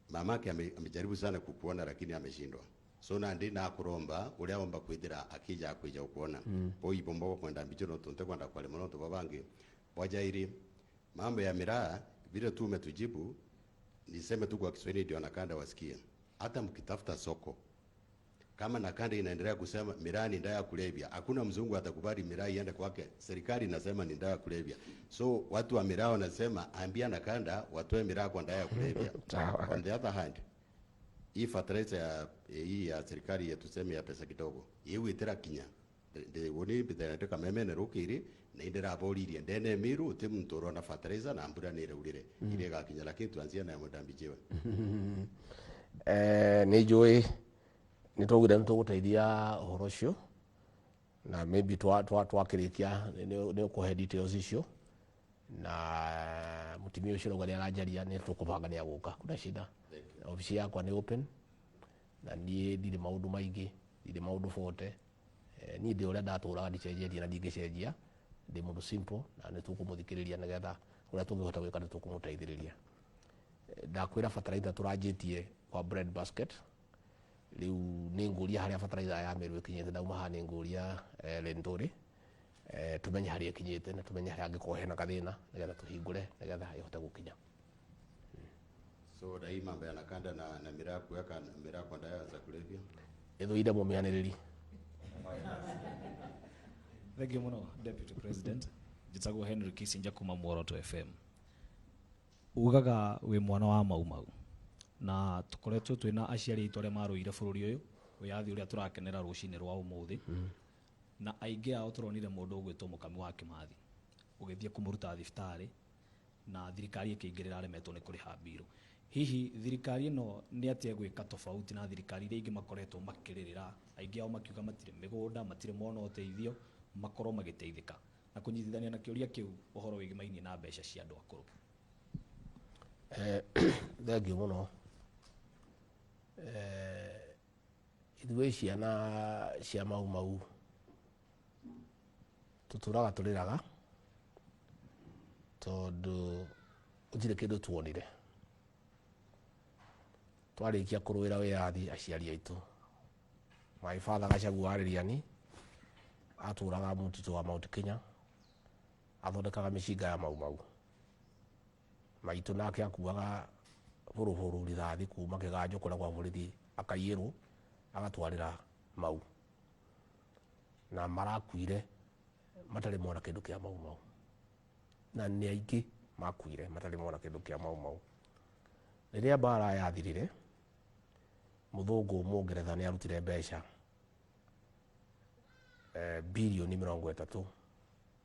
S6: mamake amejaribu sana kukuona lakini ameshindwa. So na ndi na kuromba uria womba kwithira akija akwija ukuona. Boi bombo kwenda mbijo no tunte kwenda kwale muno to babangi wajairi mambo ya miraa vile tu umetujibu. Niseme tu kwa Kiswahili ndio nakanda wasikie. Hata mkitafuta soko kama nakanda inaendelea kusema miraa ni dawa ya kulevya, hakuna mzungu atakubali miraa iende kwake. Serikali inasema ni dawa ya kulevya, so watu wa miraa wanasema ambia nakanda watoe miraa kwa dawa ya kulevya. On the other hand, hii fertilizer ya hii ya serikali ya tuseme ya pesa kidogo iwitira kinya de woni bithenete kameme ne rukiri Na indĩraboririe ndene Meru uti muntu urona fertilizer na mbura nĩ ĩraurire ire ĩgakinya, lakini tuanzie na Mwendambi Jewe.
S1: Nĩ njũĩ nĩ twaugire nĩ tũgũteithia ũhoro ũcio, na maybe twakĩrĩkia nĩ ũkũhe details icio, na mũtumia ũcio rauga nĩ aranjaria, nĩ tũkũbanga nĩ agũka. Kuna shida, obici yakwa nĩ open, na niĩ ndirĩ maũndũ maingĩ, ndirĩ maũndũ bote. Niĩ ndĩ ũrĩa ndatũraga, ndicenjetie na ndingĩcenjia. Ndĩ mũndũ simple, na nĩ tũkũmũthikĩrĩria nĩgetha ũrĩa tũngĩhota gwĩka nĩ tũkũmũteithĩrĩria. Ndakwĩra fertilizer tũranjĩtie kwa bread basket. Rĩu nĩ ngũria harĩa fertilizer ya Meru ĩkinyĩte. Ndauma haha nĩ ngũria Lentore, tumenye harĩa ĩkinyĩte na tumenye harĩa angĩkorwo hena gathĩna, nĩgetha tũhingũre nĩgetha ĩhote gũkinya.
S6: So dai mambo ya nakanda na miraa, kuweka miraa kwa dawa za kulevya.
S1: Ĩthũire mũmĩanĩrĩri.
S10: Thank you mũno, Deputy President. Njĩtagwo Henry Kissinger kuma Muoroto FM. Ugaga wĩ mwana wa Mau Mau, na tũkoretwo twĩna aciari aitũ arĩa marũire bũrũri ũyũ, wĩyathi ũrĩa tũrakenera rũcinĩ rwa ũmũthĩ, na aingĩ ao tũronire mũndũ ũgwĩtwo Mũkami wa Kĩmathi ũgĩthiĩ kũmũruta thibitarĩ na thirikari ĩkĩingĩrĩra aremetwo nĩ kũrĩha mbirũ. Hihi thirikari ĩno nĩ atĩa ĩgwĩka tofauti na thirikari iria ingĩ makoretwo makĩrĩrĩra, aingĩ ao makiuga matirĩ mĩgũnda, matirĩ mona ũteithio, makorwo magĩteithĩka? Na kũnyitithania na kĩũria kĩu, ũhoro wĩgĩmainie na mbeca cia andũ akũrũ.
S1: Thengiũ mũno. Ithuĩ ciana cia Mau Mau tũtũraga tũrĩraga tondũ gũtirĩ kĩndũ tuonire. Twarĩkia kũrũĩra wĩyathi, aciari aitũ, my father Gachagua Arĩriani, atũraga mũtitũ wa Mount Kenya, athondekaga mĩcinga ya Mau Mau. Maitũ nake akuaga bũrũbũrũ, rithathi kuma kĩganjo kũrĩa kwa borithi, akaiyĩrwo agatwarĩra Mau, na marakuire matarĩ mona kĩndũ kĩa Mau Mau, na nĩ aingĩ makuire matarĩ mona kĩndũ kĩa Mau Mau. Rĩrĩa mbara yathirire, mũthũngũ mũngeretha nĩ arutire mbeca birioni 30,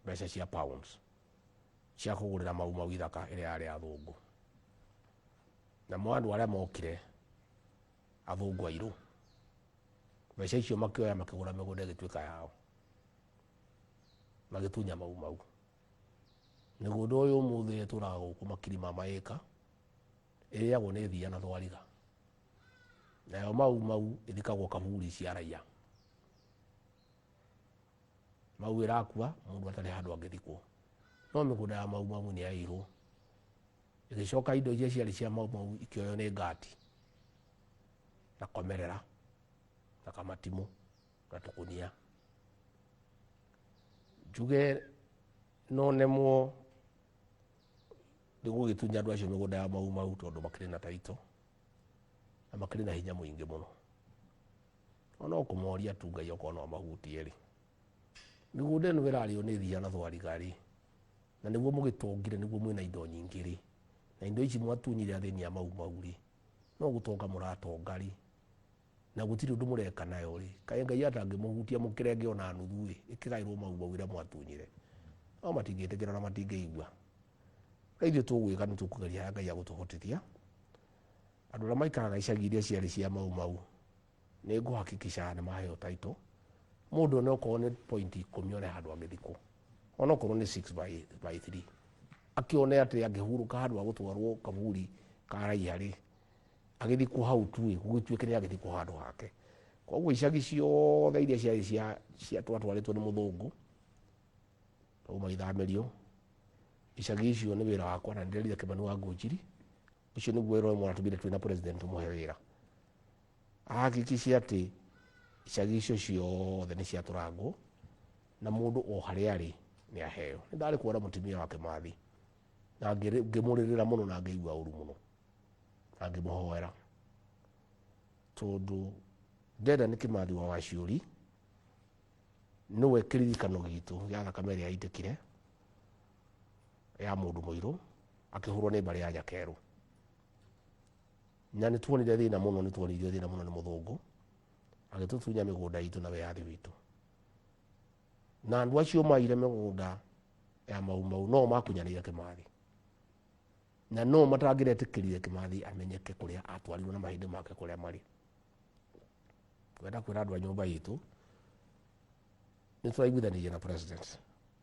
S1: mbeca cia pounds, cia kũgũrĩra Mau Mau ithaka ĩrĩa yarĩ athũngũ. Namo andũ arĩa mokire, athũngũ airũ, mbeca icio makĩoya makĩgũra mĩgũnda ĩgĩtuĩka yao, magĩtunya Mau Mau mĩgũnda. Ũyũ ũmũthĩ ĩtũraga gũkũ makiri ma maĩka, ĩrĩagwo nĩ thia na thwariga, nayo Mau Mau ĩthikagwo kaburi cia raia. Mau ĩrakua mũndũ atarĩ handũ angĩthikwo, no mĩgũnda ya Mau Mau nĩ yairwo. Ĩgĩcoka indo iria ciarĩ cia Mau Mau ikĩoywo nĩ ngati na komerera na kamatimũ na tũkũnia. Njuge no nemwo nĩ gũgĩtunya andũ acio mĩgũnda ya Mau Mau, tondũ makĩrĩ na taito na makĩrĩ na hinya mũingĩ mũno. No no kũmoria tu Ngai okorwo no amahutie rĩ, mĩgũnda ĩno ĩrarĩo nĩ thia na thwariga rĩ, na nĩguo mũgĩtongire, nĩguo mwĩna indo nyingĩ rĩ, na indo ici mwatunyire athĩni a Mau Mau rĩ, no gũtonga mũratonga rĩ, na gũtirĩ ũndũ mũreka nayo rĩ, kaĩ Ngai atangĩmũhutia mũkĩrenge ona nuthu ĩ ĩkĩgaĩrwo Mau Mau ĩrĩa mwatunyire? No matingĩtĩkĩra na matingĩigua. Ũrĩa ithuĩ tũgwĩka, nĩ tũkũgeria harĩa Ngai agũtũhotithia. Andũ arĩa maikaraga icagi iria ciarĩ cia Mau Mau, nĩ ngũhakikisha nĩ maheo taito, mũndũ one okorwo nĩ point 10 one handũ angĩthikwo, onokorwo nĩ 6 by 3, akĩone atĩ angĩhurũka handũ ha gũtwarwo kaburi ka raia rĩ, agĩthikwo hau tu ĩ, gũgĩtuĩke nĩ agĩthikwo handũ hake. Koguo icagi ciothe iria ciarĩ cia twatwarĩtwo nĩ mũthũngũ twauma ithamĩrio, icagi icio nĩ wĩra wakwa, na ndĩrerire Kĩmani wa Ngũnjiri, ũcio nĩguo wĩra ũmwe aratũmire twĩna president tũmũhe wĩra, ahakikishe atĩ icagi icio ciothe nĩ ciatũrangwo na mũndũ o harĩa arĩ nĩ aheo. Nĩ ndarĩ kuona mũtumia wa Kĩmathi na ngĩmũrĩrĩra mũno na ngĩigua ũru mũno na ngĩmũhoera, tondũ ndenda nĩ Kĩmathi wa Waciũri, nĩwe kĩririkano gitũ gĩa thakame ĩrĩa yaitĩkire ya mũndũ mũirũ akĩhũrwo nĩ mbarĩ ya Nyakerũ. Na nĩ tuonire thĩna mũno, nĩ tuonirio thĩna mũno nĩ mũthũngũ agĩtũtunya mĩgũnda itũ na wĩyathi witũ, na andũ acio maire mĩgũnda. Ya Mau Mau no makunyanĩire Kĩmathi na no matangĩretĩkĩrire Kĩmathi amenyeke kũrĩa atwarirwo na mahĩndĩ make kũrĩa marĩ. Kwenda kwĩra andũ a nyũmba itũ nĩ tũraiguithanirie na president,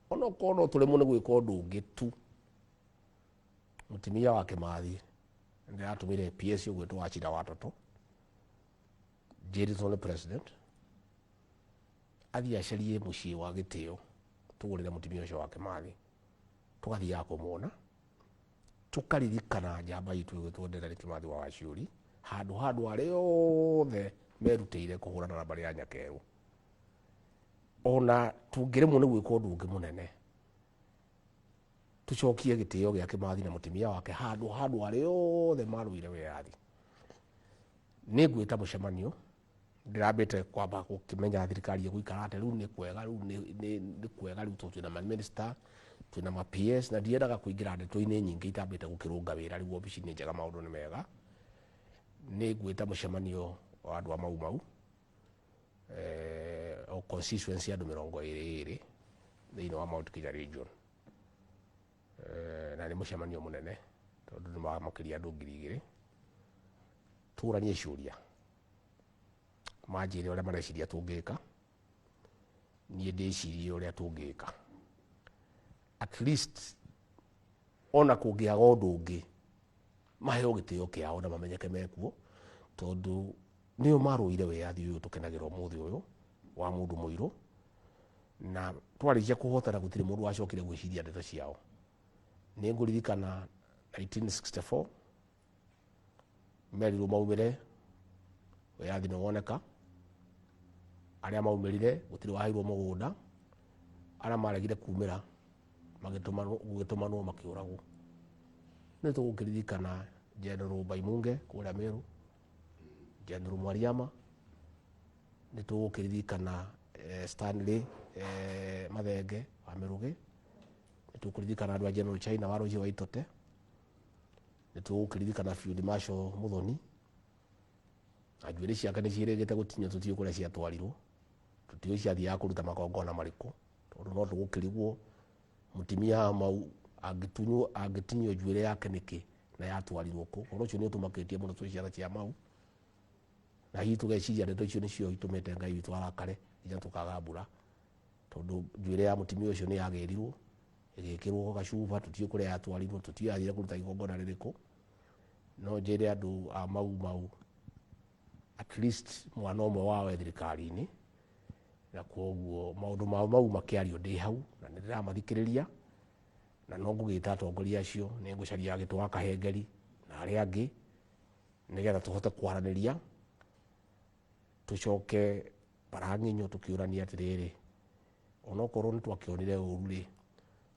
S1: onokorwo no tũremwo nĩ gwĩka ũndũ ũngĩ tu. Mũtumia wa Kĩmathi ndĩratũmire PS ũgwĩtwo Wachira wa Toto, njĩrĩtwo nĩ president athiĩ acarie mũciĩ wa gĩtĩo tũgũrĩre mũtumia ũcio wa Kĩmathi, tũgathiaga kũmuona, tũkaririkana njamba itũ ĩgwĩtwo Dedan Kĩmathi wa Waciũri handũ handũ arĩa othe merutĩire kũhũrana na mbarĩ ya Nyakerũ. Ona tũngĩremwo nĩ gwĩka ũndũ ũngĩ mũnene, tũcokie gĩtĩo gĩa Kĩmathi na mũtumia wake handũ handũ arĩa othe marũire wĩyathi. Nĩ ngwĩta mũcemanio, ndĩrambĩte kwamba gũkĩmenya thirikari ĩgũikara atĩa. Rĩu nĩ kwega, rĩu nĩ kwega, rĩu tondũ twĩna ma minister, twĩna ma PS, na ndiendaga kũingĩra ndeto-inĩ nyingĩ itambĩte gũkĩrũnga wĩra. Rĩu obici nĩ njega, maũndũ nĩ mega. Nĩ ngwĩta mũcemanio wa andũ a Mau Mau, o constituency andũ 22 thĩinĩ wa Mount Kenya region, na nĩ mũcemanio mũnene tondũ nĩ makĩria andũ 2000. Tũranie ciũria, manjĩre ũrĩa mareciria tũngĩka, niĩ ndĩcirie ũrĩa tũngĩka. At least ona kũngĩaga ũndũ ũngĩ, maheo gĩtĩo kĩao na mamenyeke mekuo, tondũ nĩo marũire wĩyathi ũyũ tũkenagĩra ũmũthĩ ũyũ wa mũndũ mũirũ. Na twarĩkia kũhotana, gũtirĩ mũndũ wacokire gwĩciria ndeto ciao. Nĩ ngũririkana 1964 merirwo maumĩre, wĩyathi nĩ woneka. Arĩa maumĩrire gũtirĩ waheirwo mũgũnda, arĩa maregire kumĩra magĩtũmanwo, gũgĩtũmanwo makĩũragwo. Nĩ tũgũkĩririkana General Baimunge kũrĩa Meru, General Mwariama, nĩ tũgũkĩririkana Stanley Mathenge wa Mĩrũgĩ, nĩ tũkũririkana andũ a General China wa Rũciũ wa Itote, nĩ tũgũkĩririkana Field Marshal Muthoni, na njuĩrĩ ciake nĩ ciĩrĩgĩte gũtinio, tũtiũĩ kũrĩa ciatwarirwo, tũtiũĩ ciathiaga kũruta magongona marĩkũ, tondũ no tũgũkĩrigwo mũtumia wa Mau angĩtunywo, angĩtinio njuĩrĩ yake nĩkĩ na yatwarirwo kũ. Ũhoro ũcio nĩ ũtũmakĩtie mũno twĩ ciana cia Mau, na hihi tũgeciria ndeto icio nĩcio itũmĩte Ngai witũ arakare nginya tũkaga mbura, tondũ njuĩrĩ ya mũtumia ũcio nĩ yagĩrirwo ĩgĩkĩrwo gacuba, tũtiũĩ kũrĩa yatwarirwo, tũtiũĩ yathire kũruta igongona rĩrĩkũ. No njĩre andũ a Mau Mau at least mwana ũmwe wao e thirikari-inĩ, na koguo maũndũ mao mau makĩario ndĩ hau na nĩ ndĩramathikĩrĩria, na no ngũgĩta atongoria acio, nĩ ngũcaria Gĩtũ wa Kahengeri na arĩa angĩ nĩgetha tũhote kwaranĩria, tũcoke barang'inyo tũkĩũrania atĩrĩrĩ, onokorwo nĩ twakĩonire ũru rĩ,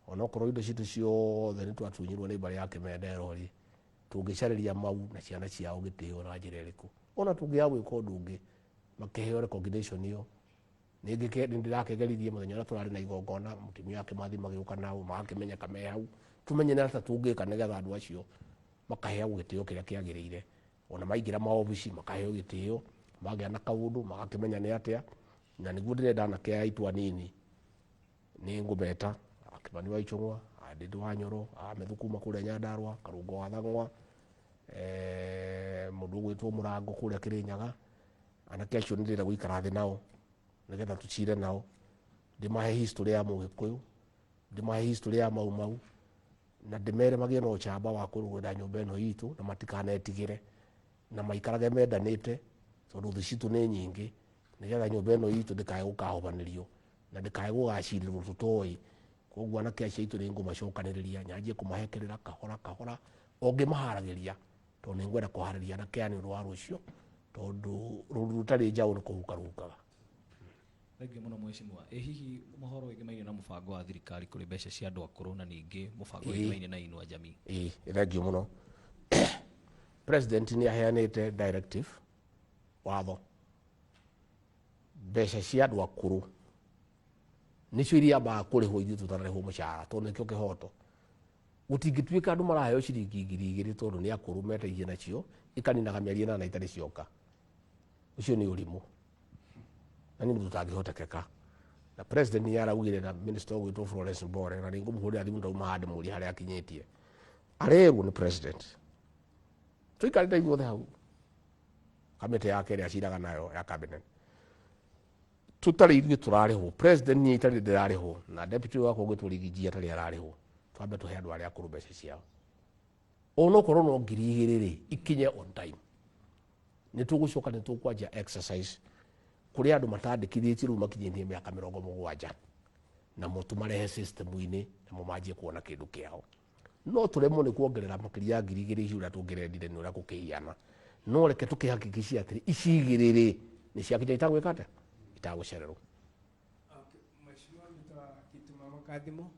S1: onokorwo indo citũ ciothe nĩ twatunyirwo nĩ mbarĩ ya Kĩmendero rĩ, tũngĩcarĩria Mau na ciana ciao gĩtĩo na njĩra ĩrĩkũ? Ona tũngĩaga gwĩka ũndũ ũngĩ, makĩheo recognition ĩyo. Nĩ ndĩrakĩgeririe mũthenya ũrĩa tũrarĩ na igongona, mũtumia wa Kĩmathi magĩũka nao magakĩmenyeka me hau, tũmenye nĩ atĩa tũngĩka nĩgetha andũ acio makaheagwo gĩtĩo kĩrĩa kĩagĩrĩire. Ona maingĩra maobici makaheo gĩtĩo, magĩa na kaũndũ magakĩmenya nĩ atĩa. Na nĩguo ndĩrenda anake aya aitũ anini, nĩ ngũmeta Kĩmani wa Ichũng'wa, Ndĩndĩ wa Nyoro, Amethu kuma kũrĩa Nyandarũa, Karũngo wa Thang'wa, mũndũ ũgwĩtwo Mũrango kũrĩa Kĩrĩnyaga. Anake acio nĩ ndĩrenda gũikara thĩ nao nĩgetha tũcire nao, ndĩmahe history ya Mũgĩkũyũ, ndĩmahe history ya Mau Mau, na ndĩmere magĩe na ũcamba wa kũrũĩra nyũmba ĩno itũ na matikanetigĩre, na maikarage mendanĩte, tondũ thũ citũ nĩ nyingĩ, nĩgetha nyũmba ĩno itũ ndĩkae gũkahobanĩrio na ndĩkae gũgacirĩrwo tũtoĩ. Koguo anake acio aitũ nĩ ngũmacokanĩrĩria, nyanjie kũmahekerera kahora kahora o ngĩmaharagĩria, tondũ nĩ ngwenda kũharĩria anake aya nĩ ũndũ wa rũciũ, tondũ rũru rũtarĩ njaũ nĩ kũhuka rũhukaga.
S10: Thengiũ mũno mheshimiwa. Ĩ hihi mohoro wĩgĩmainie na mũbango wa thirikari kũrĩ mbeca cia andũ akũrũ na ningĩ mũbango wĩgĩmainie na Inua Jamii?
S1: Ĩĩ, thengiũ mũno. President nĩ aheanĩte directive, watho, mbeca cia andũ akũrũ nĩcio iria ambaga kũrĩhwo ithuĩ tũtanarĩhwo mũcara, tondũ nĩkĩo kĩhoto. Gũtingĩtuĩka andũ maraheo ciringi 2000 tondũ nĩ akũrũ meteithie nacio, ikaninaga mĩeri 8 itarĩ cioka. Ũcio nĩ ũrimũ na nĩ ũndũ ũtangĩhotekeka. Na president nĩ araugire na minister ũgwĩtwo Florence Mbore, na nĩngũmũhũrĩra thimũ ndauma haha ndĩmũrie harĩa akinyĩtie. Arerwo nĩ president tũikarĩte ithuothe hau kamĩtĩ yake ĩrĩa aciraga nayo ya cabinet, tũtarĩ ithuĩ tũrarĩhwo, president niĩ itarĩ ndĩrarĩhwo, na deputy wakwa ũgwĩtwo Rigiji atarĩ ararĩhwo, twambe tũhe andũ arĩa akũrũ mbeca ciao, onokorwo no 2000 rĩ, ikinye on time. Nĩ tũgũcoka nĩ tũkwanjia exercise kũrĩ andũ matandĩkithĩtio rĩu makinyĩtie mĩaka 70, namo tũmarehe system-inĩ, namo manjie kuona kĩndũ kĩao. No tũremwo nĩ kuongerera makĩria ya 2000 icio ũrĩa tũngĩrendire nĩ ũrĩa gũkĩhiana, no reke tũkĩhakikicie atĩrĩ ici igĩrĩ rĩ nĩ ciakinya itagwĩka atĩa, itagũcererwo.
S13: Mheshimiwa mbitwa Kituma Makathimo,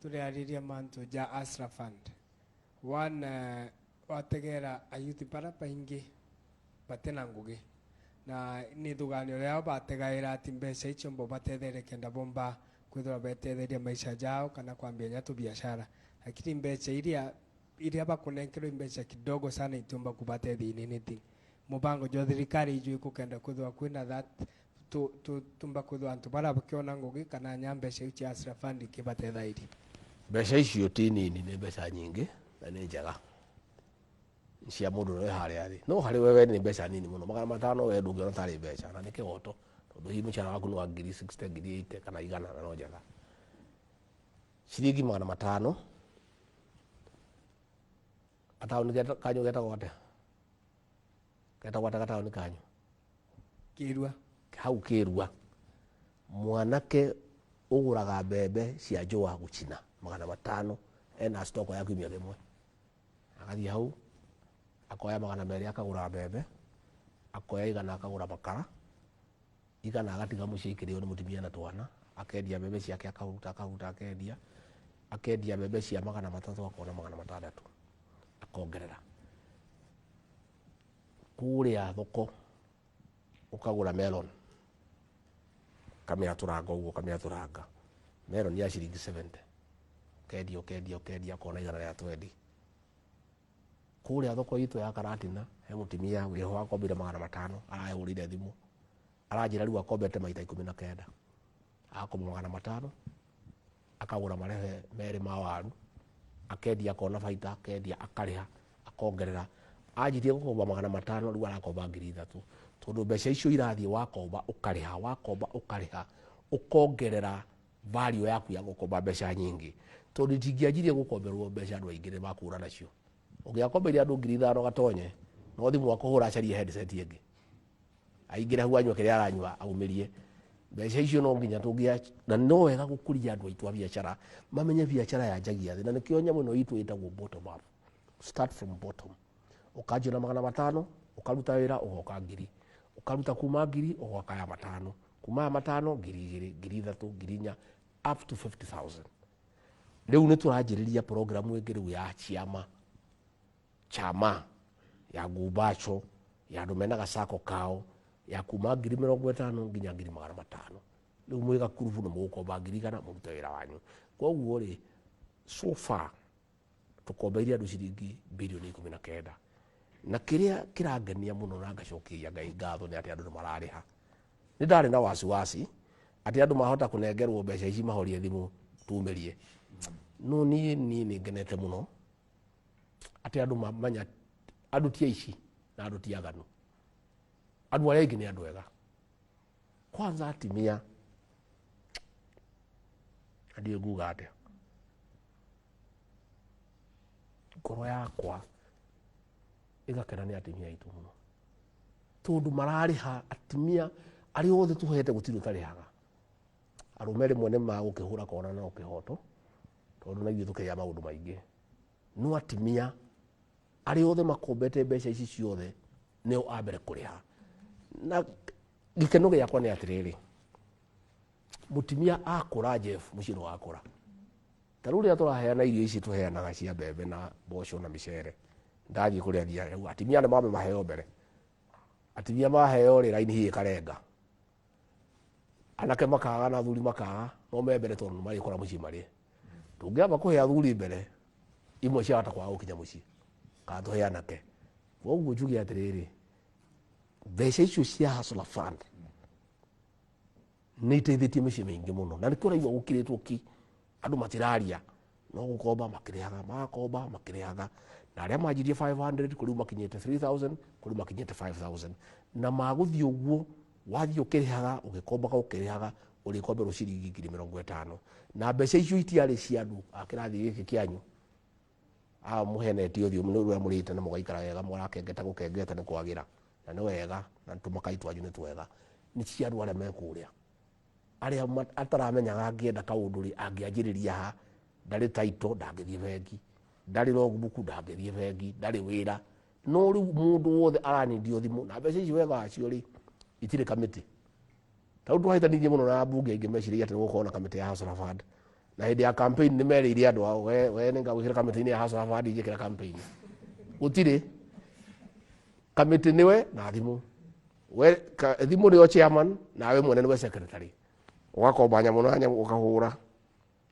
S13: turiariria mantu ja Hustler Fund. One, wategera ayuthi bara baingi batena ngugi na ni thuganio riao bategaira ati mbeca icio mbo batethere kenda bomba kwithira betetheria maisha jao kana kwambia nyatu biashara, lakini mbeca iria bakunenkerwo mbeca kidogo sana itumba kubatethia in anything. Mubango jo thirikari ijui kukenda kwithira kwina that tu, tu, tumba kwithira antu bara bakiona ngugi kana nya mbeca icio Hustler Fund ikibatethairie.
S1: Mbeca icio ti nini, nĩ mbeca nyingĩ na nĩ njega cia mũndũ ũrĩa wĩ harĩa thĩ, no harĩ wewe nĩ mbeca nini mũno, 500 we ndũngĩona tarĩ mbeca, na nĩ kĩhoto tondũ hihi mũcara waku nĩ wa 60,000, 80,000 kana 100, na no njega. Ciringi 500 gataũni kanyu getagwo atĩa? Getagwo atĩa gataũni kanyu?
S13: Kĩrua.
S1: Hau Kĩrua mwanake ũgũraga mbembe cia njũa gũcina 500 ena stoko ya kiumia kĩmwe, agathiĩ hau akoya 200 akagũra mbembe, akoya 100 akagũra makara, 100 agatiga mũciĩ ikĩrĩo nĩ mũtumia na twana, akendia mbembe ciake, akahuruta akahuruta akendia, akendia mbembe cia 300 akona 600 akongerera. Kũrĩa thoko ũkagũra melon, ũkamĩatũranga ũguo, ũkamĩatũranga melon ya ciringi 70, ũkendia ũkendia ũkendia ũkona 120. Kũrĩa thoko itũ ya Karatina he mũtumia wĩho akombire 500, arahũrĩire thimũ aranjĩra rĩu akombete maita 19, agakomba 500 akagũra marebe merĩ ma waru, akendia akona baita, akendia akarĩha akongerera. Anjirie gũkomba 500, rĩu arakomba 3000, tondũ mbeca icio irathiĩ wakomba ũkarĩha, wakomba ũkarĩha, ũkongerera value yaku ya gũkomba mbeca nyingĩ, tondũ itingĩanjirie gũkomberwo mbeca andũ aingĩ nĩ makũra nacio. Ũngĩakombeire andũ 5000 gatonye, no thimũ akũhũra acarie headset ĩngĩ, aingĩre hau anyue kĩrĩa aranyua aumĩrie mbeca icio. No nginya tũngĩa na no wega gũkũria andũ aitũ a biacara mamenye biacara yanjagia thĩ, na nĩkĩo nyamũ ĩno itũ ĩtagwo bottom up. Start from bottom, ũkanjia na 500, ũkaruta wĩra ũgoka 1000, ũkaruta kuma 1000 ũgoka ya 500, kuma ya 500 2000, 3000, 4000, up to 50,000. Rĩu nĩ tũranjĩrĩria programu ĩngĩ rĩu ya ciama chama ya ngumbaco ya andũ mena gacako kao ya kuma 50,000 nginya 500,000. Rĩu mwĩ gakurubu nĩ mũgũkomba 100,000 mũrute wĩra wanyu. Koguo rĩ, so far tũkombeire andũ ciringi birioni 19, na kĩrĩa kĩrangenia mũno na ngacokeria Ngai ngatho nĩ atĩ andũ nĩ mararĩha. Nĩ ndarĩ na wasiwasi atĩ andũ mahota kũnengerwo mbeca ici mahorie thimũ tumĩrie, no niĩ nĩ ngenete mũno atĩ andũ mamenya andũ ti aici na andũ ti aganu, andũ arĩa aingĩ nĩ andũ ega. Kwanza atimia, na ndiũĩ nguga atĩa, ngoro yakwa ĩgakena nĩ atimia aitũ mũno tondũ mararĩha. Atimia arĩa othe tũhete gũtirĩ ũtarĩhaga. Arũme rĩmwe nĩ magũkĩhũra kona no kĩhoto tondũ na ithuĩ tũkĩrĩa maũndũ maingĩ, no atimia arĩa othe makombete mbeca ici ciothe nĩo a mbere kũrĩha. Na gĩkeno gĩakwa nĩ atĩrĩrĩ, mũtimia akũra, Jeff, mũciĩ nĩ wakũra. Ta rĩu rĩrĩa tũraheana irio ici tũheanaga cia mbembe na mboco na mĩcere, ndathiĩ kũrĩa thia rĩu atimia nĩ mambe maheo mbere. Atimia maheo rĩ, raini hihi ĩkarenga, anake makaga na athuri makaga, no me mbere tondũ nĩ marĩkora mũciĩ marĩe. Tũngĩamba kũhe athuri mbere, imwe ciahota kwaga gũkinya mũciĩ kana tũhe anake. Koguo njuge atĩrĩrĩ, mbeca icio cia Hustler Fund Nĩ iteithĩtie mĩciĩ mĩingĩ mũno, na nĩkĩo ũraigua gũkirĩtwo ki, andũ matiraria, no gũkomba makĩrĩhaga, magakomba makĩrĩhaga, na arĩa manjirie 500 kũrĩ makinyĩte 3000, kũrĩ makinyĩte 5000, na magũthiĩ ũguo wathiĩ ũkĩrĩhaga ũgĩkombaga ũkĩrĩhaga, ũrĩkomberwo ciringi 50,000, na mbeca icio itiarĩ cia andũ a kĩrathi gĩkĩ kĩanyu aya mũhenetie ũthiũ nĩ ũrĩa mũrĩte na mũgaikara wega, mũrakengeta gũkengeta nĩ kwagĩra na nĩ wega, na tũmakai twanyu nĩ twega, nĩ cia andũ arĩa me kũrĩa, arĩa ataramenyaga angĩenda kaũndũ rĩ angĩanjĩrĩria ha, ndarĩ title ndangĩthiĩ bengi, ndarĩ logbook ndangĩthiĩ bengi, ndarĩ wĩra, no rĩu mũndũ wothe aranindio thimũ, na mbeca ici wega wacio rĩ itirĩ kamĩtĩ. Ta rĩu twahĩtanirie mũno na mbunge aingĩ meciragia atĩ nĩgũkorwo na kamĩtĩ ya Hustler Fund, na hĩndĩ ya campaign nĩ merĩire andũ ao, we nĩngagwĩkĩra kamĩtĩ-inĩ ya Hustler Fund, njĩkĩra campaign. Gũtirĩ kamĩtĩ, nĩwe na thimũ, we thimũ nĩyo chairman, nawe mwene nĩwe secretary, ũgakomba nyamũ na nyamũ ũkahũra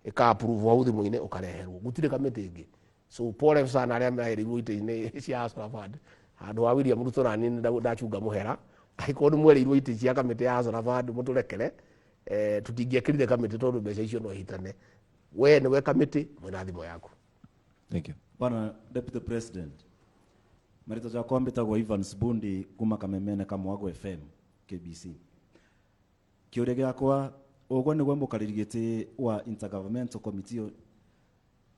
S1: ĩka approve hau thimũ-inĩ ũkareherwo, gũtirĩ kamĩtĩ ĩngĩ. So pole sana arĩa mahereirwo itĩ-inĩ cia Hustler Fund, handũ ha William Ruto na niĩ ndachunga mũhera, angĩkorwo nĩ mwereirwo itĩ cia kamĩtĩ ya Hustler Fund mũtũrekere, tũtingĩekĩrire kamĩtĩ tondũ mbeca icio no ihitane, we nĩwe kamĩtĩ mwĩna thimũ yaku.
S4: Thank you.
S14: Bwana Deputy President, marĩtwa jakwa mbĩtagwo Evans Bundi kuma Kamemene Kamwago FM KBC. Kĩũria gĩakwa ũguo nĩguo mũkarĩri gĩtĩ wa Intergovernmental Committee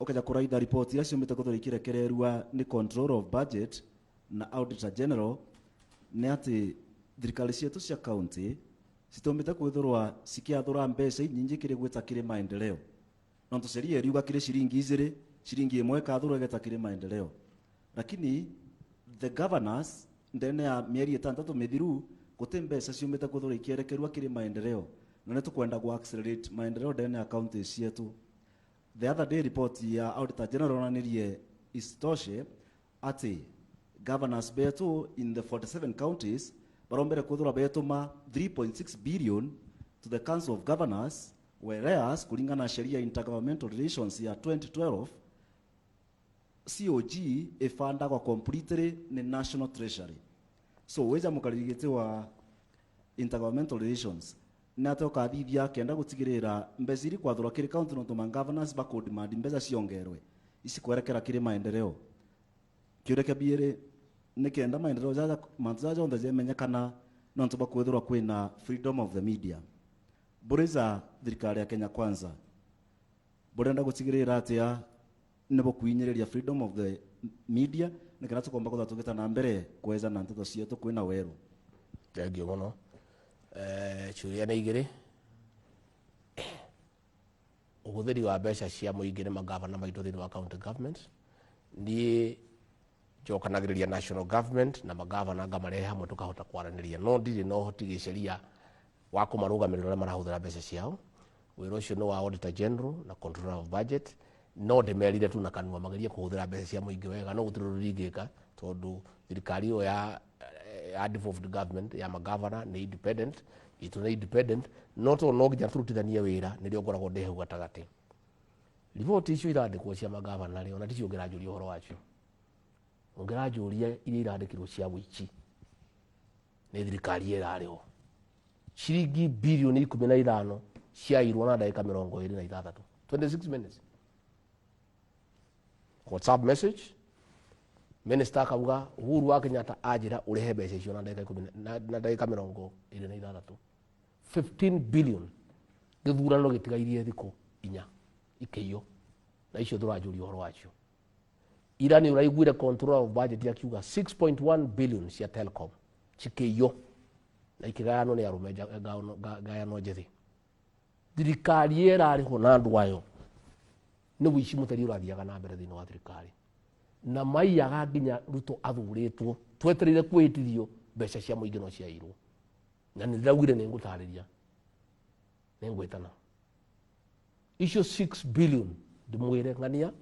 S14: ũkeja kũraitha ripoti iria ciumĩte gũthũra ikirekererua nĩ Control of Budget na Auditor General, nĩ atĩ thirikari cietu cia county citũmĩte kwithũrwa cikiathũra mbeca inyingi kĩrĩ gwĩta kĩrĩ maendeleo, nontu sheria iriuga kĩrĩ ciringi ijĩrĩ, ciringi ĩmwe ĩkathũrwo ĩgeta kĩrĩ maendeleo, lakini the governors ndene ya mĩeri ĩtandatũ mĩthiru gũtĩ mbeca ciumĩte kwithũrwa ikierekerua kĩrĩ maendeleo, na nĩ tũkwenda gũ accelerate maendeleo ndene ya county cietu. The other day report ya Auditor General onanirie isitoshe atĩ governors betu in the 47 counties barombere kwithũrwa betũma 3.6 billion to the Council of Governors, whereas kulingana na sheria Intergovernmental Relations ya 2012, COG ifandagwa completely ni National Treasury. So weja mukarigiti wa Intergovernmental Relations nĩ atĩ ũkathithia kenda gũtigĩrĩra mbeca iria kwathũra kĩrĩ county no tũma governors bakũdemand mbeca ciongerwe ici kwerekera kĩrĩ maendeleo. Kĩũria kĩa mbere nĩ kenda maendeleo jaja mantu jaja jonthe jemenyekana no ntũ bakwithirwa kwĩna freedom of the media. Mbũrĩ thirikari ya Kenya Kwanza burenda gũtigĩrĩra atĩa nĩ bũkwinyĩrĩria freedom of the media nĩ kana tũkomba gũtha tũgĩta na mbere kweza na nteto cietũ kwĩna werũ?
S1: Thengiũ mũno. Ciũria nĩ igĩrĩ. Ũhũthĩri wa mbeca cia mũingĩ nĩ magavana maitũ thĩinĩ wa county government, niĩ njokanagĩrĩria national government na magavana ngamarehe hamwe tũkahota kwaranĩria, no ndirĩ na ũhoti gĩceria wa kũmarũgamĩrĩra ũrĩa marahũthĩra mbeca ciao. Wĩra ũcio nĩ wa Auditor General na Controller of Budget, no ndĩmerire tu na kanua magerie kũhũthĩra mbeca cia mũingĩ wega, no gũtirĩ ũndũ ndingĩka tondũ thirikari ĩyo ya devolved government ya magavana nĩ independent, itũ nĩ independent, no tondũ no nginya tũrutithanie wĩra nĩrĩo ngoragwo ndĩ hau gatagatĩ. Riboti icio irandĩkwo cia magavana rĩ, ona ticio ũngĩranjũria ũhoro wacio, ũngĩranjũria iria irandĩkirwo cia wĩici nĩ thirikari ĩrarĩho ciringi 15 bilioni ciairwo na ndagĩka 26, 26 minutes. WhatsApp message, minister akauga Uhuru wa Kenyatta anjĩra ũrĩhe mbeca icio na ndagĩka ikũmi na ndagĩka 26, 15 billion, gĩthurano gĩtigairie thikũ 4 ikĩiywo, na icio tũranjũria ũhoro wacio. Ira nĩ ũraiguire Controller of Budget akiuga 6.1 billion cia Telcom cikĩiywo na ikĩgayanwo nĩ arũme ngayano njĩthĩ. Thirikari ĩrarĩhwo na andũ ayo nĩ wĩici mũtheri ũrathiaga na mbere thĩinĩ wa thirikari, na maiyaga nginya Ruto athurĩtwo, twetereire kwĩhĩtithio mbeca cia mũingĩ no ciairwo, na nĩ ndĩraugire nĩ ngũtarĩria, nĩ ngwĩtana icio 6 billion ndĩmwĩre ng'ania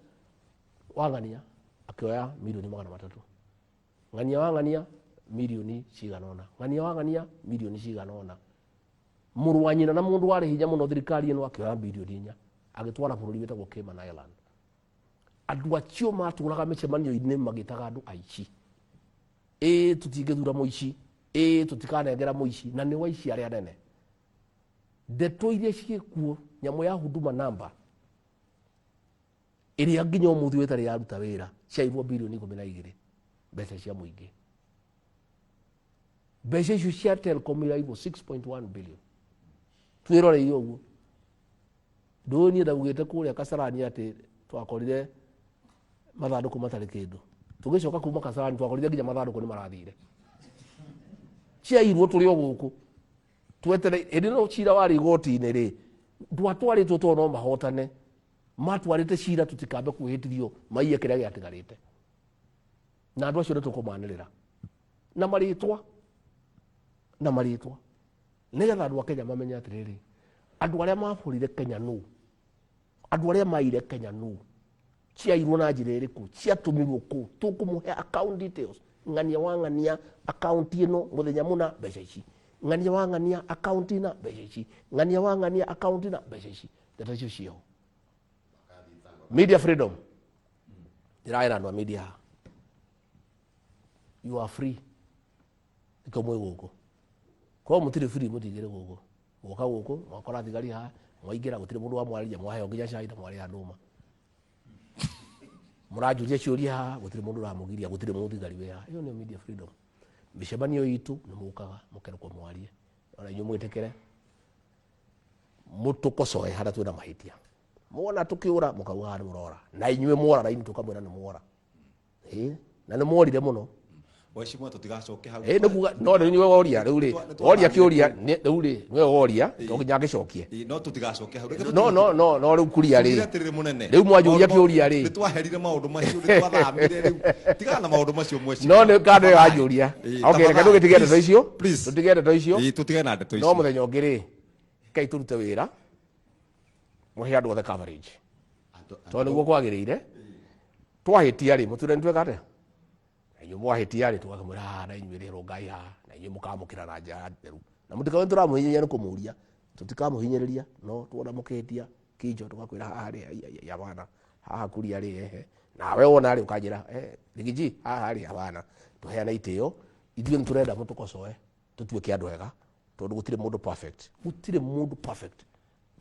S1: wa ng'ania akĩoya 300 milioni, ng'ania wa ng'ania milioni cigana ũna, ng'ania wa ng'ania milioni cigana ũna, mũrũ wa nyina na mũndũ warĩ hinya mũno thirikari ĩno akĩoya 4 bilioni agĩtwara bũrũri wĩtagwo Cayman Island. Andũ acio matũraga mĩcemanio-inĩ magĩtaga andũ aici, ĩ tũtingĩthura mũici, ĩ tũtikanengera mũici, na nĩ waici arĩa anene. Ndeto iria ciĩkuo, nyamũ ya Huduma Number ĩrĩa nginya ũmũthĩ ũyũ ĩtarĩ yaruta wĩra, ciairwo bilioni 12 mbeca cia mũingĩ. Mbeca icio cia Telcom irairwo 6.1 billion. Twĩroreire ũguo. Ndũĩ niĩ ndaugĩte kũrĩa Kasarani atĩ twakorire mathandũkũ matarĩ kĩndũ. Tũgĩcoka kuma Kasarani twakorire nginya mathandũkũ nĩ marathire. Ciairwo tũrĩ o gũkũ. Twetere hĩndĩ ĩno cira warĩ igoti-inĩ rĩ, ndwatwarĩtwo tondũ no mahotane. Matwarĩte cira tũtikambe kwĩhĩtithio maiye kĩrĩa gĩatigarĩte. Na andũ acio nĩ tũkũmanĩrĩra na marĩtwa, na marĩtwa, nĩgetha andũ a Kenya mamenye atĩrĩrĩ, andũ arĩa mabũrire Kenya nũ, andũ arĩa maire Kenya nũ, ciairwo na njĩra ĩrĩkũ, ciatũmirwo kũ, tũkũmũhe account details, ng'ania wa ng'ania account ĩno mũthenya mũna mbeca ici, ng'ania wa ng'ania account ĩna mbeca ici, ng'ania wa ng'ania account ĩna mbeca ici. Ndeto icio ciĩho. Media freedom, ndĩraĩra andũ a media haha, you are free, nĩkĩo mwĩ gũkũ. Korwo mũtirĩ free mũtingĩrĩ gũkũ. Mwoka gũkũ mwakora thigari haha, mwaingĩra gũtirĩ mũndũ wamwarĩria, mwaheo nginya cai na mwarĩha ndũma. Mũranjũria ciũria haha, gũtirĩ mũndũ ũramũgiria, gũtirĩ mũthigari wĩ haha. Ĩyo nĩyo media freedom. Mĩcemanio itũ nĩ mũkaga mũkerwo mwarie, ona inyuĩ mwĩtĩkĩre mũtũkocoe harĩa twĩna mahĩtia. Mwona tũkĩũra mũkauga haha nĩ mũrora, na inyuĩ mwora raini tũkamwĩra nĩ mwora. Ĩĩ, na nĩ mworire mũno.
S4: Mheshimiwa, tũtigacoke hau.
S1: Ĩĩ, nĩ kuga, no rĩu nĩwe woria, rĩu rĩ, woria kĩũria, rĩu rĩ, nĩwe woria, to nginya ngĩcokie.
S4: Ĩĩ, no tũtigacoke hau. Reke
S1: No, no, no, no, rĩu kuria rĩ.
S4: Tugire atĩrĩrĩ mũnene.
S1: Rĩu mwanjũria kĩũria rĩ.
S4: Nĩ twaherire maũndũ macio, nĩ twathamire rĩu. Tigana na maũndũ macio mheshimiwa.
S1: No nĩ kando ĩyo wanjũria.
S4: Ĩĩ,
S1: Okay, reke
S4: tafadhali,
S1: tũgĩtige ndeto
S4: please,
S1: icio.
S4: please.
S1: Tũtige ndeto icio.
S4: Ĩĩ, tũtige na ndeto
S1: No
S4: icio.
S1: mũthenya ũngĩ rĩ, rekei tũrute wĩra, mũhe andũ othe coverage. Tondũ nĩguo kwagĩrĩire. Twahĩtia rĩ, mũtwĩre nĩ tweka atĩa? Na inyuĩ mwahĩtia rĩ, tũgakĩmwĩra haha na inyuĩ rĩ, rũngai haha, na inyuĩ mũkamũkĩra na njĩra theru. Na mũtikawe tũramũhinyĩrĩria nĩ kũmũria, tũtikamũhinyĩrĩria, no tuona mũkĩhĩtia kinjo tũgakwĩra haha rĩ, ai, ai, ai, hapana, haha kuria rĩ, ehe. Nawe wona rĩ, ũkanjĩra, Rigiji, haha rĩ, hapana. Tũheane itĩo, ithuĩ nĩ tũrenda mũtũkocoe, tũtuĩke andũ ega, tondũ gũtirĩ mũndũ perfect. Gũtirĩ mũndũ perfect.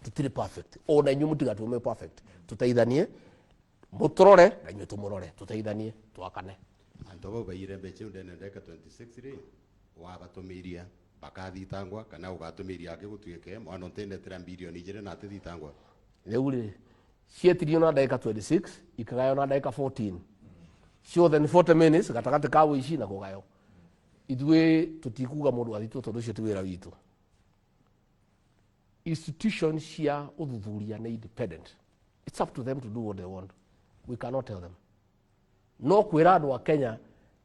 S1: Tũtirĩ perfect. Ona inyuĩ mũtigatue perfect. Tũteithanie, mũtũrore, na inyuĩ tũmũrore, tũteithanie, twakane.
S6: Antu bau baiyire mbeca iu ndene ndeka 26 rĩ, wabatũmĩirie bakathitangwa kana ũgatũmĩiria angĩ gũtuĩke mwana ũtindetera bilioni igĩrĩ na atithitangwa.
S1: Rĩu rĩ, cietirio na ndagĩka 26, ikagaywo na ndagĩka 14. Ciothe nĩ 40 minutes gatagatĩ ka ũici na kũgaywo. Ithuĩ tũtikuga mũndũ athitwo tondũ ũcio ti wĩra witũ. Institution cia ũthuthuria nĩ independent. It's up to them to do what they want. We cannot tell them. No kwĩra andũ a Kenya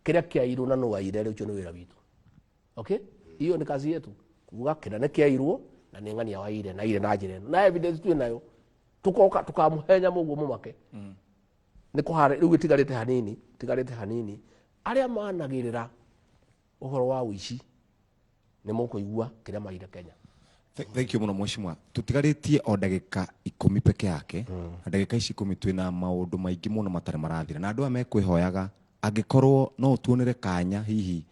S1: kĩrĩa kĩairwo na nũ waire, rĩu ũcio nĩ wĩra witũ. Okay? Hiyo ni kazi yetu. Kuga kĩrĩa nĩ kĩairwo na nĩ ng'ania waire na ire na njĩra ĩno. Na evidence twĩ nayo. Tũkoka tũkamũhenya mũguo mũmake. Nĩ kũhara rĩu ĩtigarĩte hanini, ĩtigarĩte hanini. Arĩa managĩrĩra ũhoro wa ũici nĩ mũkũigua kĩrĩa maire Kenya.
S2: Thank you mũno mheshimiwa. Tũtigarĩtie o ndagĩka 10 peke yake. Na ndagĩka ici 10 twĩna maũndũ maingĩ mũno matarĩ marathira. Na andũ aya mekwĩhoyaga angĩkorwo no ũtuonere kanya hihi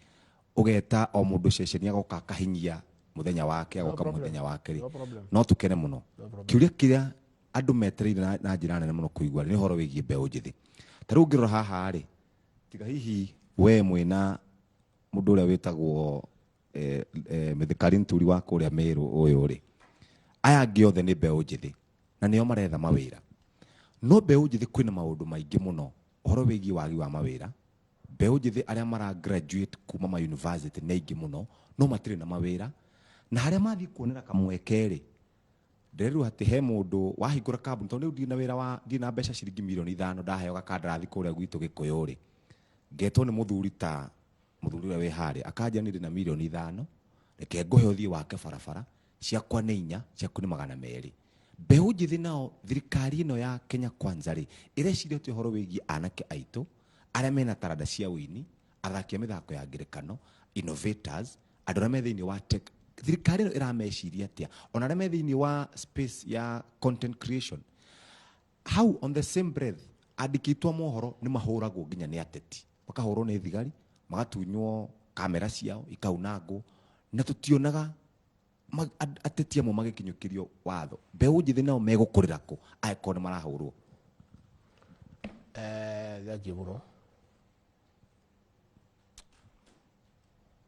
S2: ũgeta o mũndũ ceceni agoka akahinyia mũthenya wake,
S1: No
S2: agoka
S1: problem.
S2: mũthenya wake rĩ.
S1: No problem.
S2: No tũkene mũno.
S1: No problem.
S2: Kĩũria kĩrĩa andũ metereire na njĩra nene mũno kũigua nĩ ũhoro wĩgiĩ mbeũ njĩthĩ. Ta rĩu ũngĩrora haha rĩ, tiga hihi we mwĩna mũndũ ũrĩa wĩtagwo Mithikari Nturi wa kũrĩa Meru ũyũ rĩ, aya angĩ othe nĩ mbeũ njĩthĩ na nĩo maretha mawĩra. No mbeũ njĩthĩ kwĩna maũndũ maingĩ mũno ũhoro wĩgiĩ wagi wa mawĩra. Mbeũ njĩthĩ arĩa mara graduate kuma ma university nĩ aingĩ mũno no matirĩ na mawĩra, na harĩa mathiĩ kuonera kamweke rĩ, ndĩrerwo atĩ he mũndũ wahingũra kambuni, tondũ rĩu ndirĩ na wĩra wa, ndirĩ na mbeca ciringi mirioni ithano ndaheo gakandarathi kũrĩa gwitũ Gĩkũyũ rĩ, ngetwo nĩ mũthuri ta mũthuri ũrĩa wĩ harĩa akanjĩra niĩ ndĩna mirioni ithano, reke ngũhe ũthiĩ wake barabara, ciakwa nĩ inya, ciaku nĩ magana merĩ. Mbeũ njĩthĩ nao thirikari ĩno ya Kenya Kwanza rĩ, ĩreciria atĩa ũhoro wĩgiĩ anake aitũ arĩa mena taranda cia ũini, athaki a mĩthako ya ngerekano, innovators, andũ arĩa me thĩinĩ wa tech. Thirikari ĩno ĩrameciria atĩa? Ona arĩa me thĩinĩ wa space ya content creation. Hau on the same breath, andĩki aitũ a mohoro nĩ mahũragwo nginya nĩ ateti. Makahũrwo nĩ thigari, magatunywo kamera ciao, ikaunangwo, na tũtionaga Ateti amwe magĩkinyũkĩrio watho, mbeũ njĩthĩ nao megũkũrĩra kũ angĩkorwo nĩ marahũrwo?
S1: Thengiũ mũno.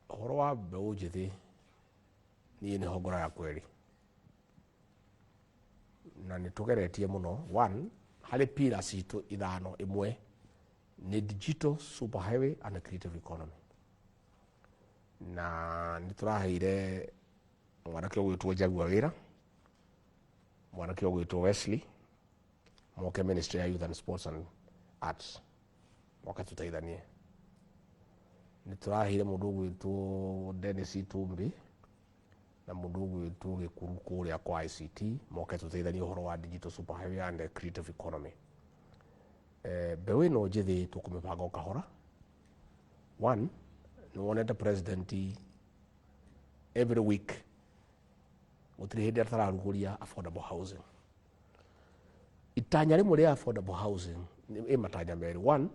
S1: Ũhoro wa mbeũ njĩthĩ, niĩ nĩho ngoro kweri na nĩ tũgeretie mũno. One, harĩ pillars citũ ithano, ĩmwe nĩ digital super highway and creative economy, na nĩ tũraheire mwanake ũgwĩtwo Jaguar wĩra, mwanake ũgwĩtwo Wesley moke Ministry ya Youth and Sports and Arts moke tũteithanie. Nĩ tũraheire mũndũ ũgwĩtwo Dennis Itumbi na mũndũ ũgwĩtwo Gĩkuru kũrĩa kwa ICT moke tũteithanie ũhoro wa digital super highway and creative economy. Mbeũ ĩno njĩthĩ tũkũmĩbanga o kahora. One, nĩ wonete president every week gũtirĩ hĩndĩ atararugũria affordable housing. Itanya rĩmwe rĩa affordable housing ĩ matanya merĩ. One,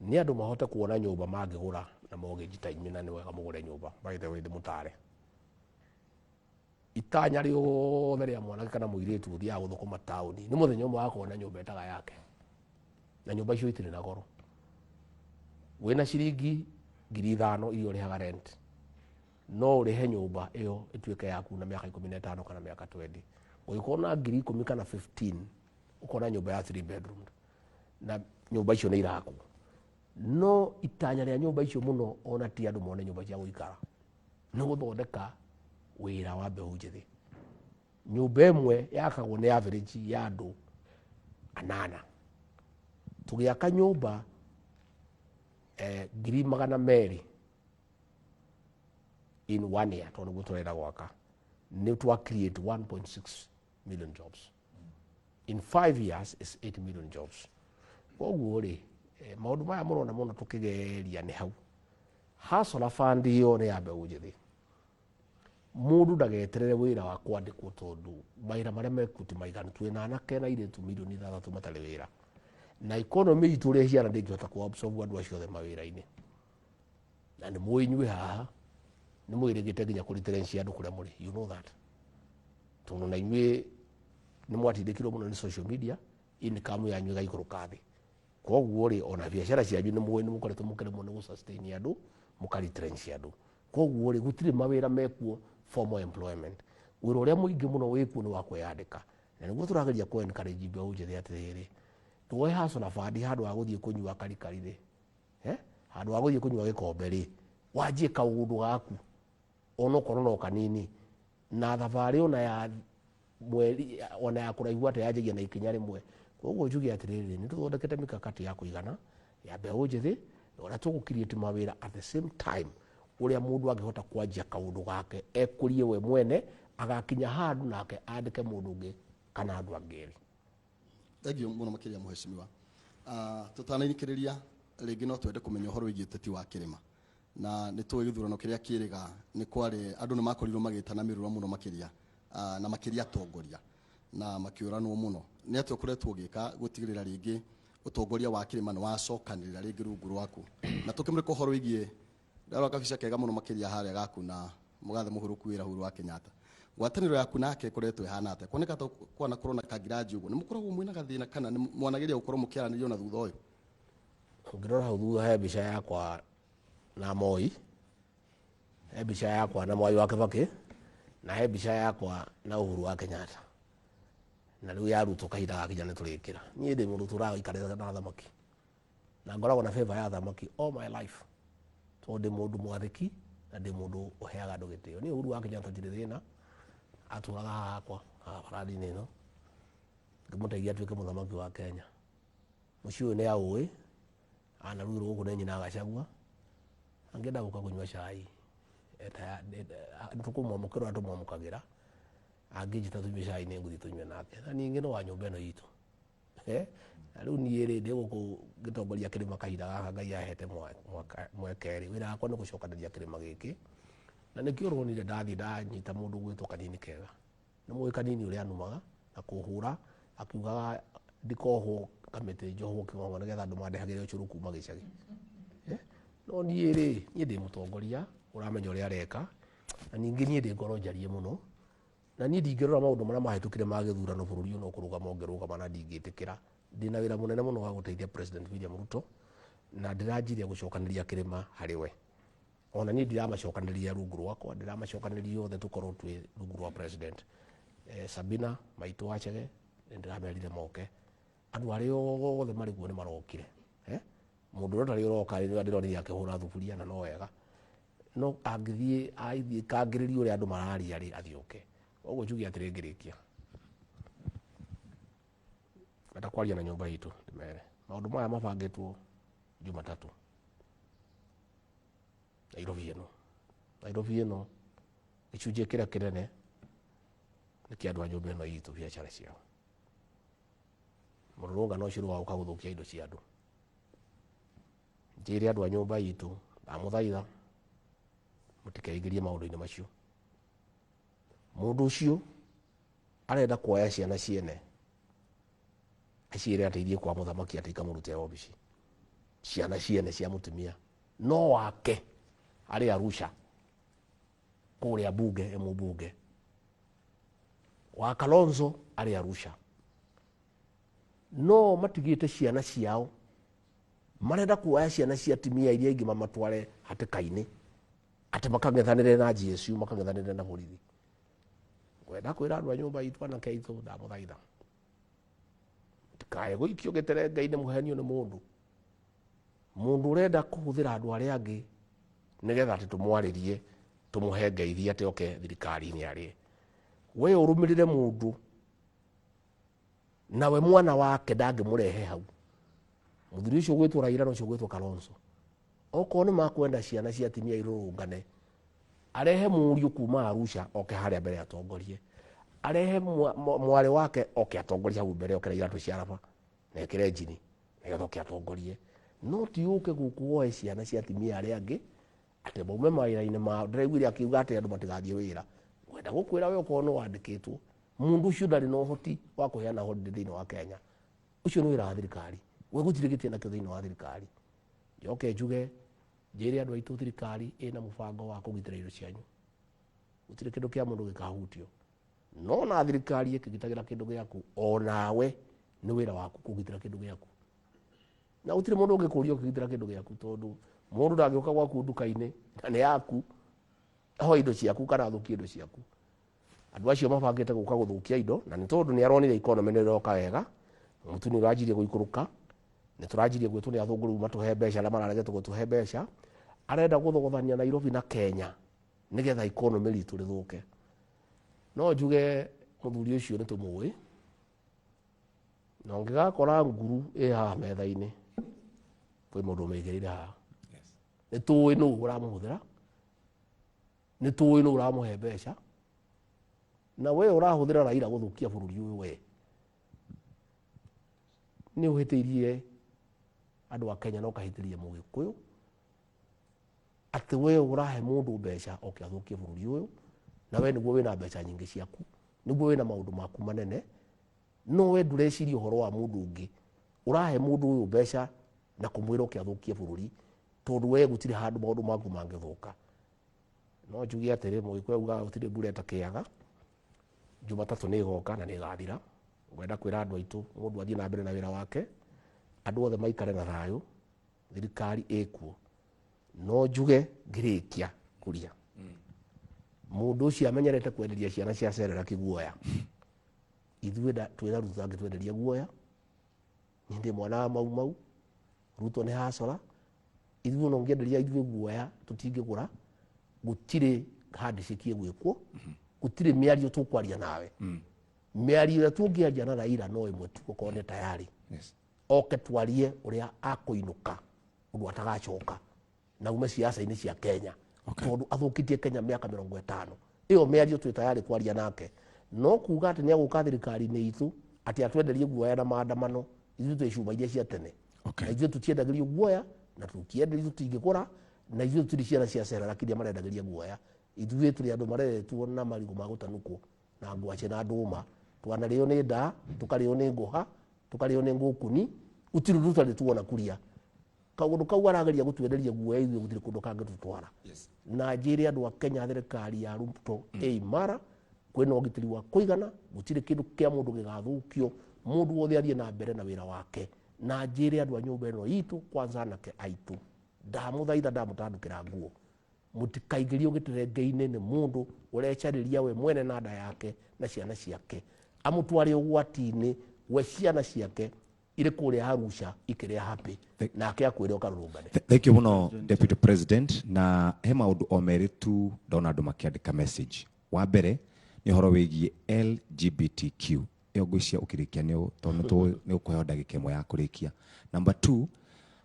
S1: nĩ andũ mahote kuona nyũmba mangĩgũra na mortgage ta inyuĩ, na nĩ wega mũgũre nyũmba, by the way, ndĩmũtare. Itanya rĩothe rĩa mwanake kana mũirĩtu ũthiaga gũthũkũma taũni nĩ mũthenya ũmwe wa kuona nyũmba ĩtaga yake, na nyũmba icio itirĩ na goro. Wĩna ciringi 5,000 iria ũrĩhaga rent, no ũrĩhe nyũmba ĩyo ĩtuĩke yaku na mĩaka 15 kana mĩaka 20. Ũngĩkorwo na 10,000 kana 15, ũkona nyũmba ya 3 bedroom, na nyũmba icio nĩ irakwo. No itanya rĩa nyũmba icio mũno ona ti andũ mone nyũmba cia gũikara, nĩ gũthondeka wĩra wa mbeũ njĩthĩ. Nyũmba ĩmwe yakagwo nĩ average ya andũ anana. Tũgĩaka nyũmba 200,000 in one year, tondũ nĩguo tũrenda gwaka, nĩ twa create 1.6 million jobs. In 5 years is 8 million jobs. Koguo rĩ, maũndũ maya mũrona mũno tũkĩgeria nĩ hau. Hustler Fund ĩyo nĩ ya mbeũ njĩthĩ. Mũndũ ndageterere wĩra wa kwandĩkwo, tondũ mawĩra marĩa mekuo ti maiganu. Twĩna anake na airĩtu mirioni 6 matarĩ wĩra, na economy itũ ũrĩa ĩhiana ndĩngĩhota kũ absorb andũ acio othe mawĩra-inĩ. Na nĩ mũĩ inyuĩ haha nĩ mwĩrĩgĩte nginya kũ retrench andũ kũrĩa mũrĩ, you know that, tondũ na inyuĩ nĩ mwatindĩkirwo mũno nĩ social media, income yanyu ĩgaikũrũka thĩ. Koguo rĩ, ona biacara cianyu nĩ mũĩ nĩ mũkoretwo mũkĩremwo nĩ gũ sustain andũ, mũka retrench andũ. Koguo rĩ, gũtirĩ mawĩra mekuo formal employment. Wĩra ũrĩa mũingĩ mũno wĩkuo nĩ wa kwĩyandĩka, na nĩguo tũrageria kũ encourage mbeũ njĩthĩ atĩrĩrĩ, tuoe Hustler Fund handũ ha gũthiĩ kũnyua karikari rĩ, handũ ha gũthiĩ kũnyua gĩkombe rĩ, wanjie kaũndũ gaku onokorwo no kanini, na thabarĩ ona ya mweri ona ya kũraihu atĩa yanjagia na ikinya rĩmwe. Koguo njuge atĩrĩrĩ, nĩ tũthondekete mikakati ya kũigana ya mbeũ njĩthĩ na ũrĩa tũgũ create mawĩra, at the same time ũrĩa mũndũ angĩhota kwanjia kaũndũ gake ekũrie we mwene, agakinya handũ nake andĩke mũndũ ũngĩ kana andũ angĩ erĩ.
S8: Thengiũ mũno makĩria, mũhecimiwa. Tũtanainĩkĩrĩria rĩngĩ, no twende kũmenya ũhoro wĩgiĩ ũteti wa kĩrĩma, na nĩ tũĩ gĩthurano kĩrĩa kĩrĩga nĩ kwarĩ andũ nĩ makorirwo magĩtana mĩrũra mũno makĩria, na makĩria atongoria na makĩũranwo mũno. Nĩ atĩa ũkoretwo ũgĩka gũtigĩrĩra rĩngĩ ũtongoria wa kĩrĩma nĩ wacokanĩrĩra rĩngĩ rungu rwaku? Na tũkĩmũrĩka ũhoro wĩgiĩ, ndarora kabica kega mũno makĩria harĩa gaku na mũgathe mũhũrũku wĩra Uhuru wa Kenyatta, ngwatanĩro yaku nake ĩkoretwo ĩhana atĩa? Kuoneka ta kwanakorwo na kangiraji ũguo, nĩ mũkoragwo mwĩna gathĩna kana nĩ mwanageria gũkorwo mũkĩaranĩria ona thutha ũyũ?
S1: Ũngĩrora hau thutha he mbica yakwa na Moi, he mbica yakwa na Mwai wa Kibaki, na he mbica yakwa na Uhuru wa Kenyatta. Na rĩu ya Ruto kahinda gakinya nĩ tũrĩkĩra. Niĩ ndĩ mũndũ tũraikarĩra na thamaki, na ngoragwo na favor ya thamaki all my life, tondũ ndĩ mũndũ mwathĩki na ndĩ mũndũ ũheaga andũ gĩtĩo. Niĩ Uhuru wa Kenyatta ndirĩ thĩna, atũraga haha hakwa haha barathi-inĩ ĩno, ngĩmũteithia atuĩke mũthamaki wa Kenya. Mũciĩ ũyũ nĩ aũĩ, anarugĩrwo gũkũ nĩ nyina Gachagua. Angĩenda gũka kũnyua cai, nĩtũkũmwamũkĩra ũrĩa tũmwamũkagĩra. Angĩnjĩta tũnyue cai, nĩ ngũthiĩ tũnyue nake, na ningĩ nĩ wa nyũmba ĩno itũ. Na rĩu niĩ rĩ, ndĩ gũkũ ngĩtongoria kĩrĩma kahinda gaka Ngai ahete mweke rĩ, wĩra wakwa nĩ gũcokanĩrĩria kĩrĩma gĩkĩ, na nĩkĩo ũronire ndathiĩ ndanyita mũndũ gwĩtwo Kanini Kega. Nĩ mũĩ Kanini ũrĩa anumaga na kũhũra akiugaga ndikohwo kamĩtĩ, njohwo kĩng'ong'o nĩgetha andũ mandehagĩre ũcũrũ kuma gĩcagi. No niĩ rĩ, niĩ ndĩ mũtongoria ũramenya ũrĩa areka. Na ningĩ niĩ ndĩ ngoro njarie mũno, na niĩ ndingĩrora maũndũ marĩa mahĩtũkire ma gĩthurano bũrũri ũyũ no kũrũgama ũngĩrũgama na ndingĩtĩkĩra. Ndĩna wĩra mũnene mũno wa gũteithia President William Ruto, na ndĩranjirie gũcokanĩria kĩrĩma harĩ we. Ona niĩ ndiramacokanĩria rungu rwakwa, ndĩramacokanĩria othe tũkorwo twĩ rungu rwa president. Sabina maitũ wa Chege nĩndĩramerire moke, andũ arĩa othe marĩ kuo nĩ marokire. Mũndũ ũrĩa ũtarĩ ũroka rĩ, ndĩronire akĩhũra thuburia na no wega, no angĩthiĩ athiĩ kangĩrĩria ũrĩa andũ mararia rĩ, athiĩ oke. Koguo njuge atĩrĩ ngĩrĩkia, ngwenda kwaria na nyũmba itũ ndĩmere maũndũ maya mabangĩtwo Jumatatũ Nairobi ĩno. Nairobi ĩno gĩcunjĩ kĩrĩa kĩnene nĩ kĩa andũ a nyũmba ĩno itũ, biacara ciao. Mũrũrũngano ũcio nĩ wa gũka gũthũkia indo cia andũ. Njĩre andũ a nyũmba itũ, ndamũthaitha mũtikeingĩrie maũndũ-inĩ macio. Mũndũ ũcio arenda kuoya ciana ciene aciĩre atĩ ithiĩ kwa mũthamaki atĩ ikamũrute obici. Ciana ciene cia mũtumia no wake arĩ Arusha kũrĩa bunge, e mũmbunge wa Kalonzo arĩ Arusha, no matigĩte ciana ciao, marenda kuoya ciana cia atumia iria ingĩ mamatware hatĩka-inĩ atĩ makang'ethanĩre na GSU, makang'ethanĩre na borithi. Ngwenda kwĩra andũ a nyũmba itũ, anake aitũ, ndamũthaitha mũtikae gũikio gĩterenga-inĩ mũhenio nĩ mũndũ. Mũndũ ũrenda kũhũthĩra andũ arĩa angĩ nĩgetha atĩ tũmwarĩrie tũmũhe ngeithi atĩ oke thirikari-inĩ arĩe. We ũrũmĩrĩre mũndũ nawe mwana wake ndangĩmũrehe hau. Mũthuri ũcio ũgwĩtwo Raila na ũcio ũgwĩtwo Kalonzo, okorwo nĩ makwenda ciana cia atumia irũrũngane, arehe mũriũ kuma Arusha oke harĩa mbere atongorie, arehe mwarĩ wake oke atongorie hau mbere, oke na iratũ cia raba na ekĩre njini nĩgetha oke atongorie. No ti ũke gũkũ woe ciana cia atumia arĩa angĩ atĩ maume mawĩra-inĩ mao. Ndĩraiguire akiuga atĩ andũ matigathiĩ wĩra. Ngwenda gũkwĩra we okorwo nĩ wandĩkĩtwo, mũndũ ũcio ndarĩ na ũhoti wa kũheana holiday thĩinĩ wa Kenya. Ũcio nĩ wĩra wa thirikari, we gũtirĩ gĩtĩ nakĩo thĩinĩ wa thirikari. Njoke njuge njĩre andũ aitũ thirikari ĩna mũbango wa kũgitĩra indo cianyu, gũtirĩ kĩndũ kĩa mũndũ gĩkahutio. No na thirikari ĩkĩgitagĩra kĩndũ gĩaku, onawe nĩ wĩra waku kũgitĩra kĩndũ gĩaku. Na gũtirĩ mũndũ ũngĩkũria ũkĩgitĩra kĩndũ gĩaku, tondũ mũndũ ndangĩũka gwaku nduka-inĩ na nĩ yaku ahoe indo ciaku kana athũkie indo ciaku. Andũ acio mabangĩte gũka gũthũkia indo, na nĩ tondũ nĩ aronire economy nĩ ĩroka wega, mũtu nĩ ũranjirie gũikũrũka, nĩ tũranjirie gwĩtwo nĩ athũngũ rĩu matũhe mbeca arĩa mararegete gũtũhe mbeca. Arenda gũthogothania Nairobi na Kenya nĩgetha economy ritũ rĩthũke. No njuge mũthuri ũcio nĩ tũmũĩ, na ũngĩgakora nguru ĩ haha metha-inĩ kwĩ mũndũ ũmĩigĩrĩire haha. Nĩ tũĩ nũ ũramũhũthĩra, nĩ tũĩ nũ ũramũhe mbeca, na we ũrahũthĩra Raila gũthũkia bũrũri ũyũ, we nĩ ũhĩtĩirie andũ a Kenya na ũkahĩtĩria Mũgĩkũyũ atĩ we ũrahe mũndũ mbeca oke athũkie bũrũri ũyũ, na we nĩguo wĩna mbeca nyingĩ ciaku, nĩguo wĩna maũndũ maku manene, no we ndũreciria ũhoro wa mũndũ ũngĩ. Ũrahe mũndũ ũyũ mbeca na kũmwĩra oke athũkie bũrũri, tondũ we gũtirĩ handũ maũndũ maku mangĩthũka. No njuge atĩrĩ, Mũgĩkũyũ augaga gũtirĩ mbura ĩtakĩaga. Jumatatũ nĩ ĩgoka na nĩ ĩgathira. Ngwenda kwĩra andũ aitũ mũndũ athiĩ na mbere na wĩra wake, andũ othe maikare na thayũ, thirikari ĩkuo. No njuge ngĩrĩkia kũria, mũndũ ũcio amenyerete kwenderia ciana cia cerera kĩguoya. Ithuĩ twĩna Ruto angĩtwenderia guoya, niĩ ndĩ mwana wa Mau Mau, Ruto nĩ hacora. Ithuĩ no ũngĩenderia ithuĩ guoya tũtingĩgũra, gũtirĩ handshake ĩgwĩkwo, gũtirĩ mĩario tũkwaria nawe. Mĩario ĩrĩa tũngĩaria na Raila no ĩmwe tu, okorwo nĩ tayari oke twarie ũrĩa akũinũka ũndũ atagacoka na ume ciaca-inĩ cia Kenya, tondũ athũkĩtie Kenya mĩaka 50. Ĩyo mĩario twĩ tayari kwaria nake, no kuga atĩ nĩ agũka thirikari-inĩ itũ atĩ atwenderie guoya na maandamano, ithuĩ twĩ cuma iria cia tene. Na ithuĩ tũtiendagĩrio guoya na tũtienderio, tũtingĩgũra, na ithuĩ tũtirĩ ciana cia cera iria marendagĩria guoya. Ithuĩ tũrĩ andũ mareretwo na marigũ ma gũtanukwo na ngwacĩ na ndũma, twanarĩo nĩ ndaa, tũkarĩo nĩ ngũha, tũkarĩo nĩ ngũkuni, gũtirĩ ũndũ tũtarĩ tuona kuria. Kaũndũ kau arageria gũtwenderia guoya ithuĩ gũtirĩ kũndũ kangĩtũtwara. Na njĩre andũ a Kenya thirikari ya Ruto ĩ imara, kwĩna ũgitĩri wa kũigana, gũtirĩ kĩndũ kĩa mũndũ gĩgathũkio, mũndũ wothe athiĩ na mbere na wĩra wake. Na njĩre andũ a nyũmba ĩno itũ, kwanza anake aitũ, ndamũthaitha ndamũtandũkĩra nguo, mũtikaingĩrio gĩterenge-inĩ nĩ mũndũ ũrecarĩria we mwene na nda yake na ciana ciake, amũtware ũgwati-inĩ, we ciana ciake irĩ kũrĩa Arusha ikĩrĩa happy, nake akwĩre ũkarũrũngane.
S2: Thank you muno Deputy President. Na he maũndũ o merĩ tu ndona andũ makĩandĩka message. Wa mbere nĩ ũhoro wĩgiĩ LGBTQ, ĩyo ngwĩciria ũkĩrĩkia nĩ tondũ nĩ ũkũheo ndagĩka ĩmwe ya kũrĩkia. Number 2,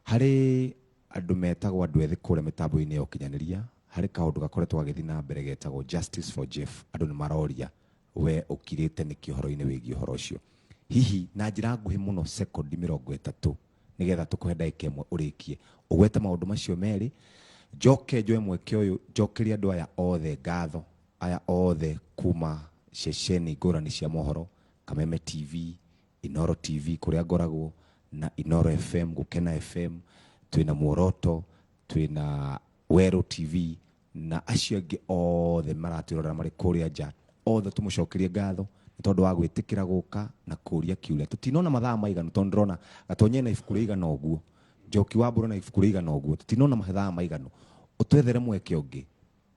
S2: harĩ andũ metagwo andũ ethĩ kũrĩa mĩtambo-inĩ ya ũkinyanĩria, harĩ kaũndũ gakoretwo gagĩthiĩ na mbere getagwo Justice for Jeff. Andũ nĩ maroria we ũkirĩte nĩkĩ ũhoro-inĩ wĩgiĩ ũhoro ũcio. Hihi na njĩra nguhĩ mũno sekondi 30 nĩgetha tũkũhe ndagĩka ĩmwe ũrĩkie ũgwete maũndũ macio merĩ, njoke njoe mweke ũyũ njokerie andũ aya othe ngatho, aya othe kuma ceceni ngũrani cia mohoro, Kameme TV, Inoro TV kũrĩa ngoragwo, na Inoro FM, Gũkena FM, twĩna Muoroto, twĩna Werũ TV, na acio angĩ othe maratwĩrorera marĩ kũrĩa nja, othe tũmũcokerie ngatho nĩ tondũ wa gwĩtĩkĩra gũka na kũria kĩũria. Tũtinona mathaa maiganu tondũ ndĩrona Gatonye na ibuku rĩigana ũguo, Njoki wa Mbũrũ na ibuku rĩigana ũguo, tũtinona mathaa maiganu. Ũtwethere mweke ũngĩ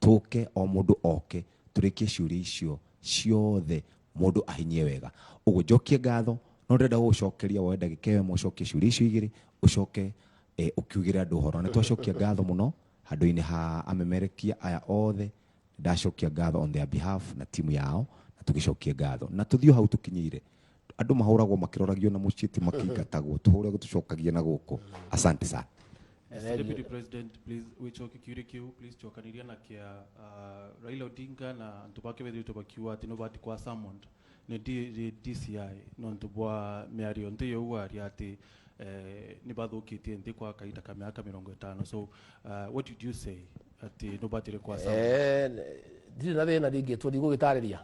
S2: tũke, o mũndũ oke tũrĩkie ciũria icio ciothe, mũndũ ahinyie wega. Ũguo njokie ngatho, no ndĩrenda gũgũcokeria woe ndagĩka ĩyo ĩmwe ũcokie ciũria icio igĩrĩ, ũcoke ũkiugĩre andũ ũhoro. Na nĩtwacokia ngatho mũno handũ-inĩ ha amemerekia aya othe, ndacokia ngatho on their behalf na timu yao, na tũgĩcokie ngatho na tũthiĩ hau tũkinyĩire. Andũ mahũragwo makĩroragio na mũciĩ, ti makĩingatagwo, tũhũragwo tũcokagie na gũkũ. Asante sana.
S5: Mr. Deputy President, please wicoke kiuria kiu, please cokaniria na kia Raila Odinga na antu bake bethirite bakiuga ati nobati kwa summoned ni DCI nontu bwa miario nthi yo waria ati ni bathukitie nthi kwa kahinda ka miaka 50. So what did you say ati nobatire kwa summoned?
S1: Ndirĩ na thĩna ndingĩtwo ndigũgĩtarĩria.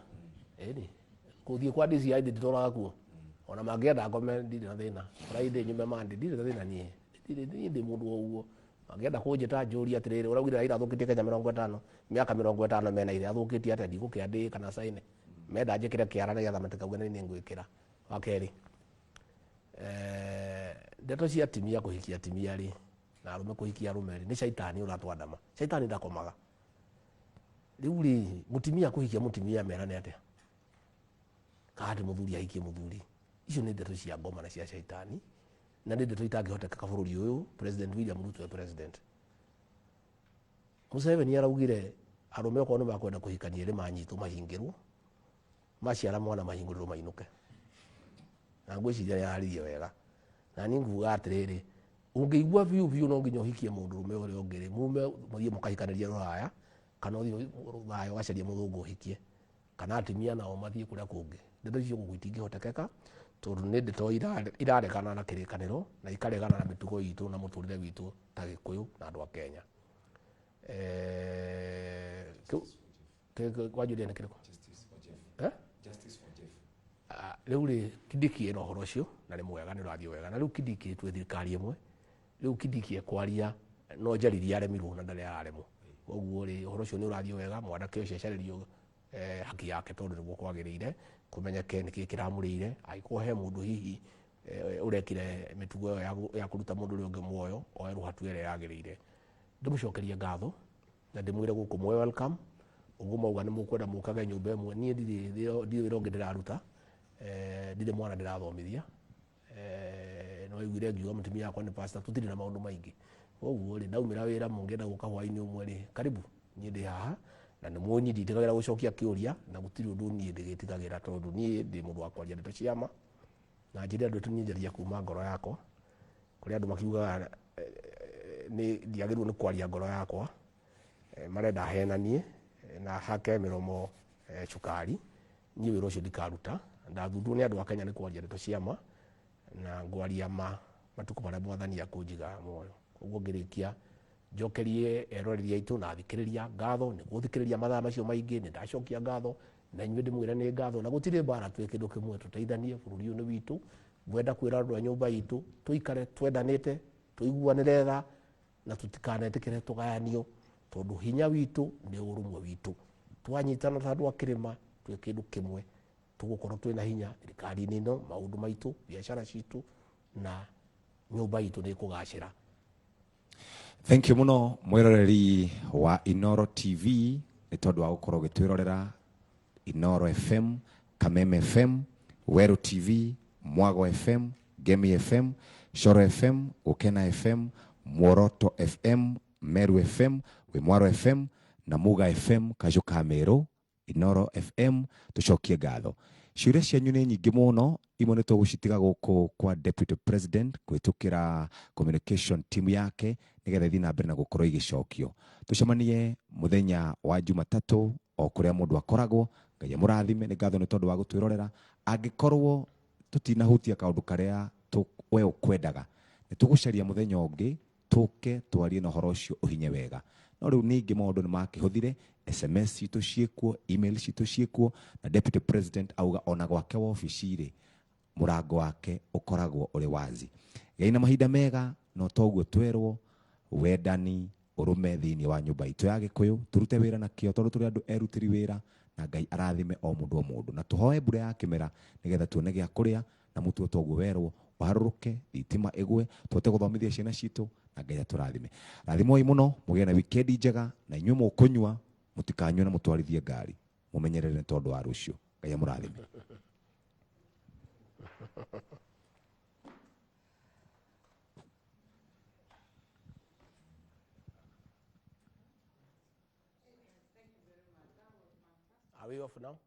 S1: Ĩni kũthiĩ kwa DCI nditoraga kuo, ona mangĩenda ngome ndirĩ na thĩna, Friday nyume Monday ndirĩ na thĩna niĩ. Niĩ ndĩ mũndũ wa ũguo. Mangĩenda kũnjĩta njũrie atĩrĩrĩ, ũraugire Raila athũkĩtie Kenya 50, mĩaka 50 mena ithe athũkĩtie atĩa, ndigũkĩandĩka kana caine. Menda njĩkĩre kĩara nĩgetha matikauge nĩ niĩ ngwĩkĩra. Wa kerĩ, ndeto cia atumia kũhikia atumia rĩ, na arũme kũhikia arũme rĩ, nĩ caitani ũratwandama. Caitani ndakomaga. Rĩu rĩ, mũtumia kũhikia mũtumia merane atĩa? Kana atĩ mũthuri ahikie mũthuri. Icio nĩ ndeto cia ngoma na cia caitani, na nĩ ndeto itangĩhotekeka bũrũri ũyũ. President William Ruto e president. Museveni araugire arũme okorwo nĩ makwenda kũhikania erĩ manyitwo mahingĩrwo, maciara mwana mahingũrĩrwo mainũke. Na ngwĩciria nĩ araririe wega. Na niĩ nguga atĩrĩrĩ, ũngĩigua biũ biũ no nginya ũhikie mũndũrũme ũrĩa ũngĩ rĩ, mume mũthiĩ mũkahikanĩrie rũraya, kana ũthiĩ rũraya ũgacarie mũthũngũ ũhikie, kana atumia nao mathiĩ kũrĩa kũngĩ. Ndeto icio gũkũ itingĩhotekeka tondũ nĩ ndeto iraregana na kĩrĩkanĩro na ikaregana na mĩtugo itũ na mũtũrĩre witũ ta Gĩkũyũ na andũ a Kenya. Kwanjũria nĩ kĩrĩkũ? Rĩu rĩ, Kindiki ena ũhoro ũcio na nĩ mwega, nĩ ũrathiĩ wega. Na rĩu Kindiki twĩ thirikari ĩmwe, rĩu Kindiki ekwaria no njaririe aremirwo na ndarĩ araremwo. Koguo rĩ, ũhoro ũcio nĩ ũrathiĩ wega, mwanake ũcio acarĩrio haki yake tondũ nĩguo kwagĩrĩire, kũmenyeke nĩkĩ kĩramũrĩire. Angĩkorwo he mũndũ hihi ũrekire mĩtugo ĩyo ya kũruta mũndũ ũrĩa ũngĩ muoyo, oerwo hatua ĩrĩa yagĩrĩire. Ndĩmũcokerie ngatho na ndĩmwĩre gũkũ mwe welcome. Ũguo mauga nĩ mũkwenda mũkage nyũmba ĩmwe, niĩ ndirĩ wĩra ũngĩ ndĩraruta, ndirĩ mwana ndĩrathomithia. No aiguire ngiuga mũtumia wakwa nĩ pastor, tũtirĩ na maũndũ maingĩ. Koguo rĩ, ndaumĩra wĩra mũngĩenda gũka hwaĩ-inĩ ũmwe rĩ, karibu, niĩ ndĩ haha na nĩ mũnyi, nditigagĩra gũcokia kĩũria na gũtirĩ ũndũ niĩ ndĩgĩtigagĩra tondũ niĩ ndĩ mũndũ wa kwaria ndeto cia ma na njĩre andũ niĩ njaria kuma ngoro yakwa. Kũrĩ andũ makiugaga nĩ ndiagĩrĩirwo nĩ kwaria ngoro yakwa, marenda henanie na hake mĩromo cukari. Niĩ wĩra ũcio ndikaruta, ndathundwo nĩ andũ a Kenya nĩ kwaria ndeto cia ma na ngwaria ma matukũ marĩa mwathani akũnjiga muoyo. Koguo ngĩrĩkia njokerie eroreri aitũ na athikĩrĩria ngatho nĩ gũthikĩrĩria mathaa macio maingĩ, nĩ ndacokia ngatho na inyuĩ ndĩmwĩre nĩ ngatho, na gũtirĩ mbara, twĩ kĩndũ kĩmwe, tũteithanie, bũrũri ũyũ nĩ witũ. Ngwenda kwĩra andũ a nyũmba itũ tũikare twendanĩte, Tũiguanĩre tha na tũtikanetĩkĩre tũgayanio, tondũ hinya witũ nĩ ũrũmwe witũ. Twanyitana ta andũ a kĩrĩma twĩ kĩndũ kĩmwe, tũgũkorwo twĩna hinya thirikari-inĩ ĩno, maũndũ maitũ, biacara citũ na nyũmba itũ nĩ ĩkũgacĩra.
S2: Thank you muno mwiroreri wa Inoro TV nĩ tondũ wa gũkorwo ũgĩtwĩrorera Inoro FM, Kameme FM, Weru TV, Mwago FM, Gemi FM, Shoro FM, Gũkena FM, Mworoto FM, Meru FM, Wĩmwaro FM na Muga FM, Kajũ ka Meru, Inoro FM. Tucokie ngatho. Ciũria cianyu nĩ nyingĩ mũno, imwe nĩ tũgũcitiga gũkũ kwa Deputy President kũhĩtũkĩra communication team yake nĩgetha ithiĩ na mbere na gũkorwo igĩcokio. Tũcemanie mũthenya wa Jumatatũ o kũrĩa mũndũ akoragwo. Ngai amũrathime. Nĩ ngatho nĩ tondũ wa gũtwĩrorera. Angĩkorwo tũtinahutia kaũndũ karĩa we ũkwendaga, nĩ tũgũcaria mũthenya ũngĩ tũke twarie na ũhoro ũcio ũhinye wega. No rĩu ningĩ maũndũ nĩ makĩhũthire, SMS citũ ciĩkuo, email citũ ciĩkuo, na Deputy President auga ona gwake wabici rĩ, mũrango wake ũkoragwo ũrĩ wazi. Gĩai na mahinda mega, no toguo twerwo wendani ũrũme thĩinĩ wa nyũmba itũ ya Gĩkũyũ, tũrute wĩra na kĩo tondũ tũrĩ andũ erutĩri wĩra, na Ngai arathime o mũndũ o mũndũ, na tũhoe mbura ya kĩmera nĩgetha tuone gĩa kũrĩa, na mũtuo toguo werwo ũharũrũke, thitima ĩgwe, tũhote gũthomithia ciana citũ, na Ngai atũrathime. Rathimoi mũno, mũgĩe na wikendi njega, na inyuĩ mũkũnyua mũtikanyue na mũtwarithie ngari, mũmenyerere nĩ tondũ wa rũciũ. Ngai amũrathime.
S1: Are we off now?